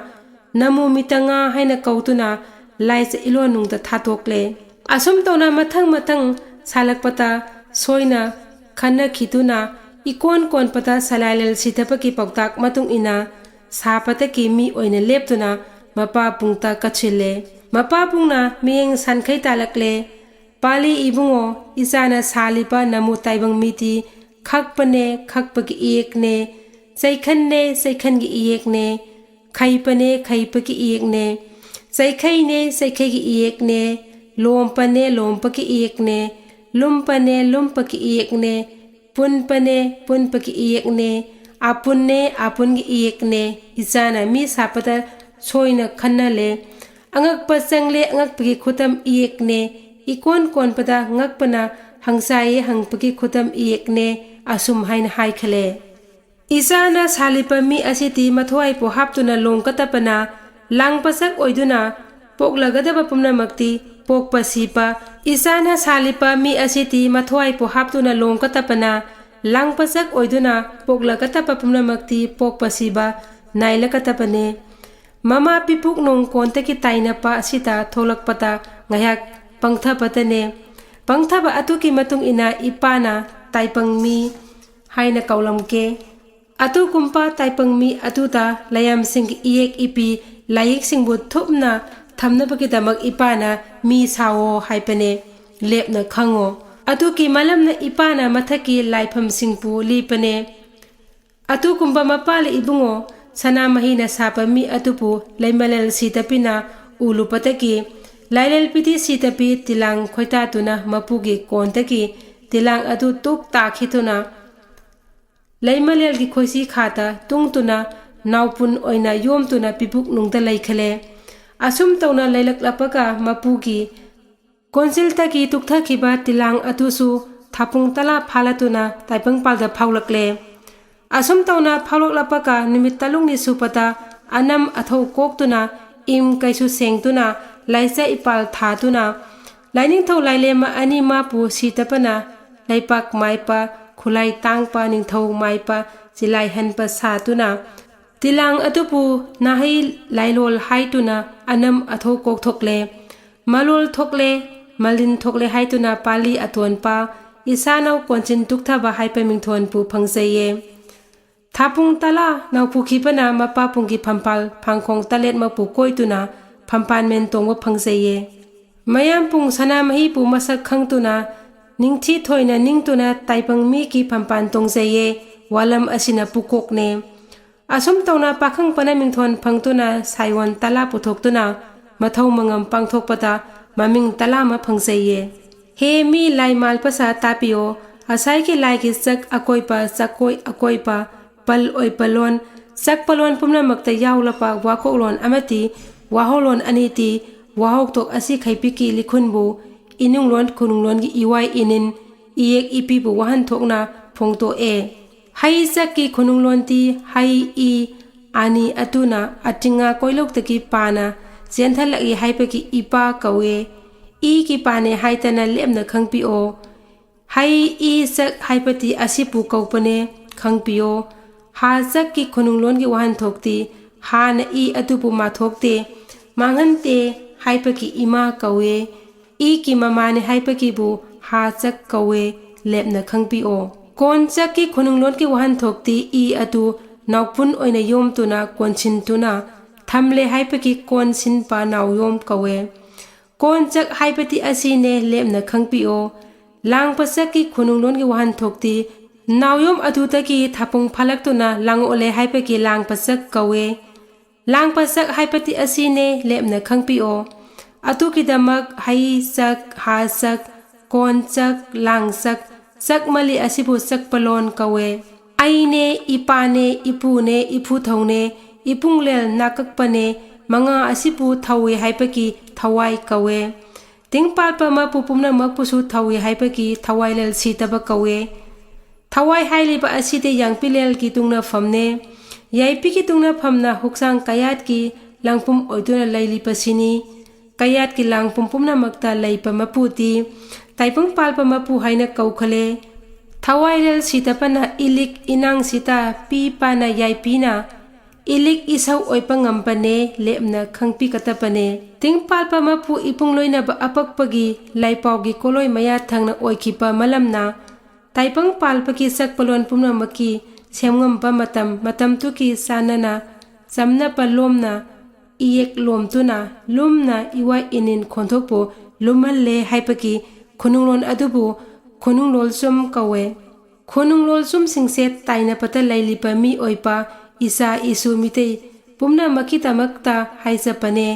ꯅꯃꯨ ꯃꯤꯇꯉꯥ ꯍꯥꯏꯅ ꯀꯧꯗꯨꯅ ꯂꯥꯏꯖ ꯏꯂꯣꯟꯅꯨꯡꯗ ꯊꯥꯗꯣꯛꯂꯦ꯫ ꯑꯁꯨꯝ ꯇꯧꯅ ꯃꯊꯪ ꯃꯊꯪ ꯁꯥꯂꯛꯄꯗ ꯁꯣꯏꯅ ꯈꯟꯅꯈꯤꯗꯨꯅ ꯏꯀꯣꯟ ꯀꯣꯟꯕꯗ ꯁꯂꯥꯏꯂꯦꯜ ꯁꯤꯗꯕꯒꯤ ꯄꯥꯎꯇꯥꯛ ꯃꯇꯨꯡ ꯏꯟꯅ ꯁꯥꯕꯗꯒꯤ ꯃꯤ ꯑꯣꯏꯅ ꯂꯦꯞꯇꯨꯅ ꯃꯄꯥ ꯄꯨꯡꯇ ꯀꯠꯁꯤꯜꯂꯦ꯫ ꯃꯄꯥ ꯄꯨꯡꯅ ꯃꯤꯠꯌꯦꯡ ꯁꯥꯟꯈꯩ ꯇꯥꯜꯂꯛꯂꯦ꯫ "ꯄꯥꯂꯤ ꯏꯕꯨꯡꯉꯣ, ꯏꯆꯥꯅ ꯁꯥꯜꯂꯤꯕ ꯅꯃꯨ ꯇꯥꯏꯕꯪ ꯃꯤꯗꯤ ꯈꯛꯄꯅꯦ ꯈꯛꯄꯒꯤ ꯏꯌꯦꯛꯅꯦ, ꯆꯩꯈꯟꯅꯦ ꯆꯩꯈꯟꯒꯤ ꯏꯌꯦꯛꯅꯦ, ꯈꯩꯄꯅꯦ ꯈꯩꯄꯒꯤ ꯏꯌꯦꯛꯅꯦ, ꯆꯩꯈꯩꯅꯦ ꯆꯩꯈꯩꯒꯤ ꯏꯌꯦꯛꯅꯦ, ꯂꯣꯝꯄꯅꯦ ꯂꯣꯝꯄꯒꯤ ꯏꯌꯦꯛꯅꯦ, ꯂꯨꯝꯄꯅꯦ ꯂꯨꯝꯄꯒꯤ ꯏꯌꯦꯛꯅꯦ, ꯄꯨꯟꯄꯅꯦ ꯄꯨꯟꯄꯒꯤ ꯏꯌꯦꯛꯅꯦ, ꯑꯄꯨꯟꯅꯦ ꯑꯄꯨꯟꯒꯤ ꯏꯌꯦꯛꯅꯦ꯫ ꯏꯆꯥꯅ ꯃꯤ ꯁꯥꯞꯄꯗ ꯁꯣꯏꯅ ꯈꯟꯅꯂꯦ꯫ ꯑꯉꯛꯄ ꯆꯪꯂꯦ ꯑꯉꯛꯄꯒꯤ ꯈꯨꯗꯝ ꯏꯌꯦꯛꯅꯦ꯫ ꯏꯀꯣꯟ ꯀꯣꯟꯕꯗ ꯉꯛꯄꯅ ꯍꯪꯆꯥꯏꯌꯦ ꯍꯪꯄꯒꯤ ꯈꯨꯗꯝ ꯏꯌꯦꯛꯅꯦ", ꯑꯁꯨꯝ ꯍꯥꯏꯅ ꯍꯥꯏꯈꯂꯦ꯫ "ꯏꯆꯥꯅ ꯁꯥꯜꯂꯤꯕ ꯃꯤ ꯑꯁꯤꯗꯤ ꯃꯊ꯭ꯋꯥꯏꯕꯨ ꯍꯥꯞꯇꯨꯅ ꯂꯣꯡꯒꯗꯕꯅ, ꯂꯥꯡꯄꯆꯛ ꯑꯣꯏꯗꯨꯅ ꯄꯣꯛꯂꯒꯗꯕ ꯄꯨꯝꯅꯃꯛꯇꯤ ꯄꯣꯛꯄ ꯁꯤꯕ꯫ ꯏꯆꯥꯅ ꯁꯥꯜꯂꯤꯕ ꯃꯤ ꯑꯁꯤꯗꯤ ꯃꯊ꯭ꯋꯥꯏꯕꯨ ꯍꯥꯞꯇꯨꯅ ꯂꯣꯡꯒꯗꯕꯅ, ꯂꯥꯡꯄꯆꯛ ꯑꯣꯏꯗꯨꯅ ꯄꯣꯛꯂꯒꯗꯕ ꯄꯨꯝꯅꯃꯛꯇꯤ ꯄꯣꯛꯄ ꯁꯤꯕ ꯅꯥꯏꯂꯒꯗꯕꯅꯦ꯫ ꯃꯃꯥ ꯄꯤꯄꯨꯛ ꯅꯣꯡ ꯀꯣꯟꯗꯒꯤ ꯇꯥꯏꯅꯕ ꯑꯁꯤꯗ ꯊꯣꯛꯂꯛꯄꯗ ꯉꯥꯏꯍꯥꯛ ꯄꯪꯊꯕꯗꯅꯦ꯫ ꯄꯪꯊꯕ ꯑꯗꯨꯒꯤ ꯃꯇꯨꯡ ꯏꯟꯅ ꯏꯄꯥꯅ ꯇꯥꯏꯕꯪ ꯃꯤ ꯍꯥꯏꯅ ꯀꯧꯂꯝꯒꯦ꯫ ꯑꯗꯨꯒꯨꯝꯕ ꯇꯥꯏꯕꯪ ꯃꯤ ꯑꯗꯨꯗ ꯂꯥꯏꯌꯥꯝꯁꯤꯡꯒꯤ ꯏꯌꯦꯛ ꯏꯄꯤ ꯂꯥꯏꯌꯦꯛꯁꯤꯡꯕꯨ ꯊꯨꯞꯅ ꯊꯝꯅꯕꯒꯤꯗꯃꯛ ꯏꯄꯥꯅ ꯃꯤ ꯁꯥꯑꯣ ꯍꯥꯏꯕꯅꯦ, ꯂꯦꯞꯅ ꯈꯪꯉꯣ꯫ ꯑꯗꯨꯒꯤ ꯃꯂꯝꯅ ꯏꯄꯥꯅ ꯃꯊꯛꯀꯤ ꯂꯥꯏꯐꯝꯁꯤꯡꯕꯨ ꯂꯤꯕꯅꯦ꯫ ꯑꯗꯨꯒꯨꯝꯕ ꯃꯄꯥꯜ ꯏꯕꯨꯡꯉꯣ, ꯁꯅꯥꯃꯍꯤꯅ ꯁꯥꯕ ꯃꯤ ꯑꯗꯨꯕꯨ ꯂꯩꯃꯂꯦꯜ ꯁꯤꯗꯕꯤꯅ ꯎꯂꯨꯕꯗꯒꯤ, ꯂꯥꯏꯔꯦꯜꯕꯤꯗꯤ ꯁꯤꯗꯕꯤ ꯇꯤꯂꯥꯡ ꯈꯣꯏꯇꯥꯗꯨꯅ ꯃꯄꯨꯒꯤ ꯀꯣꯟꯗꯒꯤ ꯇꯤꯂꯥꯡ ꯑꯗꯨ ꯇꯨꯛ ꯇꯥꯈꯤꯗꯨꯅ, ꯂꯩꯃꯂꯦꯜꯒꯤ ꯈꯣꯏꯁꯤ ꯈꯥꯗ ꯇꯨꯡꯗꯨꯅ ꯅꯥꯎꯄꯨꯟ ꯑꯣꯏꯅ ꯌꯣꯝꯗꯨꯅ ꯄꯤꯕꯨꯛꯅꯨꯡꯗ ꯂꯩꯈꯂꯦ꯫ ꯑꯁꯨꯝ ꯇꯧꯅ ꯂꯩꯂꯛꯂꯕꯒ ꯃꯄꯨꯒꯤ ꯀꯣꯟꯁꯤꯜꯗꯒꯤ ꯇꯨꯛꯊꯈꯤꯕ ꯇꯤꯂꯥꯡ ꯑꯗꯨꯁꯨ ꯊꯥꯄꯨꯡ ꯇꯂꯥ ꯐꯥꯂꯗꯨꯅ ꯇꯥꯏꯕꯪꯄꯥꯜꯗ ꯐꯥꯎꯂꯛꯂꯦ꯫ ꯑꯁꯨꯝ ꯇꯧꯅ ꯐꯥꯎꯂꯛꯂꯕꯒ ꯅꯨꯃꯤꯠ ꯇꯔꯨꯛꯅꯤ ꯁꯨꯕꯗ ꯑꯅꯝ ꯑꯊꯧ ꯀꯣꯛꯇꯨꯅ ꯏꯝ ꯀꯩꯁꯨ ꯁꯦꯡꯗꯨꯅ ꯂꯥꯏꯆ ꯏꯄꯥꯜ ꯊꯥꯗꯨꯅ ꯂꯥꯏꯅꯤꯡꯊꯧ ꯂꯥꯏꯂꯦꯝꯃ ꯑꯅꯤ ꯃꯥꯄꯨ ꯁꯤꯗꯕꯅ ꯂꯩꯄꯥꯛ ꯃꯥꯏꯄ ꯈꯨꯂꯥꯏ ꯇꯥꯡꯄ ꯅꯤꯡꯊꯧ ꯃꯥꯏꯄ ꯆꯤꯂꯥꯏꯍꯟꯕ ꯁꯥꯗꯨꯅ ꯇꯤꯂꯥꯡ ꯑꯗꯨꯕꯨ ꯅꯥꯍꯩ ꯂꯥꯏꯂꯣꯜ ꯍꯥꯏꯗꯨꯅ ꯑꯅꯝ ꯑꯊꯧ ꯀꯣꯛꯊꯣꯛꯂꯦ꯫ ꯃꯂꯣꯜ ꯊꯣꯛꯂꯦ, ꯃꯂꯤꯟ ꯊꯣꯛꯂꯦ ꯍꯥꯏꯗꯨꯅ ꯄꯥꯂꯤ ꯑꯇꯣꯟꯄ ꯏꯁꯥꯅꯧ ꯀꯣꯟꯆꯤꯟ ꯇꯨꯛꯊꯕ ꯍꯥꯏꯕ ꯃꯤꯡꯊꯣꯟꯕꯨ ꯐꯪꯖꯩꯌꯦ꯫ ꯊꯥꯄꯨꯡ ꯇꯂꯥ ꯅꯥꯎꯄꯨꯈꯤꯕꯅ ꯃꯄꯥ ꯄꯨꯡꯒꯤ ꯐꯝꯄꯥꯜ ꯐꯥꯡꯈꯣꯡ ꯇꯂꯦꯠꯃꯛꯄꯨ ꯀꯣꯏꯗꯨꯅ ꯐꯝꯄꯥꯟꯃꯦꯟ ꯇꯣꯡꯕ ꯐꯪꯖꯩꯌꯦ꯫ ꯃꯌꯥꯝ ꯄꯨꯡ ꯁꯅꯥꯃꯍꯤꯕꯨ ꯃꯁꯛ ꯈꯪꯗꯨꯅ ꯅꯤꯡꯊꯤ ꯊꯣꯏꯅ ꯅꯤꯡꯇꯨꯅ ꯇꯥꯏꯕꯪ ꯃꯤꯒꯤ ꯐꯝꯄꯥꯟ ꯇꯣꯡꯖꯩꯌꯦ꯫ ꯋꯥꯂꯝ ꯑꯁꯤꯅ ꯄꯨꯀꯣꯛꯅꯦ꯫ ꯑꯁꯨꯝ ꯇꯧꯅ ꯄꯥꯈꯪ ꯄꯅ ꯃꯤꯡꯊꯣꯟ ꯐꯪꯗꯨꯅ ꯁꯥꯏꯑꯣꯟ ꯇꯂꯥ ꯄꯨꯊꯣꯛꯇꯨꯅ ꯃꯊꯧ ꯃꯉꯝ ꯄꯥꯡꯊꯣꯛꯄꯗ ꯃꯃꯤꯡ ꯇꯂꯥ ꯑꯃ ꯐꯪꯖꯩꯌꯦ꯫ ꯍꯦ ꯃꯤ ꯂꯥꯏ ꯃꯥꯜꯄꯁꯥ ꯇꯥꯕꯤꯌꯣ, ꯉꯁꯥꯏꯒꯤ ꯂꯥꯏꯒꯤ ꯆꯛ ꯑꯀꯣꯏꯕ, ꯆꯀꯣꯏ ꯑꯀꯣꯏꯕ, ꯄꯜ ꯑꯣꯏ ꯄꯜꯂꯣꯟ, ꯆꯛ ꯄꯜꯂꯣꯟ ꯄꯨꯝꯅꯃꯛꯇ ꯌꯥꯎꯂꯕ ꯋꯥꯀꯣꯛꯂꯣꯟ ꯑꯃꯗꯤ ꯋꯥꯍꯧꯂꯣꯟ ꯑꯅꯤꯗꯤ ꯋꯥꯍꯧꯗꯣꯛ ꯑꯁꯤ ꯈꯩꯕꯤꯒꯤ ꯂꯤꯈꯨꯟꯕꯨ ꯏꯅꯨꯡꯂꯣꯟ ꯈꯨꯅꯨꯡꯂꯣꯟꯒꯤ ꯏꯋꯥꯏ ꯏꯅꯤꯟ, ꯏꯌꯦꯛ ꯏꯄꯤꯕꯨ ꯋꯥꯍꯟꯊꯣꯛꯅ ꯐꯣꯡꯗꯣꯛꯑꯦ꯫ ꯍꯩ ꯆꯛꯀꯤ ꯈꯨꯅꯨꯡꯂꯣꯟꯗꯤ ꯍꯩ ꯏ ꯑꯅꯤ ꯑꯗꯨꯅ ꯑꯇꯤꯉꯥ ꯀꯣꯏꯂꯧꯗꯒꯤ ꯄꯥꯅ ꯆꯦꯟꯊꯂꯛꯏ ꯍꯥꯏꯕꯒꯤ ꯏꯄꯥ ꯀꯧꯋꯦ꯫ ꯏꯒꯤ ꯄꯥꯅꯦ ꯍꯥꯏꯗꯅ ꯂꯦꯞꯅ ꯈꯪꯕꯤꯌꯣ꯫ ꯍꯩ ꯏ ꯆꯛ ꯍꯥꯏꯕꯗꯤ ꯑꯁꯤꯕꯨ ꯀꯧꯕꯅꯦ ꯈꯪꯕꯤꯌꯣ꯫ ꯍꯥ ꯆꯛꯀꯤ ꯈꯨꯅꯨꯡꯂꯣꯟꯒꯤ ꯋꯥꯍꯟꯊꯣꯛꯇꯤ ꯍꯥꯅ ꯏ ꯑꯗꯨꯕꯨ ꯃꯥꯊꯣꯛꯇꯦ, ꯃꯥꯡꯍꯟꯗꯦ ꯍꯥꯏꯕꯒꯤ ꯏꯃꯥ ꯀꯧꯋꯦ꯫ ꯏꯒꯤ ꯃꯃꯥꯅꯦ ꯍꯥꯏꯕꯒꯤꯕꯨ ꯍꯥ ꯆꯛ ꯀꯧꯋꯦ, ꯂꯦꯞꯅ ꯈꯪꯕꯤꯌꯣ꯫ ꯀꯣꯟ ꯆꯛꯀꯤ ꯈꯨꯅꯨꯡꯂꯣꯟꯒꯤ ꯋꯥꯍꯟꯊꯣꯛꯇꯤ ꯏ ꯑꯗꯨ ꯅꯥꯎꯄꯨꯟ ꯑꯣꯏꯅ ꯌꯣꯝꯗꯨꯅ ꯀꯣꯟꯁꯤꯟꯗꯨꯅ ꯊꯝꯂꯦ ꯍꯥꯏꯕꯒꯤ ꯀꯣꯟ ꯁꯤꯟꯕ ꯅꯥꯎꯌꯣꯝ ꯀꯧꯋꯦ꯫ ꯀꯣꯟ ꯆꯛ ꯍꯥꯏꯕꯗꯤ ꯑꯁꯤꯅꯦ, ꯂꯦꯞꯅ ꯈꯪꯕꯤꯌꯣ꯫ ꯂꯥꯡꯕ ꯆꯛꯀꯤ ꯈꯨꯅꯨꯡꯂꯣꯟꯒꯤ ꯋꯥꯍꯟꯊꯣꯛꯇꯤ ꯅꯥꯎꯌꯣꯝ ꯑꯗꯨꯗꯒꯤ ꯊꯥꯄꯨꯡ ꯐꯥꯂꯛꯇꯨꯅ ꯂꯥꯡꯑꯣꯛꯂꯦ ꯍꯥꯏꯕꯒꯤ ꯂꯥꯡꯕ ꯆꯛ ꯀꯧꯋꯦ꯫ ꯂꯥꯡꯕ ꯆꯛ ꯍꯥꯏꯕꯗꯤ ꯑꯁꯤꯅꯦ, ꯂꯦꯞꯅ ꯈꯪꯕꯤꯌꯣ꯫ ꯑꯗꯨꯒꯤꯗꯃꯛ ꯍꯩ ꯆꯛ, ꯍꯥ ꯆꯛ, ꯀꯣꯟ ꯆꯛ, ꯂꯥꯡ ꯆꯛ, ꯆꯛ ꯃꯂꯤ ꯑꯁꯤꯕꯨ ꯆꯛꯄꯂꯣꯟ ꯀꯧꯋꯦ꯫ ꯑꯩꯅꯦ, ꯏꯄꯥꯅꯦ, ꯏꯄꯨꯅꯦ, ꯏꯐꯨꯊꯧꯅꯦ, ꯏꯄꯨꯡꯂꯦꯜ ꯅꯥꯀꯛꯄꯅꯦ, ꯃꯉꯥ ꯑꯁꯤꯕꯨ ꯊꯧꯏ ꯍꯥꯏꯕꯒꯤ ꯊꯋꯥꯏ ꯀꯧꯋꯦ꯫ ꯇꯤꯡꯄꯥꯠꯄ ꯃꯄꯨ ꯄꯨꯝꯅꯃꯛꯄꯨꯁꯨ ꯊꯧꯏ ꯍꯥꯏꯕꯒꯤ ꯊꯋꯥꯏꯂꯦꯜ ꯁꯤꯗꯕ ꯀꯧꯋꯦ꯫ ꯊꯋꯥꯏ ꯍꯥꯏꯔꯤꯕ ꯑꯁꯤꯗꯤ ꯌꯥꯡꯄꯤꯂꯦꯜꯒꯤ ꯇꯨꯡꯅꯐꯝꯅꯦ꯫ ꯌꯥꯏꯄꯤꯒꯤ ꯇꯨꯡꯅꯐꯝꯅ ꯍꯛꯆꯥꯡ ꯀꯌꯥꯠꯀꯤ ꯂꯥꯡꯄꯨꯝ ꯑꯣꯏꯗꯨꯅ ꯂꯩꯔꯤꯕꯁꯤꯅꯤ꯫ ꯀꯌꯥꯠꯀꯤ ꯂꯥꯡꯄꯨꯝ ꯄꯨꯝꯅꯃꯛꯇ ꯂꯩꯕ ꯃꯄꯨꯗꯤ ꯇꯥꯏꯕꯪ ꯄꯥꯜꯕ ꯃꯄꯨ ꯍꯥꯏꯅ ꯀꯧꯈꯂꯦ꯫ ꯊꯋꯥꯏꯂꯦꯜ ꯁꯤꯗꯕꯅ ꯏꯂꯤꯛ ꯏꯅꯥꯡꯁꯤꯗ ꯄꯤ ꯄꯥꯅ ꯌꯥꯏꯄꯤꯅ ꯏꯂꯤꯛ ꯏꯁꯧ ꯑꯣꯏꯕ ꯉꯝꯕꯅꯦ, ꯂꯦꯞꯅ ꯈꯪꯕꯤꯒꯗꯕꯅꯦ꯫ ꯇꯤꯡꯄꯥꯠꯄ ꯃꯄꯨ ꯏꯄꯨꯡ ꯂꯣꯏꯅꯕ ꯑꯄꯛꯄꯒꯤ ꯂꯥꯏꯄꯥꯎꯒꯤ ꯀꯣꯂꯣꯏ ꯃꯌꯥ ꯊꯪꯅ ꯑꯣꯏꯈꯤꯕ ꯃꯂꯝꯅ ꯇꯥꯏꯕꯪ ꯄꯥꯜꯕꯒꯤ ꯆꯛꯄꯂꯣꯟ ꯄꯨꯝꯅꯃꯛꯀꯤ ꯁꯦꯝꯉꯝꯕ ꯃꯇꯝ ꯃꯇꯝꯗꯨꯒꯤ ꯆꯥꯟꯅꯅ ꯆꯝꯅꯕ ꯂꯣꯝꯅ ꯏꯌꯦꯛ ꯂꯣꯝꯗꯨꯅ ꯂꯨꯝꯅ ꯏꯋꯥ ꯏꯅꯤꯟ ꯈꯣꯟꯊꯣꯛꯄꯨ ꯂꯨꯝꯍꯜꯂꯦ ꯍꯥꯏꯕꯒꯤ ꯈꯨꯅꯨꯡꯂꯣꯟ ꯑꯗꯨꯕꯨ ꯈꯨꯅꯨꯡꯂꯣꯜꯁꯨꯝ ꯀꯧꯋꯦ꯫ ꯈꯨꯅꯨꯡꯂꯣꯜꯁꯨꯝꯁꯤꯡꯁꯦ ꯇꯥꯏꯅꯕꯗ ꯂꯩꯔꯤꯕ ꯃꯤꯑꯣꯏꯕ ꯏꯆꯥ ꯏꯁꯨ ꯃꯤꯇꯩ ꯄꯨꯝꯅꯃꯛꯀꯤꯗꯃꯛꯇ ꯍꯥꯏꯖꯕꯅꯦ,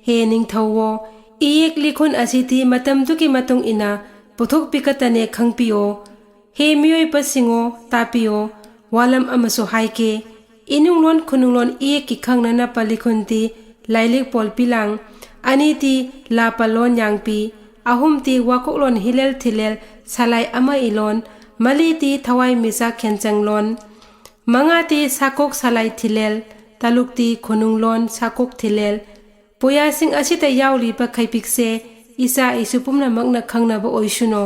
ꯍꯦ ꯅꯤꯡꯊꯧꯋꯣ, ꯏꯌꯦꯛ ꯂꯤꯈꯨꯟ ꯑꯁꯤꯗꯤ ꯃꯇꯝꯗꯨꯒꯤ ꯃꯇꯨꯡ ꯏꯟꯅ ꯄꯨꯊꯣꯛꯄꯤꯒꯗꯅꯦ ꯈꯪꯕꯤꯌꯣ꯫ ꯍꯦ ꯃꯤꯑꯣꯏꯕꯁꯤꯡꯉꯣ, ꯇꯥꯕꯤꯌꯣ, ꯋꯥꯂꯝ ꯑꯃꯁꯨ ꯍꯥꯏꯒꯦ꯫ ꯏꯅꯨꯡꯂꯣꯟ ꯈꯨꯅꯨꯡꯂꯣꯟ ꯏꯌꯦꯛꯀꯤ ꯈꯪꯅꯅꯕ ꯂꯤꯈꯨꯟꯗꯤ ꯂꯥꯏꯂꯤꯛ ꯄꯣꯜꯄꯤ ꯂꯥꯡ, ꯑꯅꯤꯗꯤ ꯂꯥꯄ ꯂꯣꯟ ꯌꯥꯡꯕꯤ, ꯑꯍꯨꯝꯗꯤ ꯋꯥꯀꯣꯛꯂꯣꯟ ꯍꯤꯂꯦꯜ ꯊꯤꯂꯦꯜ ꯁꯂꯥꯏ ꯑꯃ ꯏꯂꯣꯟ, ꯃꯂꯤꯗꯤ ꯊꯋꯥꯏ ꯃꯤꯆꯥꯛ ꯈꯦꯟꯆꯪꯂꯣꯟ, ꯃꯉꯥꯗꯤ ꯁꯥꯀꯣꯛ ꯁꯂꯥꯏ ꯊꯤꯂꯦꯜ, ꯇꯔꯨꯛꯇꯤ ꯈꯨꯅꯨꯡꯂꯣꯟ ꯁꯥꯀꯣꯛ ꯊꯤꯂꯦꯜ꯫ ꯄꯨꯌꯥꯁꯤꯡ ꯑꯁꯤꯗ ꯌꯥꯎꯔꯤꯕ ꯈꯩꯄꯤꯛꯁꯦ ꯏꯆꯥ ꯏꯁꯨ ꯄꯨꯝꯅꯃꯛꯅ ꯈꯪꯅꯕ ꯑꯣꯏꯁꯅꯨ꯫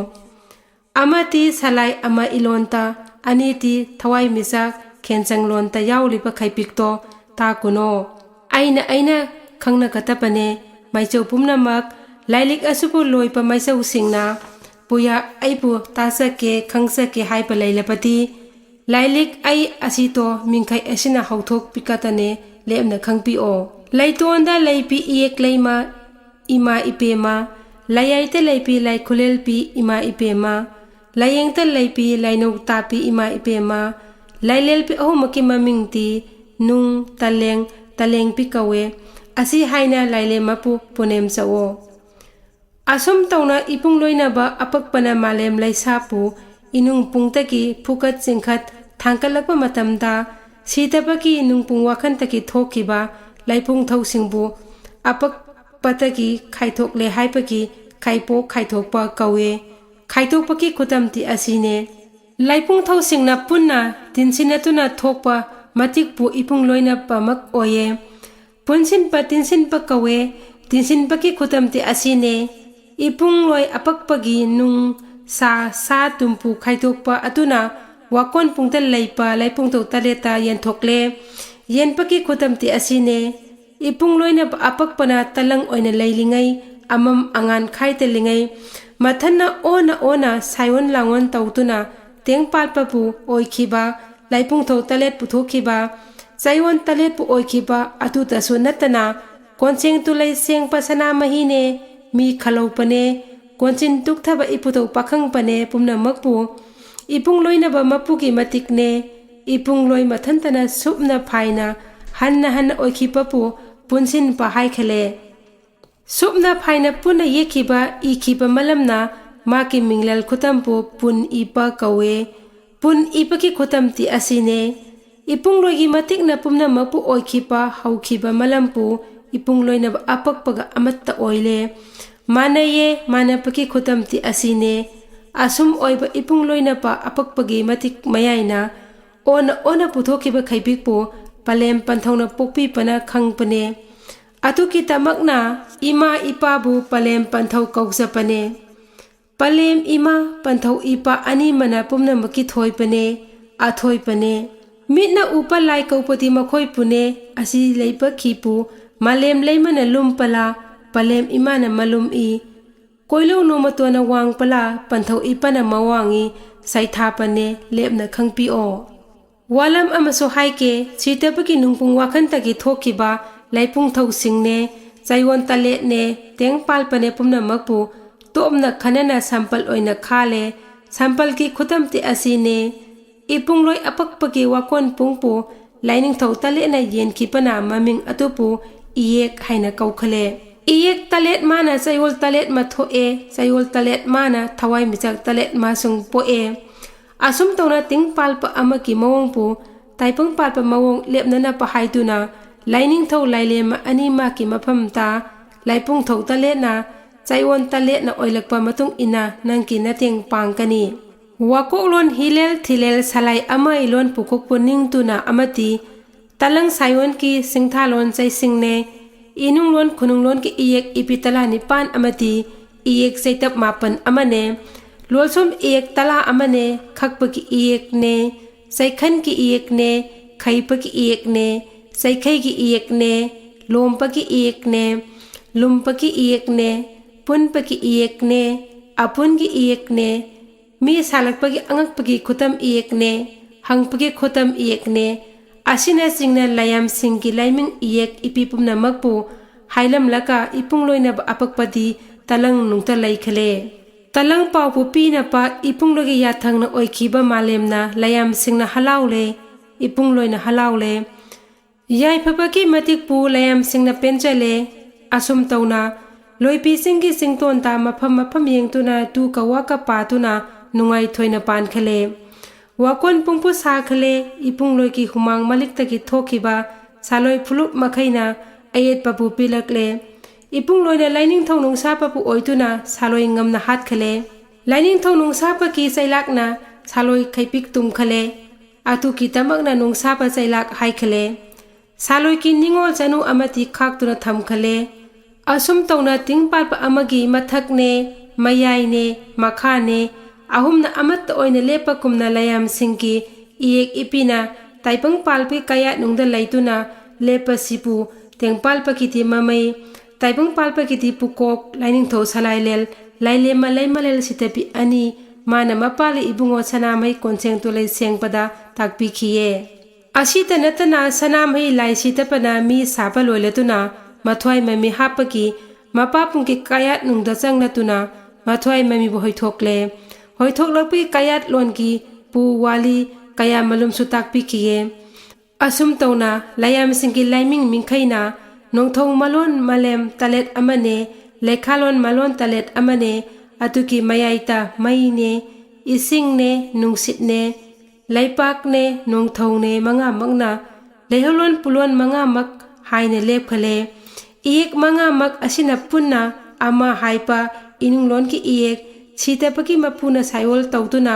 ꯑꯃꯗꯤ ꯁꯂꯥꯏ ꯑꯃ ꯏꯂꯣꯟꯇ, ꯑꯅꯤꯗꯤ ꯊꯋꯥꯏ ꯃꯤꯆꯥꯛ ꯈꯦꯟꯆꯪꯂꯣꯟꯇ ꯌꯥꯎꯔꯤꯕ ꯈꯩꯄꯤꯛꯇꯣ ꯇꯥꯀꯨꯅꯣ꯫ ꯑꯩꯅ ꯑꯩꯅ ꯈꯪꯅꯒꯗꯕꯅꯦ꯫ ꯃꯥꯏꯆꯧ ꯄꯨꯝꯅꯃꯛ ꯂꯥꯏꯔꯤꯛ ꯑꯁꯤꯕꯨ ꯂꯣꯏꯕ ꯃꯥꯏꯆꯧꯁꯤꯡꯅ ꯄꯨꯌꯥ ꯑꯩꯕꯨ ꯇꯥꯖꯒꯦ, ꯈꯪꯖꯒꯦ ꯍꯥꯏꯕ ꯂꯩꯔꯕꯗꯤ ꯂꯥꯏꯔꯤꯛ ꯑꯩ ꯑꯁꯤꯗꯣ ꯃꯤꯡꯈꯩ ꯑꯁꯤꯅ ꯍꯧꯊꯣꯛꯄꯤꯒꯗꯅꯦ, ꯂꯦꯞꯅ ꯈꯪꯕꯤꯑꯣ꯫ ꯂꯩꯇꯣꯟꯗ ꯂꯩꯕꯤ ꯏꯌꯦꯛ ꯂꯩꯃ ꯏꯃꯥ ꯏꯕꯦꯝꯃ, ꯂꯥꯏꯌꯥꯏꯗ ꯂꯩꯕꯤ ꯂꯥꯏꯈꯨꯂꯦꯜꯕꯤ ꯏꯃꯥ ꯏꯕꯦꯝꯃ, ꯂꯥꯏꯌꯦꯡꯗ ꯂꯩꯕꯤ ꯂꯥꯏꯅꯧ ꯇꯥꯕꯤ ꯏꯃꯥ ꯏꯕꯦꯝꯃ, ꯂꯥꯏꯂꯦꯜꯕꯤ ꯑꯍꯨꯝꯃꯛꯀꯤ ꯃꯃꯤꯡꯗꯤ ꯅꯨꯡ, ꯇꯂꯦꯡ, ꯇꯂꯦꯡꯕꯤ ꯀꯧꯋꯦ꯫ ꯑꯁꯤ ꯍꯥꯏꯅ ꯂꯥꯏꯂꯦꯝꯃꯕꯨ ꯄꯨꯅꯦꯝꯆꯧꯑꯣ꯫ ꯑꯁꯨꯝ ꯇꯧꯅ ꯏꯄꯨꯡ ꯂꯣꯏꯅꯕ ꯑꯄꯛꯄꯅ ꯃꯥꯂꯦꯝ ꯂꯩꯁꯥꯄꯨ ꯏꯅꯨꯡ ꯄꯨꯡꯗꯒꯤ ꯐꯨꯀꯠ ꯆꯤꯡꯈꯠ ꯊꯥꯡꯒꯠꯂꯛꯄ ꯃꯇꯝꯗ ꯁꯤꯗꯕꯒꯤ ꯅꯨꯡꯄꯨꯡ ꯋꯥꯈꯟꯗꯒꯤ ꯊꯣꯛꯈꯤꯕ ꯂꯩꯄꯨꯡꯊꯧꯁꯤꯡꯕꯨ ꯑꯄꯛꯄꯗꯒꯤ ꯈꯥꯏꯗꯣꯛꯂꯦ ꯍꯥꯏꯕꯒꯤ ꯈꯥꯏꯄꯣꯛ ꯈꯥꯏꯗꯣꯛꯄ ꯀꯧꯏ꯫ ꯈꯥꯏꯗꯣꯛꯄꯒꯤ ꯈꯨꯗꯝꯗꯤ ꯑꯁꯤꯅꯦ꯫ ꯂꯩꯄꯨꯡꯊꯧꯁꯤꯡꯅ ꯄꯨꯟꯅ ꯇꯤꯟꯁꯤꯟꯅꯗꯨꯅ ꯊꯣꯛꯄ ꯃꯇꯤꯛꯄꯨ ꯏꯄꯨꯡ ꯂꯣꯏꯅꯕꯃꯛ ꯑꯣꯏꯌꯦ꯫ ꯄꯨꯟꯁꯤꯟꯕ ꯇꯤꯟꯁꯤꯟꯕ ꯀꯧꯋꯦ꯫ ꯇꯤꯟꯁꯤꯟꯕꯒꯤ ꯈꯨꯗꯝꯗꯤ ꯑꯁꯤꯅꯦ꯫ ꯏꯄꯨꯡꯂꯣꯏ ꯑꯄꯛꯄꯒꯤ ꯅꯨꯡ, ꯁꯥ, ꯁꯥ ꯇꯨꯝꯄꯨ ꯈꯥꯏꯗꯣꯛꯄ ꯑꯗꯨꯅ ꯋꯥꯀꯣꯟ ꯄꯨꯡꯗ ꯂꯩꯕ ꯂꯩꯄꯨꯡꯊꯧ ꯇꯔꯦꯠꯇ ꯌꯦꯟꯊꯣꯛꯂꯦ꯫ ꯌꯦꯟꯕꯒꯤ ꯈꯨꯗꯝꯗꯤ ꯑꯁꯤꯅꯦ꯫ ꯏꯄꯨꯡ ꯂꯣꯏꯅꯕ ꯑꯄꯛꯄꯅ ꯇꯂꯪ ꯑꯣꯏꯅ ꯂꯩꯔꯤꯉꯩ, ꯑꯃꯝ ꯑꯉꯥꯟ ꯈꯥꯏꯗꯂꯤꯉꯩ, ꯃꯊꯟꯅ ꯑꯣꯟꯅ ꯑꯣꯟꯅ ꯁꯥꯏꯑꯣꯟ ꯂꯥꯡꯑꯣꯟ ꯇꯧꯗꯨꯅ ꯇꯦꯡ ꯄꯥꯠꯄꯕꯨ ꯑꯣꯏꯈꯤꯕ ꯂꯥꯏꯄꯨꯡꯊꯧ ꯇꯔꯦꯠ ꯄꯨꯊꯣꯛꯈꯤꯕ, ꯆꯌꯣꯜ ꯇꯔꯦꯠꯄꯨ ꯑꯣꯏꯈꯤꯕ ꯑꯗꯨꯇꯁꯨ ꯅꯠꯇꯅ, ꯀꯣꯟꯁꯦꯡ ꯇꯨꯂꯩ ꯁꯦꯡꯄ ꯁꯅꯥꯃꯍꯤꯅꯦ, ꯃꯤ ꯈꯜꯍꯧꯕꯅꯦ, ꯀꯣꯟꯁꯤꯟ ꯇꯨꯛꯊꯕ ꯏꯄꯨꯊꯧ ꯄꯥꯈꯪꯄꯅꯦ ꯄꯨꯝꯅꯃꯛꯄꯨ ꯏꯄꯨꯡ ꯂꯣꯏꯅꯕ ꯃꯄꯨꯒꯤ ꯃꯇꯤꯛꯅꯦ, ꯏꯄꯨꯡ ꯂꯣꯏ ꯃꯊꯟꯇꯅ ꯁꯨꯞꯅ ꯐꯥꯏꯅ ꯍꯟꯅ ꯍꯟꯅ ꯑꯣꯏꯈꯤꯕꯕꯨ ꯄꯨꯟꯁꯤꯟꯕ ꯍꯥꯏꯈꯂꯦ꯫ ꯁꯨꯞꯅ ꯐꯥꯏꯅ ꯄꯨꯟꯅ ꯌꯦꯛꯈꯤꯕ ꯏꯈꯤꯕ ꯃꯂꯝꯅ ꯃꯥꯒꯤ ꯃꯤꯡꯂꯦꯜ ꯈꯨꯗꯝꯕꯨ ꯄꯨꯟ ꯏꯕ ꯀꯧꯋꯦ꯫ ꯄꯨꯟ ꯏꯕꯒꯤ ꯈꯨꯗꯝꯇꯤ ꯑꯁꯤꯅꯦ꯫ ꯏꯄꯨꯡꯂꯣꯏꯒꯤ ꯃꯇꯤꯛꯅ ꯄꯨꯝꯅꯃꯛꯄꯨ ꯑꯣꯏꯈꯤꯕ ꯍꯧꯈꯤꯕ ꯃꯂꯝꯕꯨ ꯏꯄꯨꯡ ꯂꯣꯏꯅꯕ ꯑꯄꯛꯄꯒ ꯑꯃꯠꯇ ꯑꯣꯏꯂꯦ꯫ ꯃꯥꯟꯅꯩꯌꯦ, ꯃꯥꯟꯅꯕꯒꯤ ꯈꯨꯗꯝꯇꯤ ꯑꯁꯤꯅꯦ꯫ ꯑꯁꯨꯝ ꯑꯣꯏꯕ ꯏꯄꯨꯡ ꯂꯣꯏꯅꯕ ꯑꯄꯛꯄꯒꯤ ꯃꯇꯤꯛ ꯃꯌꯥꯏꯅ ꯑꯣꯟꯅ ꯑꯣꯟꯅ ꯄꯨꯊꯣꯛꯈꯤꯕ ꯈꯩꯕꯤꯛꯄꯨ ꯄꯂꯦꯝ ꯄꯟꯊꯧꯅ ꯄꯣꯛꯄꯤꯕꯅ ꯈꯪꯕꯅꯦ꯫ ꯑꯗꯨꯒꯤꯗꯃꯛꯅ ꯏꯃꯥ ꯏꯄꯥꯕꯨ ꯄꯂꯦꯝ ꯄꯟꯊꯧ ꯀꯧꯖꯕꯅꯦ꯫ ꯄꯂꯦꯝ ꯏꯃꯥ ꯄꯟꯊꯧ ꯏꯄꯥ ꯑꯅꯤꯃꯅ ꯄꯨꯝꯅꯃꯛꯀꯤ ꯊꯣꯏꯕꯅꯦ, ꯑꯊꯣꯏꯕꯅꯦ꯫ ꯃꯤꯠꯅ ꯎꯕ ꯂꯥꯏ ꯀꯧꯕꯗꯤ ꯃꯈꯣꯏꯕꯨꯅꯦ꯫ ꯑꯁꯤ ꯂꯩꯕꯈꯤꯕꯨ ꯃꯥꯂꯦꯝ ꯂꯩꯃꯅ ꯂꯨꯝꯄꯂꯥ, ꯄꯂꯦꯝ ꯏꯃꯥꯅ ꯃꯂꯨꯝ ꯏ꯫ ꯀꯣꯏꯂꯧ ꯅꯣꯡꯃꯇꯣꯟꯅ ꯋꯥꯡꯄꯂꯥ, ꯄꯟꯊꯧ ꯏꯄꯥꯅ ꯃꯋꯥꯡꯏ, ꯁꯩꯊꯥꯕꯅꯦ, ꯂꯦꯞꯅ ꯈꯪꯄꯤꯑꯣ꯫ ꯋꯥꯂꯝ ꯑꯃꯁꯨ ꯍꯥꯏꯒꯦ, ꯁꯤꯇꯕꯒꯤ ꯅꯨꯡꯄꯨꯡ ꯋꯥꯈꯟꯗꯒꯤ ꯊꯣꯛꯈꯤꯕ ꯂꯩꯄꯨꯡꯊꯧꯁꯤꯡꯅꯦ, ꯆꯌꯣꯜ ꯇꯔꯦꯠꯅꯦ, ꯇꯦꯡ ꯄꯥꯜꯄꯅꯦ ꯄꯨꯝꯅꯃꯛꯄꯨ ꯇꯣꯞꯅ ꯈꯟꯅꯅ ꯁꯝꯄꯜ ꯑꯣꯏꯅ ꯈꯥꯜꯂꯦ꯫ ꯁꯝꯄꯜꯒꯤ ꯈꯨꯗꯝꯇꯤ ꯑꯁꯤꯅꯦ꯫ ꯏꯄꯨꯡꯂꯣꯏ ꯑꯄꯛꯄꯒꯤ ꯋꯥꯀꯣꯟ ꯄꯨꯡꯄꯨ ꯂꯥꯏꯅꯤꯡꯊꯧ ꯇꯔꯦꯠꯅ ꯌꯦꯟꯈꯤꯕꯅ ꯃꯃꯤꯡ ꯑꯗꯨꯕꯨ ꯏꯌꯦꯛ ꯍꯥꯏꯅ ꯀꯧꯈꯂꯦ꯫ ꯏꯌꯦꯛ ꯇꯔꯦꯠ ꯃꯥꯅ ꯆꯌꯣꯜ ꯇꯔꯦꯠ ꯃ ꯊꯣꯛꯑꯦ, ꯆꯌꯣꯜ ꯇꯔꯦꯠ ꯃꯥꯅ ꯊꯋꯥꯏ ꯃꯤꯆꯥꯛ ꯇꯔꯦꯠ ꯃꯥꯁꯨꯡ ꯄꯣꯛꯑꯦ꯫ ꯑꯁꯨꯝ ꯇꯧꯅ ꯇꯤꯡ ꯄꯥꯜꯄ ꯑꯃꯒꯤ ꯃꯑꯣꯡꯕꯨ ꯇꯥꯏꯕꯪ ꯄꯥꯜꯄ ꯃꯑꯣꯡ ꯂꯦꯞꯅꯅꯕ ꯍꯥꯏꯗꯨꯅ ꯂꯥꯏꯅꯤꯡꯊꯧ ꯂꯥꯏꯂꯦꯝ ꯑꯅꯤꯃꯛꯀꯤ ꯃꯐꯝꯗ ꯂꯥꯏꯄꯨꯡꯊꯧ ꯇꯔꯦꯠꯅ ꯆꯌꯣꯜ ꯇꯔꯦꯠꯅ ꯑꯣꯏꯂꯛꯄ ꯃꯇꯨꯡ ꯏꯟꯅ ꯅꯪꯒꯤ ꯅꯇꯦꯡ ꯄꯥꯡꯒꯅꯤ꯫ ꯋꯥꯀꯣꯛꯂꯣꯟ ꯍꯤꯂꯦꯜ ꯊꯤꯂꯦꯜ ꯁꯂꯥꯏ ꯑꯃꯒꯤ ꯂꯣꯟ ꯄꯨꯈꯣꯛꯄꯨ ꯅꯤꯡꯗꯨꯅ ꯑꯃꯗꯤ ꯇꯂꯪ ꯁꯥꯌꯣꯟꯒꯤ ꯁꯤꯡꯊꯥꯂꯣꯟ ꯆꯩꯁꯤꯡꯅꯦ, ꯏꯅꯨꯡꯂꯣꯟ ꯈꯨꯅꯨꯡꯂꯣꯟꯒꯤ ꯏꯌꯦꯛ ꯏꯄꯤ ꯇꯂꯥ ꯅꯤꯄꯥꯟ ꯑꯃꯗꯤ ꯏꯌꯦꯛ ꯆꯩꯇꯞ ꯃꯥꯄꯟ ꯑꯃꯅꯦ, ꯂꯣꯜꯁꯨꯝ ꯏꯌꯦꯛ ꯇꯂꯥ ꯑꯃꯅꯦ, ꯈꯛꯄꯒꯤ ꯏꯌꯦꯛꯅꯦ, ꯆꯩꯈꯟꯒꯤ ꯏꯌꯦꯛꯅꯦ, ꯈꯩꯕꯒꯤ ꯏꯌꯦꯛꯅꯦ, ꯆꯩꯈꯩꯒꯤ ꯏꯌꯦꯛꯅꯦ, ꯂꯣꯝꯕꯒꯤ ꯏꯌꯦꯛꯅꯦ, ꯂꯨꯝꯕꯒꯤ ꯏꯌꯦꯛꯅꯦ, ꯄꯨꯟꯕꯒꯤ ꯏꯌꯦꯛꯅꯦ, ꯑꯄꯨꯟꯒꯤ ꯏꯌꯦꯛꯅꯦ, ꯃꯤ ꯁꯥꯂꯛꯄꯒꯤ ꯑꯉꯛꯄꯒꯤ ꯈꯨꯗꯝ ꯏꯌꯦꯛꯅꯦ, ꯍꯪꯄꯒꯤ ꯈꯨꯗꯝ ꯏꯌꯦꯛꯅꯦ꯫ ꯑꯁꯤꯅꯆꯤꯡꯅ ꯂꯥꯏꯌꯥꯝꯁꯤꯡꯒꯤ ꯂꯥꯏꯃꯤꯡ ꯏꯌꯦꯛ ꯏꯄꯤ ꯄꯨꯝꯅꯃꯛꯄꯨ ꯍꯥꯏꯂꯝꯂꯒ ꯏꯄꯨꯡꯂꯣꯏꯅ ꯑꯄꯛꯄꯗꯤ ꯇꯂꯪ ꯅꯨꯡꯇ ꯂꯩꯈꯂꯦ꯫ ꯇꯂꯪ ꯄꯥꯎꯕꯨ ꯄꯤꯅꯕ ꯏꯄꯨꯡꯂꯣꯏꯒꯤ ꯌꯥꯊꯪꯅ ꯑꯣꯏꯈꯤꯕ ꯃꯥꯂꯦꯝꯅ ꯂꯥꯏꯌꯥꯝꯁꯤꯡꯅ ꯍꯂꯥꯎꯂꯦ, ꯏꯄꯨꯡꯂꯣꯏꯅ ꯍꯂꯥꯎꯂꯦ꯫ ꯌꯥꯏꯐꯕꯒꯤ ꯃꯇꯤꯛꯄꯨ ꯂꯥꯏꯌꯥꯝꯁꯤꯡꯅ ꯄꯦꯟꯖꯂꯦ꯫ ꯑꯁꯨꯝ ꯇꯧꯅ ꯂꯣꯏꯄꯤꯁꯤꯡꯒꯤ ꯆꯤꯡꯇꯣꯟꯗ ꯃꯐꯝ ꯃꯐꯝ ꯌꯦꯡꯗꯨꯅ ꯇꯨ ꯀꯋꯥꯀ ꯄꯥꯗꯨꯅ ꯅꯨꯡꯉꯥꯏꯊꯣꯏꯅ ꯄꯥꯟꯈꯂꯦ꯫ ꯋꯥꯀꯣꯟ ꯄꯨꯡꯄꯨ ꯁꯥꯈꯂꯦ꯫ ꯏꯄꯨꯡꯂꯣꯏꯒꯤ ꯍꯨꯃꯥꯡ ꯃꯂꯤꯛꯇꯒꯤ ꯊꯣꯛꯈꯤꯕ ꯁꯥꯂꯣꯏ ꯐꯨꯂꯨꯞ ꯃꯈꯩꯅ ꯑꯌꯦꯠꯄꯕꯨ ꯄꯤꯂꯛꯂꯦ꯫ ꯏꯄꯨꯡꯂꯣꯏꯅ ꯂꯥꯏꯅꯤꯡꯊꯧ ꯅꯨꯡꯁꯥꯕꯕꯨ ꯑꯣꯏꯗꯨꯅ ꯁꯥꯂꯣꯏ ꯉꯝꯅ ꯍꯥꯠꯈꯂꯦ꯫ ꯂꯥꯏꯅꯤꯡꯊꯧ ꯅꯨꯡꯁꯥꯕꯒꯤ ꯆꯩꯂꯥꯛꯅ ꯁꯥꯂꯣꯏ ꯈꯩꯄꯤꯛ ꯇꯨꯝꯈꯂꯦ꯫ ꯑꯗꯨꯒꯤꯗꯃꯛꯅ ꯅꯨꯡꯁꯥꯕ ꯆꯩꯂꯥꯛ ꯍꯥꯏꯈꯂꯦ꯫ ꯁꯥꯂꯣꯏꯒꯤ ꯅꯤꯡꯉꯣꯜ ꯆꯅꯨ ꯑꯃꯗꯤ ꯈꯥꯛꯇꯨꯅ ꯊꯝꯈꯂꯦ꯫ ꯑꯁꯨꯝ ꯇꯧꯅ ꯇꯤꯡꯄꯥꯠꯄ ꯑꯃꯒꯤ ꯃꯊꯛꯅꯦ, ꯃꯌꯥꯏꯅꯦ, ꯃꯈꯥꯅꯦ, ꯑꯍꯨꯝꯅ ꯑꯃꯠꯇ ꯑꯣꯏꯅ ꯂꯦꯞꯄꯒꯨꯝꯅ ꯂꯥꯏꯌꯥꯝꯁꯤꯡꯒꯤ ꯏꯌꯦꯛ ꯏꯄꯤꯅ ꯇꯥꯏꯕꯪ ꯄꯥꯜꯕꯒꯤ ꯀꯌꯥꯠꯅꯨꯡꯗ ꯂꯩꯗꯨꯅ ꯂꯦꯞꯄꯁꯤꯕꯨ ꯇꯦꯡꯄꯥꯜꯄꯒꯤꯗꯤ ꯃꯃꯩ, ꯇꯥꯏꯕꯪ ꯄꯥꯜꯄꯒꯤꯗꯤ ꯄꯨꯀꯣꯛ, ꯂꯥꯏꯅꯤꯡꯊꯧ ꯁꯂꯥꯏꯂꯦꯜ, ꯂꯥꯏꯂꯦꯝꯃ ꯂꯩꯃꯂꯦꯜ ꯁꯤꯇꯕꯤ ꯑꯅꯤ, ꯃꯥꯅ ꯃꯄꯥꯜꯂꯤ ꯏꯕꯨꯡꯉꯣ ꯁꯅꯥꯃꯍꯤ ꯀꯣꯟꯁꯦꯡ ꯇꯨꯂꯩ ꯁꯦꯡꯕꯗ ꯇꯥꯛꯄꯤꯈꯤꯌꯦ꯫ ꯑꯁꯤꯇ ꯅꯠꯇꯅ ꯁꯅꯥꯃꯍꯤ ꯂꯥꯏ ꯁꯤꯇꯄꯅ ꯃꯤ ꯁꯥꯕ ꯂꯣꯏꯂꯗꯨꯅ ꯃꯊ꯭ꯋꯥꯏ ꯃꯃꯤ ꯍꯥꯞꯄꯒꯤ ꯃꯄꯥꯄꯨꯡꯒꯤ ꯀꯌꯥꯠꯅꯨꯡꯗ ꯆꯪꯂꯗꯨꯅ ꯃꯊ꯭ꯋꯥꯏ ꯃꯃꯤꯕꯨ ꯍꯣꯏꯊꯣꯛꯂꯦ꯫ ꯍꯣꯏꯊꯣꯛꯂꯛꯄꯒꯤ ꯀꯌꯥꯠꯂꯣꯟꯒꯤ ꯄꯨ ꯋꯥꯂꯤ ꯀꯌꯥ ꯃꯂꯨꯝꯁꯨ ꯇꯥꯛꯄꯤꯈꯤꯌꯦ꯫ ꯑꯁꯨꯝ ꯇꯧꯅ ꯂꯥꯏꯌꯥꯝꯁꯤꯡꯒꯤ ꯂꯥꯏꯃꯤꯡ ꯃꯤꯡꯈꯩꯅ ꯅꯣꯡꯊꯧ ꯃꯂꯣꯟ ꯃꯥꯂꯦꯝ ꯇꯂꯦꯠ ꯑꯃꯅꯦ, ꯂꯩꯈꯥꯂꯣꯟ ꯃꯂꯣꯟ ꯇꯂꯦꯠ ꯑꯃꯅꯦ, ꯑꯗꯨꯒꯤ ꯃꯌꯥꯏꯗ ꯃꯩꯅꯦ, ꯏꯁꯤꯡꯅꯦ, ꯅꯨꯡꯁꯤꯠꯅꯦ, ꯂꯩꯄꯥꯛꯅꯦ, ꯅꯣꯡꯊꯧꯅꯦ ꯃꯉꯥꯃꯛꯅ ꯂꯩꯍꯧꯂꯣꯟ ꯄꯨꯂꯣꯟ ꯃꯉꯥꯃꯛ ꯍꯥꯏꯅ ꯂꯦꯞꯈꯂꯦ꯫ ꯏꯌꯦꯛ ꯃꯉꯥꯃꯛ ꯑꯁꯤꯅ ꯄꯨꯟꯅ ꯑꯃ ꯍꯥꯏꯕ ꯏꯅꯨꯡꯂꯣꯟꯒꯤ ꯏꯌꯦꯛ ꯁꯤꯗꯕꯒꯤ ꯃꯄꯨꯅ ꯁꯥꯏꯑꯣꯜ ꯇꯧꯗꯨꯅ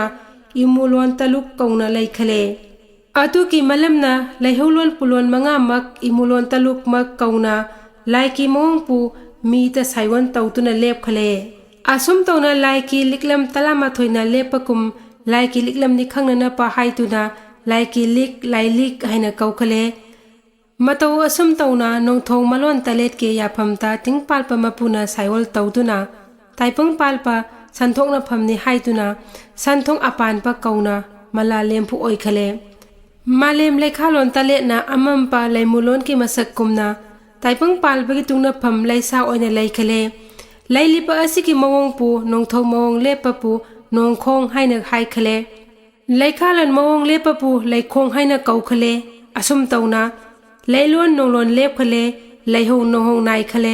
ꯏꯃꯨꯂꯣꯟ ꯇꯂꯨꯛ ꯀꯧꯅ ꯂꯩꯈꯂꯦ꯫ ꯑꯗꯨꯒꯤ ꯃꯂꯝꯅ ꯂꯩꯍꯧꯂꯣꯟ ꯄꯨꯂꯣꯟ ꯃꯉꯥꯃꯛ ꯏꯃꯨꯂꯣꯟ ꯇꯂꯨꯛꯃꯛ ꯀꯧꯅ ꯂꯥꯏꯒꯤ ꯃꯑꯣꯡꯕꯨ ꯃꯤꯗ ꯁꯥꯏꯑꯣꯟ ꯇꯧꯗꯨꯅ ꯂꯦꯞꯈꯂꯦ꯫ ꯑꯁꯨꯝ ꯇꯧꯅ ꯂꯥꯏꯒꯤ ꯂꯤꯛꯂꯝ ꯇꯔꯥꯃꯥꯊꯣꯏꯅ ꯂꯦꯞꯄꯒꯨꯝ ꯂꯥꯏꯒꯤ ꯂꯤꯛꯂꯝꯅꯤ ꯈꯪꯅꯅꯕ ꯍꯥꯏꯗꯨꯅ ꯂꯥꯏꯒꯤ ꯂꯤꯛ, ꯂꯥꯏꯂꯤꯛ ꯍꯥꯏꯅ ꯀꯧꯈꯂꯦ꯫ ꯃꯇꯧ ꯑꯁꯨꯝ ꯇꯧꯅ ꯅꯣꯡꯊꯣꯡ ꯃꯂꯣꯟ ꯇꯂꯦꯠꯀꯤ ꯌꯥꯐꯝꯗ ꯇꯤꯡꯄꯥꯜꯄ ꯃꯄꯨꯅ ꯁꯥꯏꯑꯣꯜ ꯇꯧꯗꯨꯅ ꯇꯥꯏꯕꯪ ꯄꯥꯜꯄ ꯁꯟꯊꯣꯛꯅꯐꯝꯅꯤ ꯍꯥꯏꯗꯨꯅ ꯁꯟꯊꯣꯡ ꯑꯄꯥꯟꯕ ꯀꯧꯅ ꯃꯂꯥꯂꯦꯝꯐꯨ ꯑꯣꯏꯈꯂꯦ꯫ ꯃꯥꯂꯦꯝ ꯂꯩꯈꯥꯂꯣꯟ ꯇꯔꯦꯠꯅ ꯑꯃꯝꯄ ꯂꯩꯃꯨꯂꯣꯟꯒꯤ ꯃꯁꯛ ꯀꯨꯝꯅ ꯇꯥꯏꯕꯪ ꯄꯥꯜꯕꯒꯤ ꯇꯨꯡꯅꯐꯝ ꯂꯩꯁꯥ ꯑꯣꯏꯅ ꯂꯩꯈꯂꯦ꯫ ꯂꯩꯂꯤꯄ ꯑꯁꯤꯒꯤ ꯃꯑꯣꯡꯄꯨ ꯅꯣꯡꯊꯧ ꯃꯑꯣꯡ ꯂꯦꯞꯄꯄꯨ ꯅꯣꯡꯈꯣꯡ ꯍꯥꯏꯅ ꯍꯥꯏꯈꯂꯦ꯫ ꯂꯩꯈꯥꯂꯣꯟ ꯃꯑꯣꯡ ꯂꯦꯞꯄꯄꯨ ꯂꯩꯈꯣꯡ ꯍꯥꯏꯅ ꯀꯧꯈꯂꯦ꯫ ꯑꯁꯨꯝ ꯇꯧꯅ ꯂꯩꯂꯣꯟ ꯅꯣꯡꯂꯣꯟ ꯂꯦꯞꯈꯂꯦ, ꯂꯩꯍꯧ ꯅꯣꯡꯍꯧ ꯅꯥꯏꯈꯂꯦ꯫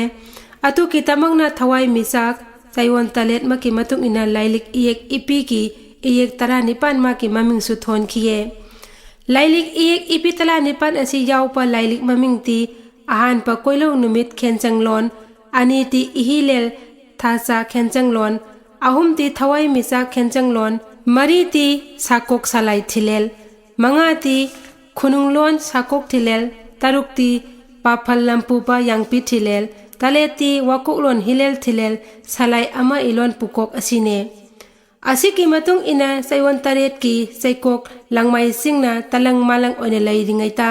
ꯑꯗꯨꯒꯤꯗꯃꯛꯅ ꯊꯋꯥꯏ ꯃꯤꯆꯥꯛ ꯆꯩꯌꯣꯟ ꯇꯔꯦꯠꯃꯛꯀꯤ ꯃꯇꯨꯡ ꯏꯟꯅ ꯂꯥꯏꯂꯤꯛ ꯏꯌꯦꯛ ꯏꯄꯤꯒꯤ ꯏꯌꯦꯛ ꯇꯔꯥꯅꯤꯄꯥꯟ ꯃꯥꯒꯤ ꯃꯃꯤꯡꯁꯨ ꯊꯣꯟꯈꯤꯌꯦ꯫ ꯂꯥꯏꯂꯤꯛ ꯏꯌꯦꯛ ꯏꯄꯤ ꯇꯔꯥꯅꯤꯄꯥꯟ ꯑꯁꯤ ꯌꯥꯎꯕ ꯂꯥꯏꯂꯤꯛ ꯃꯃꯤꯡꯗꯤ ꯑꯍꯥꯟꯕ ꯀꯣꯏꯂꯧ ꯅꯨꯃꯤꯠ ꯈꯦꯟꯆꯪꯂꯣꯟ, ꯑꯅꯤꯗꯤ ꯏꯍꯤꯂꯦꯜ ꯊꯥꯆꯥ ꯈꯦꯟꯆꯪꯂꯣꯟ, ꯑꯍꯨꯝꯗꯤ ꯊꯋꯥꯏ ꯃꯤꯆꯥꯛ ꯈꯦꯟꯆꯪꯂꯣꯟ, ꯃꯔꯤꯗꯤ ꯁꯥꯀꯣꯛ ꯁꯂꯥꯏ ꯊꯤꯂꯦꯜ, ꯃꯉꯥꯗꯤ ꯈꯨꯅꯨꯡꯂꯣꯟ ꯁꯥꯀꯣꯛ ꯊꯤꯂꯦꯜ, ꯇꯔꯨꯛꯇꯤ ꯄꯥꯐꯜ ꯂꯝꯄꯨꯕ ꯌꯥꯡꯄꯤ ꯊꯤꯂꯦꯜ, ꯇꯔꯦꯠꯇꯤ ꯋꯥꯀꯣꯛꯂꯣꯟ ꯍꯤꯂꯦꯜ ꯊꯤꯂꯦꯜ, ꯁꯂꯥꯏ ꯑꯃ ꯏꯂꯣꯟ ꯄꯨꯀꯣꯛ ꯑꯁꯤꯅꯦ꯫ ꯑꯁꯤꯒꯤ ꯃꯇꯨꯡ ꯏꯟꯅ ꯆꯩꯌꯣꯟ ꯇꯔꯦꯠꯀꯤ ꯆꯩꯀꯣꯛ ꯂꯪꯃꯥꯏ ꯆꯤꯡꯅ ꯇꯂꯪ ꯃꯥꯂꯪ ꯑꯣꯏꯅ ꯂꯩꯔꯤꯉꯩꯗ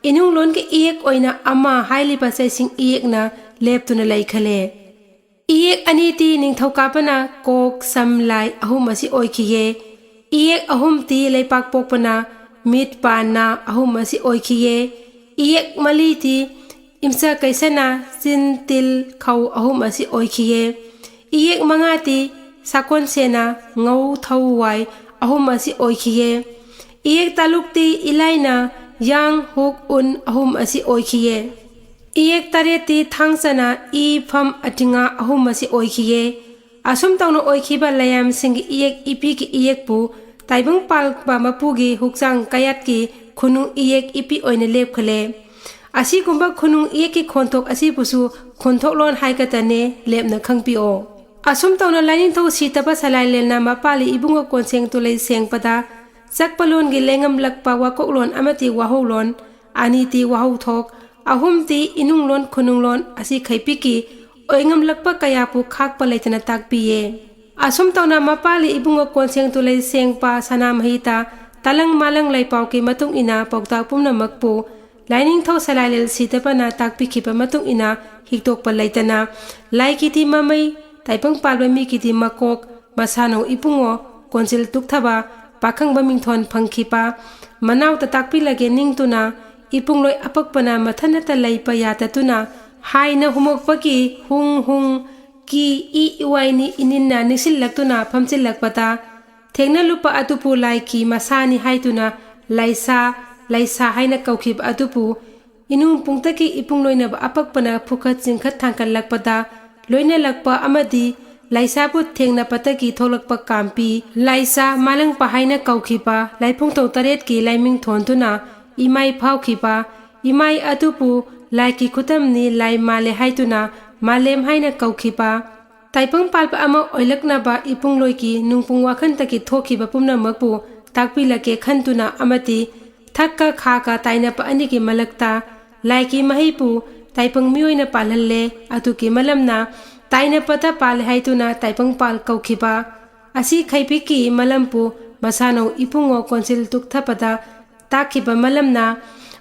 ꯏꯅꯨꯡꯂꯣꯟꯒꯤ ꯏꯌꯦꯛ ꯑꯣꯏꯅ ꯑꯃ ꯍꯥꯏꯔꯤꯕ ꯆꯩꯁꯤꯡ ꯏꯌꯦꯛꯅ ꯂꯦꯞꯇꯨꯅ ꯂꯩꯈꯂꯦ꯫ ꯏꯌꯦꯛ ꯑꯅꯤꯗꯤ ꯅꯤꯡꯊꯧꯀꯥꯕꯅ ꯀꯣꯛ, ꯁꯝ, ꯂꯥꯏ ꯑꯍꯨꯝ ꯑꯁꯤ ꯑꯣꯏꯈꯤꯌꯦ꯫ ꯏꯌꯦꯛ ꯑꯍꯨꯝꯗꯤ ꯂꯩꯄꯥꯛꯄꯣꯛꯄꯅ ꯃꯤꯠ, ꯄꯥ, ꯅꯥ ꯑꯍꯨꯝ ꯑꯁꯤ ꯑꯣꯏꯈꯤꯌꯦ꯫ ꯏꯌꯦꯛ ꯃꯔꯤꯗꯤ ꯏꯝꯆ ꯀꯩꯁꯅ ꯆꯤꯟ, ꯇꯤꯜ, ꯈꯧ ꯑꯍꯨꯝ ꯑꯁꯤ ꯑꯣꯏꯈꯤꯌꯦ꯫ ꯏꯌꯦꯛ ꯃꯉꯥꯗꯤ ꯁꯥꯀꯣꯟꯁꯦꯅ ꯉꯧ, ꯊꯧ, ꯋꯥꯏ ꯑꯍꯨꯝ ꯑꯁꯤ ꯑꯣꯏꯈꯤꯌꯦ꯫ ꯏꯌꯦꯛ ꯇꯔꯨꯛꯇꯤ ꯏꯂꯥꯏꯅ ꯌꯥꯡ, ꯍꯨꯛ, ꯎꯟ ꯑꯍꯨꯝ ꯑꯁꯤ ꯑꯣꯏꯈꯤꯌꯦ꯫ ꯏꯌꯦꯛ ꯇꯔꯦꯠꯇꯤ ꯊꯥꯡꯆꯅ ꯏ, ꯐꯝ, ꯑꯇꯤꯉꯥ ꯑꯍꯨꯝ ꯑꯁꯤ ꯑꯣꯏꯈꯤꯌꯦ꯫ ꯑꯁꯨꯝ ꯇꯧꯅ ꯑꯣꯏꯈꯤꯕ ꯂꯥꯏꯌꯥꯝꯁꯤꯡꯒꯤ ꯏꯌꯦꯛ ꯏꯄꯤꯒꯤ ꯏꯌꯦꯛꯄꯨ ꯇꯥꯏꯕꯪ ꯄꯥꯜꯕ ꯃꯄꯨꯒꯤ ꯍꯛꯆꯥꯡ ꯀꯌꯥꯠꯀꯤ ꯈꯨꯅꯨꯡ ꯏꯌꯦꯛ ꯏꯄꯤ ꯑꯣꯏꯅ ꯂꯦꯞꯈꯂꯦ꯫ ꯑꯁꯤꯒꯨꯝꯕ ꯈꯨꯅꯨꯡ ꯏꯌꯦꯛꯀꯤ ꯈꯣꯟꯊꯣꯛ ꯑꯁꯤꯕꯨꯁꯨ ꯈꯣꯟꯊꯣꯛꯂꯣꯟ ꯍꯥꯏꯒꯗꯅꯦ, ꯂꯦꯞꯅ ꯈꯪꯕꯤꯌꯣ꯫ ꯑꯁꯨꯝ ꯇꯧꯅ ꯂꯥꯏꯅꯤꯡꯊꯧ ꯁꯤꯇꯕ ꯁꯂꯥꯏꯂꯦꯟꯅ ꯃꯄꯥꯜꯂꯤ ꯏꯕꯨꯡꯉꯣ ꯀꯣꯟꯁꯦꯡ ꯇꯨꯂꯩ ꯁꯦꯡꯄꯗ ꯆꯛꯄ ꯂꯣꯟꯒꯤ ꯂꯩꯉꯝꯂꯛꯄ ꯋꯥꯀꯣꯛꯂꯣꯟ ꯑꯃꯗꯤ ꯋꯥꯍꯧꯂꯣꯟ, ꯑꯅꯤꯗꯤ ꯋꯥꯍꯧꯊꯣꯛ, ꯑꯍꯨꯝꯗꯤ ꯏꯅꯨꯡꯂꯣꯟ ꯈꯨꯅꯨꯡꯂꯣꯟ ꯑꯁꯤ ꯈꯩꯄꯤꯛꯀꯤ ꯑꯣꯏꯉꯝꯂꯛꯄ ꯀꯌꯥꯕꯨ ꯈꯥꯛꯄ ꯂꯩꯇꯅ ꯇꯥꯛꯄꯤꯌꯦ꯫ ꯑꯁꯨꯝ ꯇꯧꯅ ꯃꯄꯥꯜꯂꯤ ꯏꯕꯨꯡꯉꯣ ꯀꯣꯟꯁꯦꯡ ꯇꯨꯂꯩ ꯁꯦꯡꯄ ꯁꯅꯥꯃꯍꯤꯇ ꯇꯂꯪ ꯃꯥꯂꯪ ꯂꯩꯄꯥꯎꯒꯤ ꯃꯇꯨꯡ ꯏꯟꯅ ꯄꯥꯎꯇꯥꯛ ꯄꯨꯝꯅꯃꯛꯄꯨ ꯂꯥꯏꯅꯤꯡꯊꯧ ꯁꯂꯥꯏꯂꯦꯜ ꯁꯤꯗꯕꯅ ꯇꯥꯛꯄꯤꯈꯤꯕ ꯃꯇꯨꯡ ꯏꯟꯅ ꯍꯤꯛꯇꯣꯛꯄ ꯂꯩꯇꯅ ꯂꯥꯏꯒꯤꯗꯤ ꯃꯃꯩ, ꯇꯥꯏꯕꯪ ꯄꯥꯜꯕ ꯃꯤꯒꯤꯗꯤ ꯃꯀꯣꯛ, ꯃꯁꯥꯅꯧ ꯏꯕꯨꯡꯉꯣ, ꯀꯣꯟꯖꯤꯜ ꯇꯨꯛꯊꯕ, ꯄꯥꯈꯪꯕ ꯃꯤꯡꯊꯣꯟ ꯐꯪꯈꯤꯕ ꯃꯅꯥꯎꯗ ꯇꯥꯛꯄꯤꯂꯒꯦ ꯅꯤꯡꯇꯨꯅ, ꯏꯄꯨꯡꯂꯣꯏ ꯑꯄꯛꯄꯅ ꯃꯊꯟꯅꯇ ꯂꯩꯕ ꯌꯥꯗꯗꯨꯅ, ꯍꯥꯏꯅ ꯍꯨꯃꯣꯛꯄꯒꯤ ꯍꯨꯡ ꯍꯨꯡ ꯀꯤ ꯏ ꯏꯋꯥꯏꯅꯤ ꯏꯅꯤꯟꯅ ꯅꯤꯡꯁꯤꯜꯂꯛꯇꯨꯅ ꯐꯝꯖꯤꯜꯂꯛꯄꯗ, ꯊꯦꯡꯅꯂꯨꯕ ꯑꯗꯨꯕꯨ ꯂꯥꯏꯒꯤ ꯃꯁꯥꯅꯤ ꯍꯥꯏꯗꯨꯅ ꯂꯥꯏꯁꯥ, ꯂꯥꯏꯁꯥ ꯍꯥꯏꯅ ꯀꯧꯈꯤꯕ ꯑꯗꯨꯕꯨ ꯏꯅꯨꯡ ꯄꯨꯡꯇꯒꯤ ꯏꯄꯨꯡ ꯂꯣꯏꯅꯕ ꯑꯄꯛꯄꯅ ꯐꯨꯀꯠ ꯆꯤꯡꯈꯠ ꯊꯥꯡꯒꯠꯂꯛꯄꯗ ꯂꯣꯏꯅꯂꯛꯄ ꯑꯃꯗꯤ ꯂꯥꯏꯁꯥꯕꯨ ꯊꯦꯡꯅꯕꯗꯒꯤ ꯊꯣꯛꯂꯛꯄ ꯀꯥꯝꯄꯤ ꯂꯥꯏꯁꯥ ꯃꯥꯂꯪꯄ ꯍꯥꯏꯅ ꯀꯧꯈꯤꯕ ꯂꯥꯏꯐꯨꯡꯊꯧ ꯇꯔꯦꯠꯀꯤ ꯂꯥꯏꯃꯤꯡ ꯊꯣꯟꯗꯨꯅ ꯏꯃꯥꯏ ꯐꯥꯎꯈꯤꯕ, ꯏꯃꯥꯏ ꯑꯗꯨꯕꯨ ꯂꯥꯏꯒꯤ ꯈꯨꯗꯝꯅꯤ, ꯂꯥꯏ ꯃꯥꯜꯂꯦ ꯍꯥꯏꯗꯨꯅ ꯃꯥꯂꯦꯝ ꯍꯥꯏꯅ ꯀꯧꯈꯤꯕ, ꯇꯥꯏꯕꯪ ꯄꯥꯜꯕ ꯑꯃ ꯑꯣꯏꯂꯛꯅꯕ ꯏꯄꯨꯡꯂꯣꯏꯒꯤ ꯅꯨꯡꯄꯨꯡ ꯋꯥꯈꯟꯗꯒꯤ ꯊꯣꯛꯈꯤꯕ ꯄꯨꯝꯅꯃꯛꯄꯨ ꯇꯥꯛꯄꯤꯂꯒꯦ ꯈꯟꯗꯨꯅ ꯑꯃꯗꯤ ꯊꯛꯀ ꯈꯥꯒ ꯇꯥꯏꯅꯕ ꯑꯅꯤꯒꯤ ꯃꯔꯛꯇ ꯂꯥꯏꯒꯤ ꯃꯍꯩꯕꯨ ꯇꯥꯏꯕꯪ ꯃꯤꯑꯣꯏꯅ ꯄꯥꯜꯍꯜꯂꯦ꯫ ꯑꯗꯨꯒꯤ ꯃꯂꯝꯅ ꯇꯥꯏꯅꯕꯗ ꯄꯥꯜꯂꯦ ꯍꯥꯏꯗꯨꯅ ꯇꯥꯏꯕꯪ ꯄꯥꯜ ꯀꯧꯈꯤꯕ꯫ ꯑꯁꯤ ꯈꯩꯕꯤꯛꯀꯤ ꯃꯂꯝꯕꯨ ꯃꯁꯥꯅꯧ ꯏꯄꯨꯡꯉꯣ ꯀꯣꯟꯁꯤꯜ ꯇꯨꯛꯊꯕꯗ ꯇꯥꯛꯈꯤꯕ ꯃꯂꯝꯅ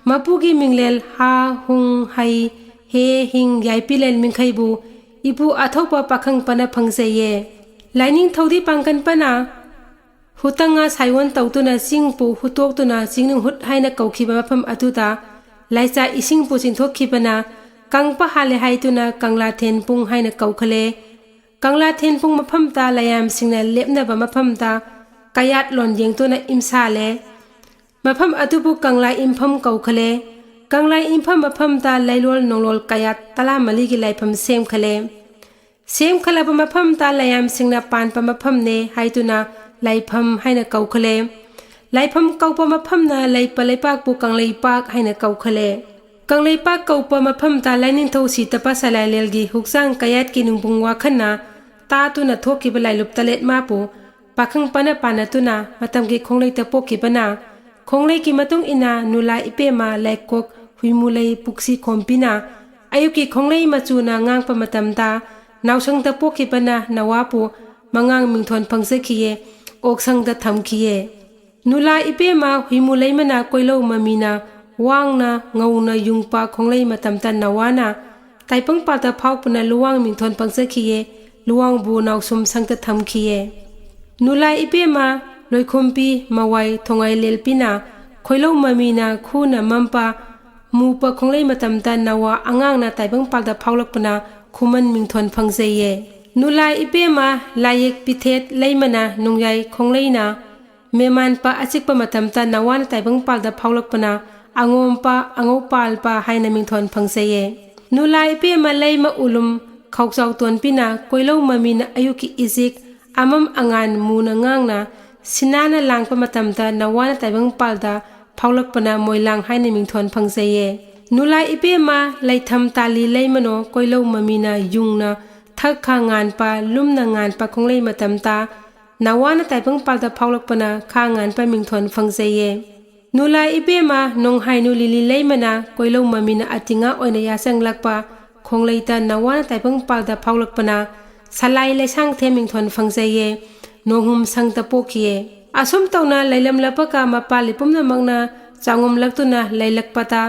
ꯃꯄꯨꯒꯤ ꯃꯤꯡꯂꯦꯜ ꯍꯥ ꯍꯨꯡ ꯍꯩ ꯍꯦ ꯍꯤꯡ ꯌꯥꯏꯄꯤꯂꯦꯜ ꯃꯤꯡꯈꯩꯕꯨ ꯏꯄꯨ ꯑꯊꯧꯕ ꯄꯥꯈꯪ ꯄꯅ ꯐꯪꯖꯩꯌꯦ꯫ ꯂꯥꯏꯅꯤꯡꯊꯧꯗꯤ ꯄꯥꯡꯒꯟ ꯄꯅ ꯍꯨꯇꯉꯥ ꯁꯥꯏꯑꯣꯟ ꯇꯧꯗꯨꯅ ꯆꯤꯡꯕꯨ ꯍꯨꯠꯇꯣꯛꯇꯨꯅ ꯆꯤꯡꯅꯨꯡ ꯍꯨꯠ ꯍꯥꯏꯅ ꯀꯧꯈꯤꯕ ꯃꯐꯝ ꯑꯗꯨꯗ ꯂꯥꯏꯆꯥ ꯏꯁꯤꯡꯕꯨ ꯆꯤꯡꯊꯣꯛꯈꯤꯕꯅ ꯀꯪꯄ ꯍꯥꯜꯂꯦ ꯍꯥꯏꯗꯨꯅ ꯀꯪꯂꯥ ꯊꯦꯟꯄꯨꯡ ꯍꯥꯏꯅ ꯀꯧꯈꯠꯂꯦ꯫ ꯀꯪꯂꯥ ꯊꯦꯟꯄꯨꯡ ꯃꯐꯝꯗ ꯂꯥꯏꯌꯥꯝꯁꯤꯡꯅ ꯂꯦꯞꯅꯕ ꯃꯐꯝꯗ ꯀꯌꯥꯠ ꯂꯣꯟ ꯌꯦꯡꯗꯨꯅ ꯏꯝꯁꯥꯜꯂꯦ꯫ ꯃꯐꯝ ꯑꯗꯨꯕꯨ ꯀꯪꯂꯥ ꯏꯝꯐꯝ ꯀꯧꯈꯠꯂꯦ꯫ ꯀꯪꯂꯥ ꯏꯝꯐꯝ ꯃꯐꯝꯗ ꯂꯩꯂꯣꯜ ꯅꯣꯡꯂꯣꯜ ꯀꯌꯥꯠ ꯇꯔꯥꯃꯔꯤꯒꯤ ꯂꯥꯏꯐꯝ ꯁꯦꯝꯈꯠꯂꯦ꯫ ꯁꯦꯝꯈꯠꯂꯕ ꯃꯐꯝꯗ ꯂꯥꯏꯌꯥꯝꯁꯤꯡꯅ ꯄꯥꯟꯕ ꯃꯐꯝꯅꯦ ꯍꯥꯏꯗꯨꯅ ꯂꯥꯏꯐꯝ ꯍꯥꯏꯅ ꯀꯧꯈꯠꯂꯦ꯫ ꯂꯥꯏꯐꯝ ꯀꯧꯕ ꯃꯐꯝꯅ ꯂꯩꯄ ꯂꯩꯄꯥꯛꯄꯨ ꯀꯪꯂꯩꯄꯥꯛ ꯍꯥꯏꯅ ꯀꯧꯈꯠꯂꯦ꯫ ꯀꯪꯂꯩꯄꯥꯛ ꯀꯧꯕ ꯃꯐꯝꯗ ꯂꯥꯏꯅꯤꯡꯊꯧ ꯁꯤꯇꯄ ꯁꯂꯥꯏꯂꯦꯜꯒꯤ ꯍꯛꯆꯥꯡ ꯀꯌꯥꯠꯀꯤ ꯅꯨꯡꯕꯨꯡ ꯋꯥꯈꯟꯅ ꯇꯥꯗꯨꯅ ꯊꯣꯛꯈꯤꯕ ꯂꯥꯏꯂꯨꯞ ꯇꯔꯦꯠ ꯃꯥꯄꯨ ꯄꯥꯈꯪ ꯄꯅ ꯄꯥꯟꯅꯗꯨꯅ ꯃꯇꯝꯒꯤ ꯈꯣꯡꯂꯩꯗ ꯄꯣꯛꯈꯤꯕꯅ, ꯈꯣꯡꯂꯩꯒꯤ ꯃꯇꯨꯡ ꯏꯟꯅ ꯅꯨꯂꯥ ꯏꯄꯦꯝꯃ ꯂꯩꯀꯣꯛ ꯍꯨꯏꯃꯨꯂꯩ ꯄꯨꯛꯁꯤ ꯈꯣꯝꯕꯤꯅ ꯑꯌꯨꯛꯀꯤ ꯈꯣꯡꯂꯩ ꯃꯆꯨꯅ ꯉꯥꯡꯄ ꯃꯇꯝꯗ ꯅꯥꯎꯁꯪꯗ ꯄꯣꯛꯈꯤꯕꯅ ꯅꯋꯥꯕꯨ ꯃꯉꯥꯡ ꯃꯤꯡꯊꯣꯟ ꯐꯪꯖꯈꯤꯌꯦ, ꯑꯣꯛꯁꯪꯗ ꯊꯝꯈꯤꯌꯦ꯫ ꯅꯨꯂꯥ ꯏꯕꯦꯝꯃ ꯍꯨꯏꯃꯨ ꯂꯩꯃꯅ ꯀꯣꯏꯂꯧ ꯃꯃꯤꯅ ꯋꯥꯡꯅ ꯉꯧꯅ ꯌꯨꯡꯄ ꯈꯣꯡꯂꯩ ꯃꯇꯝꯗ ꯅꯋꯥꯅ ꯇꯥꯏꯕꯪꯄꯥꯜꯗ ꯐꯥꯎꯕꯅ ꯂꯨꯋꯥꯡ ꯃꯤꯡꯊꯣꯟ ꯄꯪꯖꯈꯤꯌꯦ, ꯂꯨꯋꯥꯡꯕꯨ ꯅꯥꯎꯁꯨꯝ ꯁꯪꯗ ꯊꯝꯈꯤꯌꯦ꯫ ꯅꯨꯂꯥ ꯏꯕꯦꯝꯃ ꯂꯣꯏꯈꯨꯝꯄꯤ ꯃꯋꯥꯏ ꯊꯣꯡꯉꯥꯏ ꯂꯦꯜꯄꯤꯅ ꯈꯣꯏꯂꯧ ꯃꯃꯤꯅ ꯈꯨꯅ ꯃꯝꯄ ꯃꯨꯄ ꯈꯣꯡꯂꯩ ꯃꯇꯝꯗ ꯅꯋꯥ ꯑꯉꯥꯡꯅ ꯇꯥꯏꯕꯪꯄꯥꯜꯗ ꯐꯥꯎꯂꯛꯄꯅ ꯈꯨꯃꯟ ꯃꯤꯡꯊꯣꯟ ꯐꯪꯖꯩꯌꯦ꯫ ꯅꯨꯂꯥ ꯏꯕꯦꯝꯃ ꯂꯥꯏꯌꯦꯛ ꯄꯤꯊꯦꯠ ꯂꯩꯃꯅ ꯅꯣꯡꯌꯥꯏ ꯈꯣꯡꯂꯩꯅ ꯃꯦꯃꯥꯟꯄ ꯑꯆꯤꯛꯄ ꯃꯇꯝꯗ ꯅꯋꯥꯅ ꯇꯥꯏꯕꯪꯄꯥꯜꯗ ꯐꯥꯎꯂꯛꯄꯅ ꯑꯉꯣꯝꯄ ꯑꯉꯧꯄꯥꯜꯄ ꯍꯥꯏꯅ ꯃꯤꯡꯊꯣꯟ ꯐꯪꯖꯩꯌꯦ꯫ ꯅꯨꯂꯥ ꯏꯕꯦꯝꯃ ꯂꯩꯃ ꯎꯂꯨꯝ ꯈꯧꯆꯥꯎ ꯇꯣꯟꯕꯤꯅ ꯀꯣꯏꯂꯧ ꯃꯃꯤꯅ ꯑꯌꯨꯛꯀꯤ ꯏꯖꯤꯛ ꯑꯃꯝ ꯑꯉꯥꯟ ꯃꯨꯅ ꯉꯥꯡꯅ ꯁꯤꯅꯥꯅ ꯂꯥꯡꯄ ꯃꯇꯝꯗ ꯅꯋꯥꯅ ꯇꯥꯏꯕꯪꯄꯥꯜꯗ ꯐꯥꯎꯂꯛꯄꯅ ꯃꯣꯏꯂꯥꯡ ꯍꯥꯏꯅ ꯃꯤꯡꯊꯣꯟ ꯐꯪꯖꯩꯌꯦ꯫ ꯅꯨꯂꯥ ꯏꯕꯦꯝꯃ ꯂꯩꯊꯝ ꯇꯥꯂꯤ ꯂꯩꯃꯅꯣ ꯀꯣꯏꯂꯧ ꯃꯃꯤꯅ ꯌꯨꯡꯅ ꯊꯛ ꯈꯥ ꯉꯥꯟꯄ ꯂꯨꯝꯅ ꯉꯥꯟꯄ ꯈꯣꯡꯂꯩ ꯃꯇꯝꯇ ꯅꯋꯥꯅ ꯇꯥꯏꯕꯪꯄꯥꯜꯗ ꯐꯥꯎꯂꯛꯄꯅ ꯈꯥ ꯉꯥꯟꯄ ꯃꯤꯡꯊꯣꯟ ꯐꯪꯖꯩꯌꯦ꯫ ꯅꯨꯂꯥ ꯏꯕꯦꯝꯃ ꯅꯣꯡꯍꯥꯏꯅꯨ ꯂꯤꯂꯤ ꯂꯩꯃꯅ ꯀꯣꯏꯂꯧ ꯃꯃꯤꯅ ꯑꯇꯤꯉꯥ ꯑꯣꯏꯅ ꯌꯥꯆꯪꯂꯛꯄ ꯈꯣꯡꯂꯩꯇ ꯅꯋꯥꯅ ꯇꯥꯏꯕꯪꯄꯥꯜꯗ ꯐꯥꯎꯂꯛꯄꯅ ꯁꯂꯥꯏ ꯂꯩꯁꯥꯡꯊꯦꯝ ꯃꯤꯡꯊꯣꯟ ꯐꯪꯖꯩꯌꯦ꯫ ꯅꯣꯡꯍꯨꯝ ꯁꯪꯇ ꯄꯣꯛꯈꯤꯌꯦ꯫ ꯑꯁꯨꯝ ꯇꯧꯅ ꯂꯩꯂꯝꯂꯄꯒ ꯃꯄꯥꯂꯤ ꯄꯨꯝꯅꯃꯛꯅ ꯆꯥꯉꯨꯝꯂꯛꯇꯨꯅ ꯂꯩꯂꯛꯄꯗ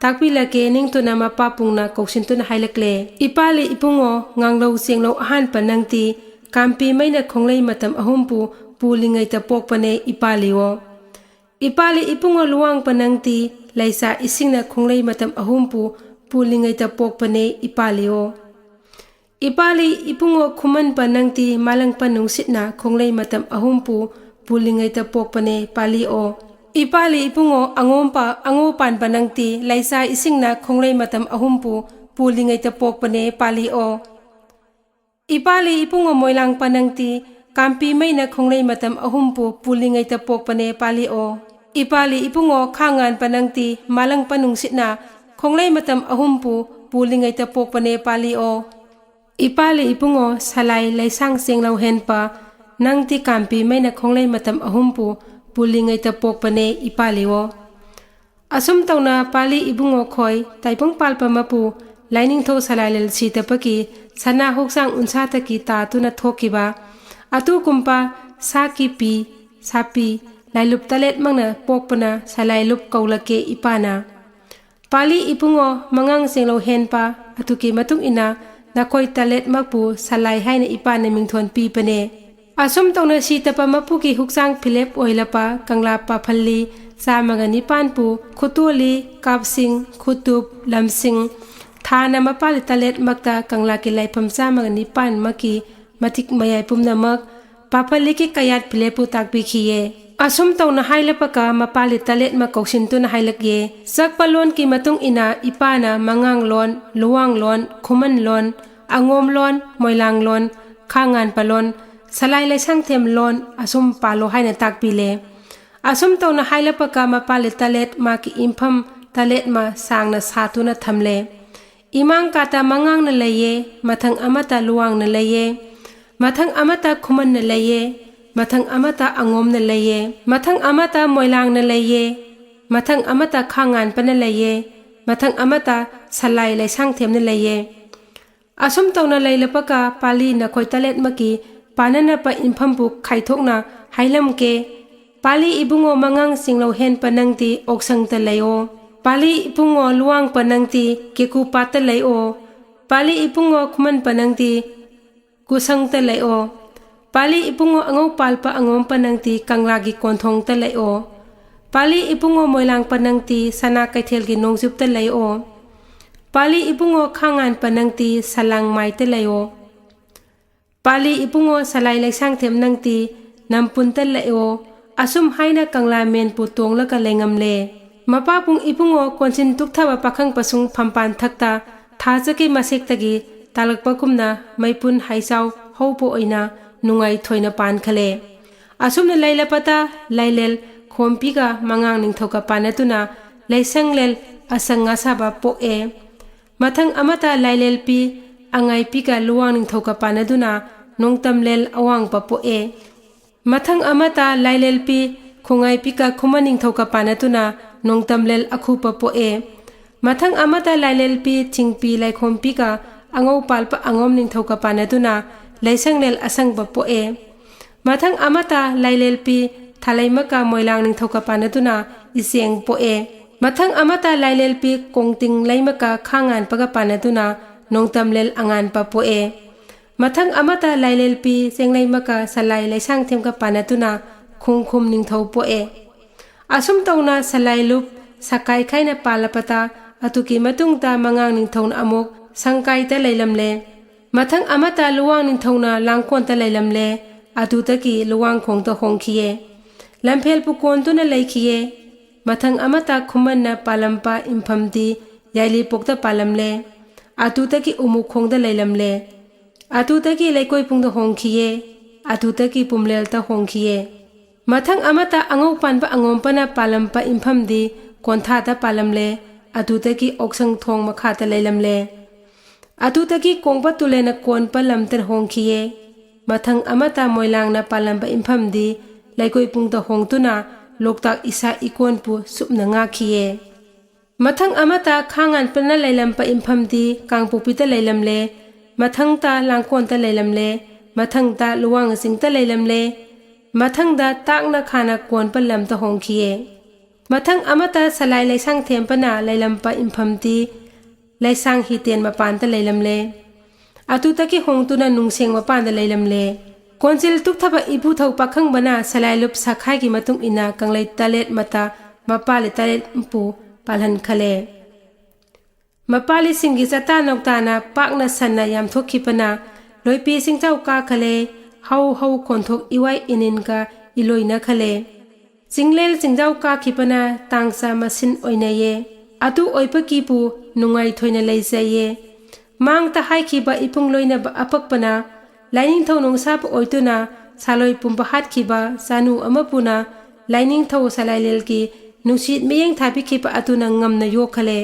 ꯇꯥꯛꯄꯤꯂꯛꯀꯦ ꯅꯤꯡꯇꯨꯅ ꯃꯄꯥ ꯄꯨꯡꯅ ꯀꯧꯁꯤꯟꯇꯨꯅ ꯍꯥꯏꯂꯛꯂꯦ꯫ ꯏꯄꯥꯂꯤ ꯏꯕꯨꯡꯉꯣ ꯉꯥꯡꯂꯧ ꯆꯦꯡꯂꯧ ꯑꯍꯥꯟꯕ ꯅꯪꯗꯤ ꯀꯥꯝꯄꯤ ꯃꯩꯅ ꯈꯣꯡꯂꯩ ꯃꯇꯝ ꯑꯍꯨꯝꯕꯨ ꯄꯨꯂꯤꯉꯩꯗ ꯄꯣꯛꯄꯅꯦ ꯏꯄꯥꯂꯤꯑꯣ꯫ ꯏꯄꯥꯂꯤ ꯏꯕꯨꯡꯉꯣ ꯂꯨꯋꯥꯡꯄ ꯅꯪꯗꯤ ꯂꯩꯆꯥ ꯏꯁꯤꯡꯅ ꯈꯣꯡꯂꯩ ꯃꯇꯝ ꯑꯍꯨꯝꯕꯨ ꯄꯨꯂꯤꯉꯩꯗ ꯄꯣꯛꯄꯅꯦ ꯏꯄꯥꯂꯤꯑꯣ꯫ ꯏꯄꯥꯂꯤ ꯏꯕꯨꯡꯉꯣ ꯈꯨꯃꯟꯄ ꯅꯪꯗꯤ ꯃꯥꯂꯪꯄ ꯅꯨꯡꯁꯤꯠꯅ ꯈꯣꯡꯂꯩ ꯃꯇꯝ ꯑꯍꯨꯝꯕꯨ ꯄꯨꯂꯤꯉꯩꯗ ꯄꯣꯛꯄꯅꯦ ꯄꯥꯂꯤꯑꯣ꯫ ꯏꯄꯥꯂꯤ ꯏꯕꯨꯡꯉꯣ ꯑꯉꯣꯝꯄ ꯑꯉꯣ ꯄꯥꯟꯕ ꯅꯪꯗꯤ ꯂꯩꯆꯥ ꯏꯁꯤꯡꯅ ꯈꯣꯡꯂꯩ ꯃꯇꯝ ꯑꯍꯨꯝꯕꯨ ꯄꯨꯂꯤꯉꯩꯗ ꯄꯣꯛꯄꯅꯦ ꯄꯥꯂꯤꯑꯣ꯫ ꯏꯄꯥꯂꯤ ꯏꯕꯨꯡꯉꯣ ꯃꯣꯏꯂꯥꯡꯄ ꯅꯪꯗꯤ ꯀꯥꯝꯄꯤ ꯃꯩꯅ ꯈꯣꯡꯂꯩ ꯃꯇꯝ ꯑꯍꯨꯝꯕꯨ ꯄꯨꯂꯤꯉꯩꯗ ꯄꯣꯛꯄꯅꯦ ꯄꯥꯂꯤꯑꯣ꯫ ꯏꯄꯥꯂꯤ ꯏꯕꯨꯡꯉꯣ ꯈꯥꯉꯥꯟꯄ ꯅꯪꯗꯤ ꯃꯥꯂꯪꯄ ꯅꯨꯡꯁꯤꯠꯅ ꯈꯣꯡꯂꯩ ꯃꯇꯝ ꯑꯍꯨꯝꯕꯨ ꯄꯨꯂꯤꯉꯩꯗ ꯄꯣꯛꯄꯅꯦ ꯄꯥꯂꯤꯑꯣ꯫ ꯏꯄꯥꯂꯤ ꯏꯕꯨꯡꯉꯣ ꯁꯂꯥꯏ ꯂꯩꯁꯥꯡ ꯆꯦꯡꯂꯧ ꯍꯦꯟꯄ ꯅꯪꯗꯤ ꯀꯥꯝꯄꯤ ꯃꯩꯅ ꯈꯣꯡꯂꯩ ꯃꯇꯝ ꯑꯍꯨꯝꯕꯨ ꯄꯨꯂꯤꯉꯩꯗ ꯄꯣꯛꯄꯅꯦ ꯏꯄꯥꯂꯤꯑꯣ꯫ ꯑꯁꯨꯝ ꯇꯧꯅ ꯄꯥꯂꯤ ꯏꯕꯨꯡꯉꯣ ꯈꯣꯏ ꯇꯥꯏꯕꯪ ꯄꯥꯜꯄ ꯃꯄꯨ ꯂꯥꯏꯅꯤꯡꯊꯧ ꯁꯂꯥꯏꯂꯦꯜ ꯁꯤꯗꯕꯒꯤ ꯁꯅꯥ ꯍꯣꯛꯆꯥꯡ ꯎꯟꯁꯥꯗꯒꯤ ꯇꯥꯗꯨꯅ ꯊꯣꯛꯈꯤꯕ ꯑꯗꯨꯒꯨꯝꯕ ꯁꯥꯀꯤ ꯄꯤ ꯁꯥꯄꯤ ꯂꯥꯏꯂꯨꯞ ꯇꯔꯦꯠꯃꯛꯅ ꯄꯣꯛꯄꯅ ꯁꯂꯥꯏꯂꯨꯞ ꯀꯧꯂꯛꯀꯦ ꯏꯄꯥꯅ꯫ ꯄꯥꯂꯤ ꯏꯕꯨꯡꯉꯣ ꯃꯉꯥꯡ ꯆꯦꯡꯂꯧ ꯍꯦꯟꯄ ꯑꯗꯨꯒꯤ ꯃꯇꯨꯡ ꯏꯟꯅ ꯅꯈꯣꯏ ꯇꯔꯦꯠꯃꯛꯄꯨ ꯁꯂꯥꯏ ꯍꯥꯏꯅ ꯏꯄꯥꯅ ꯃꯤꯡꯊꯣꯟ ꯄꯤꯕꯅꯦ꯫ ꯑꯁꯨꯝ ꯇꯧꯅ ꯁꯤꯇꯄ ꯃꯄꯨꯒꯤ ꯍꯛꯆꯥꯡ ꯐꯤꯔꯦꯞ ꯑꯣꯏꯂꯄ ꯀꯪꯂꯥ ꯄꯥꯐꯜꯂꯤ ꯆꯥꯝꯃꯒ ꯅꯤꯄꯥꯟ ꯄꯨ ꯈꯨꯇꯣꯜꯂꯤ, ꯀꯥꯞꯁꯤꯡ, ꯈꯨꯇꯨꯞ, ꯂꯝꯁꯤꯡ, ꯊꯥꯅ ꯃꯄꯥꯜꯂꯤ ꯇꯔꯦꯠꯃꯛꯇ ꯀꯪꯂꯥꯒꯤ ꯂꯥꯏꯐꯝ ꯆꯥꯝꯃꯒ ꯅꯤꯄꯥꯟꯃꯛꯀꯤ ꯃꯇꯤꯛ ꯃꯌꯥꯏ ꯄꯨꯝꯅꯃꯛ ꯄꯥꯐꯜꯂꯤꯒꯤ ꯀꯌꯥꯠ ꯐꯤꯔꯦꯞꯄꯨ ꯇꯥꯛꯄꯤꯈꯤꯌꯦ꯫ ꯑꯁꯨꯝ ꯇꯧꯅ ꯍꯥꯏꯂꯄꯀ ꯃꯄꯥꯜꯂꯤ ꯇꯔꯦꯠꯃꯛ ꯀꯧꯁꯤꯟꯇꯨꯅ ꯍꯥꯏꯂꯛꯌꯦ꯫ ꯆꯛꯄ ꯂꯣꯟꯒꯤ ꯃꯇꯨꯡ ꯏꯟꯅ ꯏꯄꯥꯅ ꯃꯉꯥꯡꯂꯣꯟ, ꯂꯨꯋꯥꯡꯂꯣꯟ, ꯈꯨꯃꯟꯂꯣꯟ, ꯑꯉꯣꯝꯂꯣꯟ, ꯃꯣꯏꯂꯥꯡꯂꯣꯟ, ꯈꯥꯉꯥꯟꯄꯂꯣꯟ, ꯁꯂꯥꯏ ꯂꯩꯁꯥꯡꯊꯦꯝ ꯂꯣꯟ ꯑꯁꯨꯝ ꯄꯥꯜꯂꯣ ꯍꯥꯏꯅ ꯇꯥꯛꯄꯤꯂꯦ꯫ ꯑꯁꯨꯝ ꯇꯧꯅ ꯍꯥꯏꯂꯛꯄꯒ ꯃꯄꯥꯜꯂꯤ ꯇꯔꯦꯠ ꯃꯥꯒꯤ ꯏꯟꯐꯝ ꯇꯔꯦꯠꯃ ꯁꯥꯡꯅ ꯁꯥꯇꯨꯅ ꯊꯝꯂꯦ꯫ ꯏꯃꯥꯡ ꯀꯥꯇ ꯃꯉꯥꯡꯅ ꯂꯩꯌꯦ, ꯃꯊꯪ ꯑꯃꯇ ꯂꯨꯋꯥꯡꯅ ꯂꯩꯌꯦ, ꯃꯊꯪ ꯑꯃꯇ ꯈꯨꯃꯟꯅ ꯂꯩꯌꯦ, ꯃꯊꯪ ꯑꯃꯇ ꯑꯉꯣꯝꯅ ꯂꯩꯌꯦ, ꯃꯊꯪ ꯑꯃꯇ ꯃꯣꯏꯂꯥꯡꯅ ꯂꯩꯌꯦ, ꯃꯊꯪ ꯑꯃꯇ ꯈꯥꯉꯥꯟꯄꯅ ꯂꯩꯌꯦ, ꯃꯊꯪ ꯑꯃꯇ ꯁꯂꯥꯏ ꯂꯩꯁꯥꯡꯊꯦꯝꯅ ꯂꯩꯌꯦ꯫ ꯑꯁꯨꯝ ꯇꯧꯅ ꯂꯩꯂꯄꯀ ꯄꯥꯂꯤ ꯅꯈꯣꯏ ꯇꯔꯦꯠꯃꯛꯀꯤ ꯄꯥꯅꯅꯕ ꯏꯟꯐꯝꯕꯨ ꯈꯥꯏꯊꯣꯛꯅ ꯍꯥꯏꯂꯝꯀꯦ꯫ ꯄꯥꯂꯤ ꯏꯕꯨꯡꯉꯣ ꯃꯉꯥꯡ ꯆꯤꯡꯂꯧ ꯍꯦꯟꯄ ꯅꯪꯗꯤ ꯑꯣꯛꯁꯪꯇ ꯂꯩꯑꯣ꯫ ꯄꯥꯂꯤ ꯏꯕꯨꯡꯉꯣ ꯂꯨꯋꯥꯡꯄ ꯅꯪꯗꯤ ꯀꯦꯀꯨꯄꯥꯠꯇ ꯂꯩꯑꯣ꯫ ꯄꯥꯂꯤ ꯏꯕꯨꯡꯉꯣ ꯈꯨꯃꯟꯄ ꯅꯪꯗꯤ ꯀꯨꯁꯪꯇ ꯂꯩꯑꯣ꯫ ꯄꯥꯂꯤ ꯏꯕꯨꯡꯉꯣ ꯑꯉꯧ ꯄꯥꯜꯄ ꯑꯉꯣꯝꯄ ꯅꯪꯗꯤ ꯀꯪꯂꯥꯒꯤ ꯀꯣꯟꯊꯣꯡꯇ ꯂꯩꯑꯣ꯫ ꯄꯥꯂꯤ ꯏꯕꯨꯡꯉꯣ ꯃꯣꯏꯂꯥꯡꯄ ꯅꯪꯗꯤ ꯁꯅꯥ ꯀꯩꯊꯦꯜꯒꯤ ꯅꯣꯡꯆꯨꯞꯇ ꯂꯩꯑꯣ꯫ ꯄꯥꯂꯤ ꯏꯕꯨꯡꯉꯣ ꯈꯥꯉꯥꯟꯄ ꯅꯪꯗꯤ ꯁꯂꯥꯡ ꯃꯥꯏꯇ ꯂꯩꯑꯣ꯫ ꯄꯥꯂꯤ ꯏꯕꯨꯡꯉꯣ ꯁꯂꯥꯏ ꯂꯩꯁꯥꯡꯊꯦꯝ ꯅꯪꯗꯤ ꯅꯝꯄꯨꯟꯇ ꯂꯩꯑꯣ꯫ ꯑꯁꯨꯝ ꯍꯥꯏꯅ ꯀꯪꯂꯥ ꯃꯦꯟꯄꯨ ꯇꯣꯡꯂꯒ ꯂꯩꯉꯝꯂꯦ꯫ ꯃꯄꯥꯕꯨꯡ ꯏꯕꯨꯡꯉꯣ ꯀꯣꯟꯁꯤꯟ ꯇꯨꯛꯊꯕ ꯄꯥꯈꯪ ꯄꯁꯨꯡ ꯐꯝꯄꯥꯟ ꯊꯛꯇ ꯊꯥꯖꯒꯤ ꯃꯁꯦꯛꯇꯒꯤ ꯇꯥꯛꯂꯛꯄꯒꯨꯝꯅ ꯃꯩꯄꯨꯟ ꯍꯩꯆꯥꯎ ꯍꯧꯕ ꯑꯣꯏꯅ ꯅꯨꯡꯉꯥꯏ ꯊꯣꯏꯅ ꯄꯥꯟꯈꯂꯦ꯫ ꯑꯁꯨꯝꯅ ꯂꯩꯂꯄꯇ ꯂꯥꯏꯂꯦꯜ ꯈꯣꯝꯄꯤꯒ ꯃꯉꯥꯡ ꯅꯤꯡꯊꯧꯒ ꯄꯥꯟꯅꯗꯨꯅ ꯂꯩꯁꯪꯂꯦꯜ ꯑꯁꯪ ꯑꯁꯥꯕ ꯄꯣꯛꯑꯦ꯫ ꯃꯊꯪ ꯑꯃꯇ ꯂꯥꯏꯂꯦꯜꯄꯤ ꯑꯉꯥꯏꯄꯤꯒ ꯂꯨꯋꯥꯡ ꯅꯤꯡꯊꯧꯒ ꯄꯥꯟꯅꯗꯨꯅ ꯅꯣꯡꯇꯝꯂꯦꯜ ꯑꯋꯥꯡꯕ ꯄꯣꯛꯑꯦ꯫ ꯃꯊꯪ ꯑꯃꯇ ꯂꯥꯏꯂꯦꯜꯄꯤ ꯈꯣꯡꯉꯥꯏꯄꯤꯒ ꯈꯨꯃꯟ ꯅꯤꯡꯊꯧꯒ ꯄꯥꯟꯅꯗꯨꯅ ꯅꯣꯡꯇꯝꯂꯦꯜ ꯑꯈꯨꯕ ꯄꯣꯛꯑꯦ꯫ ꯃꯊꯪ ꯑꯃꯇ ꯂꯥꯏꯂꯦꯜꯄꯤ ꯊꯤꯡꯄꯤ ꯂꯥꯏꯈꯣꯝꯄꯤꯒ ꯑꯉꯧ ꯄꯥꯜꯄ ꯑꯉꯣꯝ ꯅꯤꯡꯊꯧꯒ ꯄꯥꯟꯅꯗꯨꯅ ꯂꯩꯁꯪꯂꯦꯜ ꯑꯁꯪꯕ ꯄꯣꯛꯑꯦ꯫ ꯃꯊꯪ ꯑꯃꯇ ꯂꯥꯏꯂꯦꯜꯄꯤ ꯊꯥꯂꯩꯃꯒ ꯃꯣꯏꯂꯥꯡ ꯅꯤꯡꯊꯧꯒ ꯄꯥꯟꯅꯗꯨꯅ ꯏꯆꯦꯡ ꯄꯣꯛꯑꯦ꯫ ꯃꯊꯪ ꯑꯃꯇ ꯂꯥꯏꯂꯦꯜꯄꯤ ꯀꯣꯡꯇꯤꯡ ꯂꯩꯃꯒ ꯈꯥꯉꯥꯟꯄꯒ ꯄꯥꯟꯅꯗꯨꯅ ꯅꯣꯡꯇꯝꯂꯦꯜ ꯑꯉꯥꯟꯄ ꯄꯣꯛꯑꯦ꯫ ꯃꯊꯪ ꯑꯃꯇ ꯂꯥꯏꯂꯦꯜꯄꯤ ꯆꯦꯡꯂꯩꯃꯀ ꯁꯂꯥꯏ ꯂꯩꯁꯥꯡꯊꯦꯝꯒ ꯄꯥꯟꯅꯗꯨꯅ ꯈꯣꯡꯈꯨꯝ ꯅꯤꯡꯊꯧ ꯄꯣꯛꯑꯦ꯫ ꯑꯁꯨꯝ ꯇꯧꯅ ꯁꯂꯥꯏ ꯂꯨꯞ ꯁꯀꯥꯏ ꯈꯥꯏꯅ ꯄꯥꯜꯂꯕꯗ ꯑꯗꯨꯒꯤ ꯃꯇꯨꯡꯗ ꯃꯉꯥꯡ ꯅꯤꯡꯊꯧꯅ ꯑꯃꯨꯛ ꯁꯪꯀꯥꯏꯗ ꯂꯩꯂꯝꯂꯦ꯫ ꯃꯊꯪ ꯑꯃꯇ ꯂꯨꯋꯥꯡ ꯅꯤꯡꯊꯧꯅ ꯂꯥꯡꯀꯣꯟꯗ ꯂꯩꯂꯝꯂꯦ꯫ ꯑꯗꯨꯗꯒꯤ ꯂꯨꯋꯥꯡꯈꯣꯡꯗ ꯍꯣꯡꯈꯤꯌꯦ꯫ ꯂꯝꯐꯦꯜꯕꯨ ꯀꯣꯟꯗꯨꯅ ꯂꯩꯈꯤꯌꯦ꯫ ꯃꯊꯪ ꯑꯃꯇ ꯈꯨꯃꯟꯅ ꯄꯥꯜꯂꯝꯕ ꯏꯝꯐꯝꯗꯤ ꯌꯥꯏꯂꯤꯄꯣꯛꯇ ꯄꯥꯜꯂꯝꯂꯦ꯫ ꯑꯗꯨꯗꯒꯤ ꯎꯃꯨꯈꯣꯡꯗ ꯂꯩꯂꯝꯂꯦ꯫ ꯑꯗꯨꯗꯒꯤ ꯂꯩꯀꯣꯏꯄꯨꯡꯗ ꯍꯣꯡꯈꯤꯌꯦ꯫ ꯑꯗꯨꯗꯒꯤ ꯄꯨꯝꯂꯦꯜꯗ ꯍꯣꯡꯈꯤꯌꯦ꯫ ꯃꯊꯪ ꯑꯃꯇ ꯑꯉꯧ ꯄꯥꯟꯕ ꯑꯉꯣꯝꯄꯅ ꯄꯥꯜꯂꯝꯕ ꯏꯝꯐꯝꯗꯤ ꯀꯣꯟꯊꯥꯗ ꯄꯥꯜꯂꯝꯂꯦ꯫ ꯑꯗꯨꯗꯒꯤ ꯑꯣꯛꯁꯪ ꯊꯣꯡ ꯃꯈꯥꯗ ꯂꯩꯂꯝꯂꯦ꯫ ꯑꯗꯨꯗꯒꯤ ꯀꯣꯡꯕ ꯇꯨꯂꯦꯅ ꯀꯣꯟꯕ ꯂꯝꯗ ꯍꯣꯡꯈꯤꯌꯦ꯫ ꯃꯊꯪ ꯑꯃꯇ ꯃꯣꯏꯂꯥꯡꯅ ꯄꯥꯜꯂꯝꯕ ꯏꯝꯐꯝꯗꯤ ꯂꯩꯀꯣꯏꯄꯨꯡꯗ ꯍꯣꯡꯗꯨꯅ ꯂꯣꯛꯇꯥꯛ ꯏꯁꯥ ꯏꯀꯣꯟꯕꯨ ꯁꯨꯞꯅ ꯉꯥꯛꯈꯤꯌꯦ꯫ ꯃꯊꯪ ꯑꯃꯇ ꯈꯥꯉꯥꯟꯄꯅ ꯂꯩꯂꯝꯕ ꯏꯝꯐꯝꯗꯤ ꯀꯥꯡꯄꯣꯛꯄꯤꯗ ꯂꯩꯂꯝꯂꯦ꯫ ꯃꯊꯪꯗ ꯂꯥꯡꯀꯣꯟꯗ ꯂꯩꯂꯝꯂꯦ꯫ ꯃꯊꯪꯗ ꯂꯨꯋꯥꯡ ꯆꯤꯡꯗ ꯂꯩꯂꯝꯂꯦ꯫ ꯃꯊꯪꯗ ꯇꯥꯛꯅ ꯈꯥꯅ ꯀꯣꯟꯕ ꯂꯝꯗ ꯍꯣꯡꯈꯤꯌꯦ꯫ ꯃꯊꯪ ꯑꯃꯇ ꯁꯂꯥꯏ ꯂꯩꯁꯥꯡꯊꯦꯝꯕꯅ ꯂꯩꯂꯝꯕ ꯏꯝꯐꯝꯗꯤ ꯂꯩꯁꯥꯡ ꯍꯤꯇꯦꯟ ꯃꯄꯥꯟꯗ ꯂꯩꯂꯝꯂꯦ꯫ ꯑꯗꯨꯗꯒꯤ ꯍꯣꯡꯗꯨꯅ ꯅꯨꯡꯁꯦꯡ ꯃꯄꯥꯟꯗ ꯂꯩꯂꯝꯂꯦ꯫ ꯀꯣꯟꯖꯤꯜ ꯇꯨꯛꯊꯕ ꯏꯕꯨꯙꯧ ꯄꯥꯈꯪꯕꯅ ꯁꯂꯥꯏꯂꯨꯞ ꯁꯈꯥꯏꯒꯤ ꯃꯇꯨꯡ ꯏꯟꯅ ꯀꯪꯂꯩ ꯇꯔꯦꯠ ꯃꯇ ꯃꯄꯥꯂꯤ ꯇꯔꯦꯠꯄꯨ ꯄꯥꯜꯍꯟꯈꯂꯦ꯫ ꯃꯄꯥꯂꯤꯁꯤꯡꯒꯤ ꯆꯇꯥ ꯅꯧꯇꯥꯅ ꯄꯥꯛꯅ ꯁꯟꯅ ꯌꯥꯝꯊꯣꯛꯈꯤꯕꯅ ꯂꯣꯏꯄꯤ ꯆꯤꯡꯖꯥꯎ ꯀꯥꯈꯂꯦ꯫ ꯍꯧ ꯍꯧ ꯈꯣꯟꯊꯣꯛ ꯏꯋꯥꯏ ꯏꯅꯤꯟꯒ ꯏꯂꯣꯏꯅꯈꯂꯦ꯫ ꯆꯤꯡꯂꯦꯜ ꯆꯤꯡꯖꯥꯎ ꯀꯥꯈꯤꯕꯅ ꯇꯥꯡꯆꯥ ꯃꯁꯤꯟ ꯑꯣꯏꯅꯩꯌꯦ꯫ ꯑꯗꯨ ꯑꯣꯏꯕꯒꯤꯕꯨ ꯅꯨꯡꯉꯥꯏ ꯊꯣꯏꯅ ꯂꯩꯖꯩꯌꯦ꯫ ꯃꯥꯡꯗ ꯍꯥꯏꯈꯤꯕ ꯏꯄꯨꯡ ꯂꯣꯏꯅꯕ ꯑꯄꯛꯄꯅ ꯂꯥꯏꯅꯤꯡꯊꯧ ꯅꯣꯡꯁꯥꯕ ꯑꯣꯏꯗꯨꯅ ꯁꯥꯂꯣꯏ ꯄꯨꯝꯕ ꯍꯥꯠꯈꯤꯕ ꯆꯥꯅꯨ ꯑꯃꯕꯨꯅ ꯂꯥꯏꯅꯤꯡꯊꯧ ꯁꯂꯥꯏꯂꯦꯜꯒꯤ ꯅꯨꯡꯁꯤꯠ ꯃꯤꯠꯌꯦꯡ ꯊꯥꯕꯤꯈꯤꯕ ꯑꯗꯨꯅ ꯉꯝꯅ ꯌꯣꯛꯈꯂꯦ꯫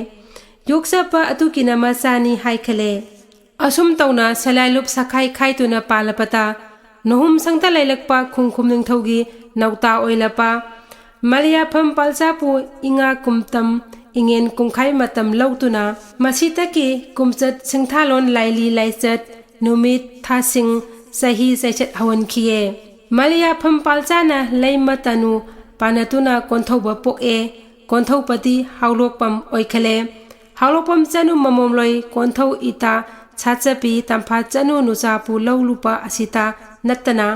ꯌꯣꯛꯆꯕ ꯑꯗꯨꯒꯤꯅ ꯃꯆꯥꯅꯤ ꯍꯥꯏꯈꯂꯦ꯫ ꯑꯁꯨꯝ ꯇꯧꯅ ꯁꯂꯥꯏꯂꯨꯞ ꯁꯈꯥꯏ ꯈꯥꯏꯗꯨꯅ ꯄꯥꯜꯂꯕꯗ ꯅꯍꯨꯝ ꯁꯪꯗ ꯂꯩꯂꯛꯄ ꯈꯨꯡꯈꯨꯝ ꯅꯤꯡꯊꯧꯒꯤ ꯅꯧꯇꯥ ꯑꯣꯏꯂꯕ ꯃꯂꯤꯌꯥꯐꯝ ꯄꯥꯜꯆꯥꯄꯨ ꯏꯉꯥ ꯀꯨꯝꯇꯝ ꯏꯉꯦꯟ ꯀꯨꯝꯈꯥꯏ ꯃꯇꯝ ꯂꯧꯗꯨꯅ ꯃꯁꯤꯗꯒꯤ ꯀꯨꯝꯆꯠ ꯁꯤꯡꯊꯥꯂꯣꯟ ꯂꯥꯏꯂꯤ ꯂꯥꯏꯆꯠ ꯅꯨꯃꯤꯠ ꯊꯥꯁꯤꯡ ꯆꯍꯤ ꯆꯩꯆꯠ ꯍꯧꯍꯟꯈꯤꯌꯦ꯫ ꯃꯂꯤꯌꯥꯐꯝ ꯄꯥꯜꯆꯥꯅ ꯂꯩꯃ ꯇꯅꯨ ꯄꯥꯟꯅꯗꯨꯅ ꯀꯣꯟꯊꯧꯕ ꯄꯣꯛꯑꯦ꯫ ꯀꯣꯟꯊꯧꯕꯗꯤ ꯍꯥꯎꯂꯣꯛꯄꯝ ꯑꯣꯏꯈꯂꯦ꯫ ꯍꯥꯎꯂꯣꯛꯄꯝ ꯆꯅꯨ ꯃꯃꯣꯝꯂꯣꯏ ꯀꯣꯟꯊꯧ ꯏꯇꯥ ꯁꯥꯠꯆꯄꯤ ꯇꯝꯐꯥ ꯆꯅꯨ ꯅꯨꯆꯥꯄꯨ ꯂꯧꯂꯨꯄꯥ ꯑꯁꯤꯇ ꯅꯠꯇꯅ,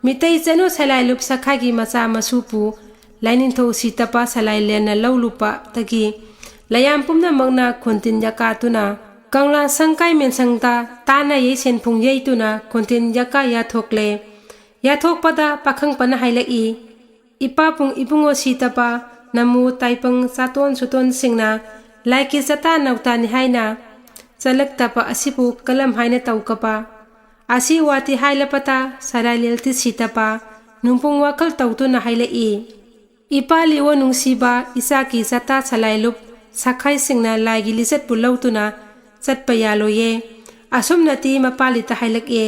ꯃꯤꯇꯩ ꯆꯅꯨ ꯁꯂꯥꯏꯂꯨꯞ ꯁꯈꯥꯏꯒꯤ ꯃꯆꯥ ꯃꯁꯨꯄꯨ ꯂꯥꯏꯅꯤꯡꯊꯧ ꯁꯤꯇꯄꯥ ꯁꯂꯥꯏꯂꯦꯟꯅ ꯂꯧꯂꯨꯄꯥꯗꯒꯤ ꯂꯌꯥꯝ ꯄꯨꯝꯅꯃꯛꯅ ꯈꯨꯟꯇꯤꯟ ꯌꯥꯀꯥꯇꯨꯅ, ꯀꯪꯂꯥ ꯁꯪꯀꯥꯏ ꯃꯦꯟꯁꯪꯗ ꯇꯥꯅ ꯌꯩ ꯁꯦꯟꯐꯨꯡ ꯌꯩꯇꯨꯅ ꯈꯨꯟꯇꯤꯟ ꯌꯥꯀꯥ ꯌꯥꯊꯣꯛꯂꯦ꯫ ꯌꯥꯊꯣꯛꯄꯗ ꯄꯥꯈꯪꯄꯅ ꯍꯥꯏꯂꯛꯏ, "ꯏꯄꯥꯕꯨꯡ ꯏꯕꯨꯡꯉꯣ ꯁꯤꯇꯄꯥ, ꯅꯃꯨ ꯇꯥꯏꯄꯪ ꯆꯥꯇꯣꯟ ꯁꯨꯇꯣꯟꯁꯤꯡꯅ ꯂꯥꯏꯒꯤ ꯆꯇꯥ ꯅꯧꯇꯥꯅꯤ ꯍꯥꯏꯅ ꯆꯠꯂꯛꯇꯄꯥ ꯑꯁꯤꯕꯨ ꯀꯂꯝ ꯍꯥꯏꯅ ꯇꯧꯀꯄꯥ?" ꯑꯁꯤ ꯋꯥꯇꯤ ꯍꯥꯏꯂꯄꯇ ꯁꯂꯥꯏꯂꯦꯜꯇꯤ ꯁꯤꯇꯄꯥ ꯅꯨꯡꯄꯨꯡ ꯋꯥꯈꯜ ꯇꯧꯗꯨꯅ ꯍꯥꯏꯂꯛꯏ, "ꯏꯄꯥ ꯂꯤꯑꯣ ꯅꯨꯡꯁꯤꯕ, ꯏꯆꯥꯒꯤ ꯆꯇꯥ ꯁꯂꯥꯏꯂꯨꯞ ꯁꯈꯥꯏꯁꯤꯡꯅ ꯂꯥꯏꯒꯤ ꯂꯤꯆꯠꯄꯨ ꯂꯧꯗꯨꯅ ꯆꯠꯄ ꯌꯥꯂꯣꯏꯌꯦ꯫ ꯑꯁꯨꯝꯅꯇꯤ ꯃꯄꯥꯂꯤꯇ ꯍꯥꯏꯂꯛꯑꯦ,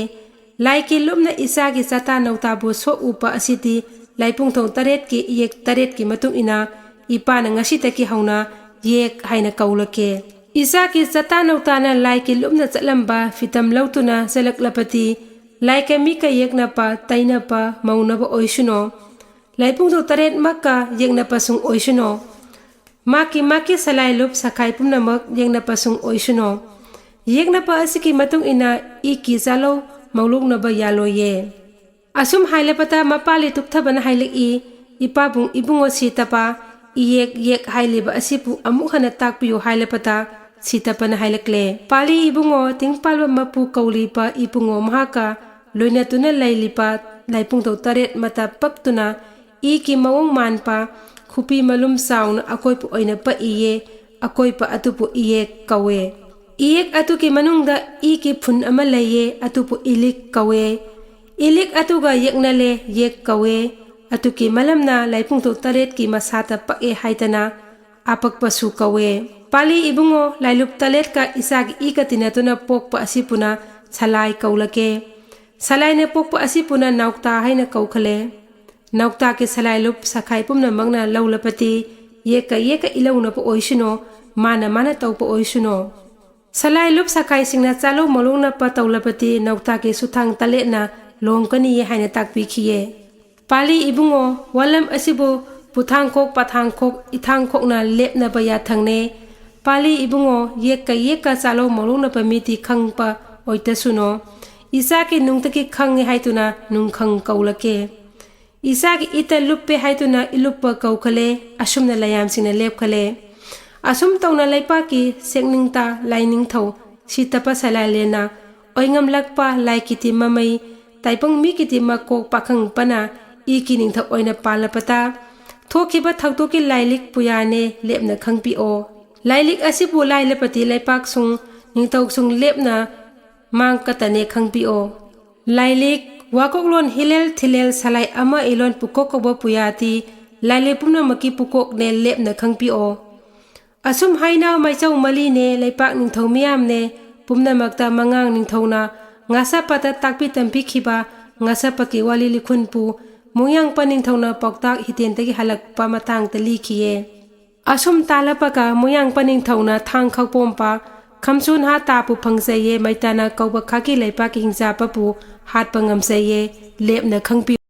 ꯂꯥꯏꯒꯤ ꯂꯨꯞꯅ ꯏꯆꯥꯒꯤ ꯆꯇꯥ ꯅꯧꯇꯥꯕꯨ ꯁꯣꯛꯎꯄ ꯑꯁꯤꯗꯤ ꯂꯥꯏꯄꯨꯡꯊꯧ ꯇꯔꯦꯠꯀꯤ ꯏꯌꯦꯛ ꯇꯔꯦꯠꯀꯤ ꯃꯇꯨꯡ ꯏꯟꯅ ꯏꯄꯥꯅ ꯉꯁꯤꯗꯒꯤ ꯍꯧꯅ ꯌꯦꯛ ꯍꯥꯏꯅ ꯀꯧꯂꯛꯀꯦ꯫ ꯏꯆꯥꯒꯤ ꯆꯇꯥ ꯅꯧꯇꯥꯅ ꯂꯥꯏꯒꯤ ꯂꯨꯞꯅ ꯆꯠꯂꯝꯕ ꯐꯤꯇꯝ ꯂꯧꯗꯨꯅ ꯆꯠꯂꯛꯂꯕꯗꯤ ꯂꯥꯏꯀ ꯃꯤꯀ ꯌꯦꯛꯅꯄ ꯇꯩꯅꯄ ꯃꯧꯅꯕ ꯑꯣꯏꯁꯅꯣ꯫ ꯂꯥꯏꯄꯨꯡꯊꯧ ꯇꯔꯦꯠꯃꯛꯀ ꯌꯦꯛꯅꯄꯁꯨꯡ ꯑꯣꯏꯁꯅꯣ꯫ ꯃꯥꯀꯤ ꯃꯥꯀꯤ ꯁꯂꯥꯏꯂꯨꯞ ꯁꯈꯥꯏ ꯄꯨꯝꯅꯃꯛ ꯌꯦꯛꯅꯄꯁꯨꯡ ꯑꯣꯏꯁꯅꯣ꯫ ꯌꯦꯛꯅꯄ ꯑꯁꯤꯒꯤ ꯃꯇꯨꯡ ꯏꯟꯅ ꯏꯀꯤ ꯆꯥꯂꯧ ꯃꯧꯂꯨꯛꯅꯕ ꯌꯥꯂꯣꯏꯌꯦ꯫" ꯑꯁꯨꯝ ꯍꯥꯏꯂꯕꯗ ꯃꯄꯥꯂꯤ ꯇꯨꯛꯊꯕꯅ ꯍꯥꯏꯂꯛꯏ, "ꯏꯄꯥꯕꯨꯡ ꯏꯕꯨꯡꯉꯣ ꯁꯤꯇꯄꯥ, ꯏꯌꯦꯛ ꯌꯦꯛ ꯍꯥꯏꯂꯤꯕ ꯑꯁꯤꯕꯨ ꯑꯃꯨꯛ ꯍꯟꯅ ꯇꯥꯛꯄꯤꯌꯨ" ꯍꯥꯏꯂꯕꯗ ꯁꯤꯇꯄꯅ ꯍꯥꯏꯂꯛꯂꯦ, "ꯄꯥꯂꯤ ꯏꯕꯨꯡꯉꯣ, ꯇꯤꯡꯄꯥꯜꯕ ꯃꯄꯨ ꯀꯧꯂꯤꯕ ꯏꯕꯨꯡꯉꯣ ꯃꯍꯥꯛꯀ ꯂꯣꯏꯅꯗꯨꯅ ꯂꯩꯂꯤꯕ ꯂꯥꯏꯄꯨꯡꯊꯧ ꯇꯔꯦꯠ ꯃꯇ ꯄꯛꯇꯨꯅ ꯏꯒꯤ ꯃꯑꯣꯡ ꯃꯥꯟꯕ ꯈꯨꯄꯤ ꯃꯂꯨꯝ ꯆꯥꯎꯅ ꯑꯀꯣꯏꯕ ꯑꯣꯏꯅ ꯄꯛꯏꯌꯦ꯫ ꯑꯀꯣꯏꯕ ꯑꯗꯨꯕꯨ ꯏꯌꯦꯛ ꯀꯧꯋꯦ꯫ ꯏꯌꯦꯛ ꯑꯗꯨꯒꯤ ꯃꯅꯨꯡꯗ ꯏꯒꯤ ꯐꯨꯟ ꯑꯃ ꯂꯩꯌꯦ, ꯑꯗꯨꯕꯨ ꯏꯂꯤꯛ ꯀꯧꯋꯦ꯫ ꯏꯂꯤꯛ ꯑꯗꯨꯒ ꯌꯦꯛꯅꯂꯦ, ꯌꯦꯛ ꯀꯧꯋꯦ꯫ ꯑꯗꯨꯒꯤ ꯃꯂꯝꯅ ꯂꯥꯏꯄꯨꯡꯊꯧ ꯇꯔꯦꯠꯀꯤ ꯃꯁꯥꯗ ꯄꯛꯑꯦ ꯍꯥꯏꯗꯅ ꯑꯄꯛꯄꯁꯨ ꯀꯧꯋꯦ꯫ ꯄꯥꯂꯤ ꯏꯕꯨꯡꯉꯣ, ꯂꯥꯏꯂꯨꯞ ꯇꯔꯦꯠꯀ ꯏꯆꯥꯒꯤ ꯏꯒ ꯇꯤꯟꯅꯗꯨꯅ ꯄꯣꯛꯄ ꯑꯁꯤꯕꯨꯅ ꯁꯂꯥꯏ ꯀꯧꯂꯒꯦ꯫ ꯁꯂꯥꯏꯅ ꯄꯣꯛꯄ ꯑꯁꯤꯕꯨꯅ ꯅꯥꯎꯇꯥ ꯍꯥꯏꯅ ꯀꯧꯈꯂꯦ꯫ ꯅꯥꯎꯇꯥꯒꯤ ꯁꯂꯥꯏꯂꯨꯞ ꯁꯈꯥꯏ ꯄꯨꯝꯅꯃꯛꯅ ꯂꯧꯂꯕꯗꯤ ꯌꯦꯛꯀ ꯌꯦꯛꯀ ꯏꯂꯧꯅꯕ ꯑꯣꯏꯁꯅꯣ, ꯃꯥꯅ ꯃꯥꯅ ꯇꯧꯕ ꯑꯣꯏꯁꯅꯣ꯫ ꯁꯂꯥꯏꯂꯨꯞ ꯁꯈꯥꯏꯁꯤꯡꯅ ꯆꯥꯂꯧ ꯃꯧꯂꯨꯛꯅꯄ ꯇꯧꯂꯕꯗꯤ ꯅꯥꯎꯇꯥꯒꯤ ꯁꯨꯊꯥꯡ ꯇꯔꯦꯠꯅ ꯂꯣꯡꯒꯅꯤꯌꯦ ꯍꯥꯏꯅ ꯇꯥꯛꯄꯤꯈꯤꯌꯦ꯫ ꯄꯥꯂꯤ ꯏꯕꯨꯡꯉꯣ, ꯋꯥꯂꯝ ꯑꯁꯤꯕꯨ ꯄꯨꯊꯥꯡꯈꯣꯛ, ꯄꯥꯊꯥꯡꯈꯣꯛ, ꯏꯊꯥꯡꯈꯣꯛꯅ ꯂꯦꯞꯅꯕ ꯌꯥꯊꯪꯅꯦ꯫ ꯄꯥꯂꯤ ꯏꯕꯨꯡꯉꯣ, ꯌꯦꯛꯀ ꯌꯦꯛꯀ ꯆꯥꯂꯧ ꯃꯧꯂꯧꯅꯕ ꯃꯤꯗꯤ ꯈꯪꯕ ꯑꯣꯏꯇꯁꯨꯅꯣ꯫ ꯏꯆꯥꯒꯤ ꯅꯨꯡꯗꯒꯤ ꯈꯪꯉꯦ ꯍꯥꯏꯗꯨꯅ ꯅꯨꯡꯈꯪ ꯀꯧꯂꯛꯀꯦ꯫ ꯏꯆꯥꯒꯤ ꯏꯠꯇ ꯂꯨꯞꯄꯦ ꯍꯥꯏꯗꯨꯅ ꯏꯂꯨꯞꯄ ꯀꯧꯈꯂꯦ꯫ ꯑꯁꯨꯝꯅ ꯂꯌꯥꯝꯁꯤꯡꯅ ꯂꯦꯞꯈꯂꯦ꯫ ꯑꯁꯨꯝ ꯇꯧꯅ ꯂꯩꯄꯥꯛꯀꯤ ꯁꯦꯛꯅꯤꯡꯇ ꯂꯥꯏꯅꯤꯡꯊꯧ ꯁꯤꯇꯄ ꯁꯂꯥꯏꯂꯦꯟꯅ ꯑꯣꯏꯉꯝꯂꯛꯄ ꯂꯥꯏ ꯀꯤꯇꯤ ꯃꯃꯩ ꯇꯥꯏꯕꯪ ꯃꯤ ꯀꯤꯇꯤ ꯃꯀꯣꯛ ꯄꯥꯈꯪ ꯄꯅ ꯏꯒꯤ ꯅꯤꯡꯊꯧ ꯑꯣꯏꯅ ꯄꯥꯜꯂꯕꯇ ꯊꯣꯛꯈꯤꯕ ꯊꯧꯗꯣꯛꯀꯤ ꯂꯥꯏꯂꯤꯛ ꯄꯨꯌꯥꯅꯦ ꯂꯦꯞꯅ ꯈꯪꯕꯤꯑꯣ꯫ ꯂꯥꯏꯂꯤꯛ ꯑꯁꯤꯕꯨ ꯂꯥꯏꯂꯄꯇꯤ ꯂꯩꯄꯥꯛꯁꯨꯡ ꯅꯤꯡꯊꯧꯁꯨꯡ ꯂꯦꯞꯅ ꯃꯥꯡ ꯀꯇꯅꯦ ꯈꯪꯕꯤꯑꯣ꯫ ꯂꯥꯏꯂꯤꯛ ꯋꯥꯀꯣꯛꯂꯣꯟ ꯍꯤꯂꯦꯜ ꯊꯤꯂꯦꯜ ꯁꯂꯥꯏ ꯑꯃ ꯏꯂꯣꯟ ꯄꯨꯀꯣꯛ ꯀꯧꯕ ꯄꯨꯌꯥꯇꯤ ꯂꯥꯏꯂꯤꯛ ꯄꯨꯝꯅꯃꯛꯀꯤ ꯄꯨꯀꯣꯛꯅꯦ ꯂꯦꯞꯅ ꯈꯪꯕꯤꯑꯣ꯫ ꯑꯁꯨꯝ ꯍꯥꯏꯅ ꯃꯩꯆꯧ ꯃꯂꯤꯅꯦ ꯂꯩꯄꯥꯛ ꯅꯤꯡꯊꯧ ꯃꯤꯌꯥꯝꯅꯦ ꯄꯨꯝꯅꯃꯛꯇ ꯃꯉꯥꯡ ꯅꯤꯡꯊꯧꯅ ꯉꯥꯁꯥꯄꯥꯗ ꯇꯥꯛꯄꯤ ꯇꯝꯕꯤꯈꯤꯕ ꯉꯥꯁꯥꯄꯥꯒꯤ ꯋꯥꯔꯤ ꯂꯤꯈꯨꯟꯕꯨ ꯃꯣꯡꯌꯥꯡꯄ ꯅꯤꯡꯊꯧꯅ ꯄꯥꯎꯇꯥꯛ ꯍꯤꯇꯦꯟꯗꯒꯤ ꯍꯜꯂꯛꯄ ꯃꯇꯥꯡꯗ ꯂꯤꯈꯤꯌꯦ꯫ ꯑꯁꯨꯝ ꯇꯥꯂꯄꯒ ꯃꯣꯡꯌꯥꯡꯄ ꯅꯤꯡꯊꯧꯅ ꯊꯥꯡ ꯈꯛꯄꯣꯝꯄ ꯈꯝꯁꯨꯟ ꯍꯥ ꯇꯥꯕꯨ ꯐꯪꯖꯩꯌꯦ, ꯃꯩꯇꯥꯅ ꯀꯧꯕ ꯈꯥꯀꯤ ꯂꯩꯄꯥꯛꯀꯤ ꯍꯤꯡꯆꯥꯄꯕꯨ ꯍꯥꯠꯄ ꯉꯝꯖꯩꯌꯦ, ꯂꯦꯞꯅ ꯈꯪꯕꯤꯌꯨ꯫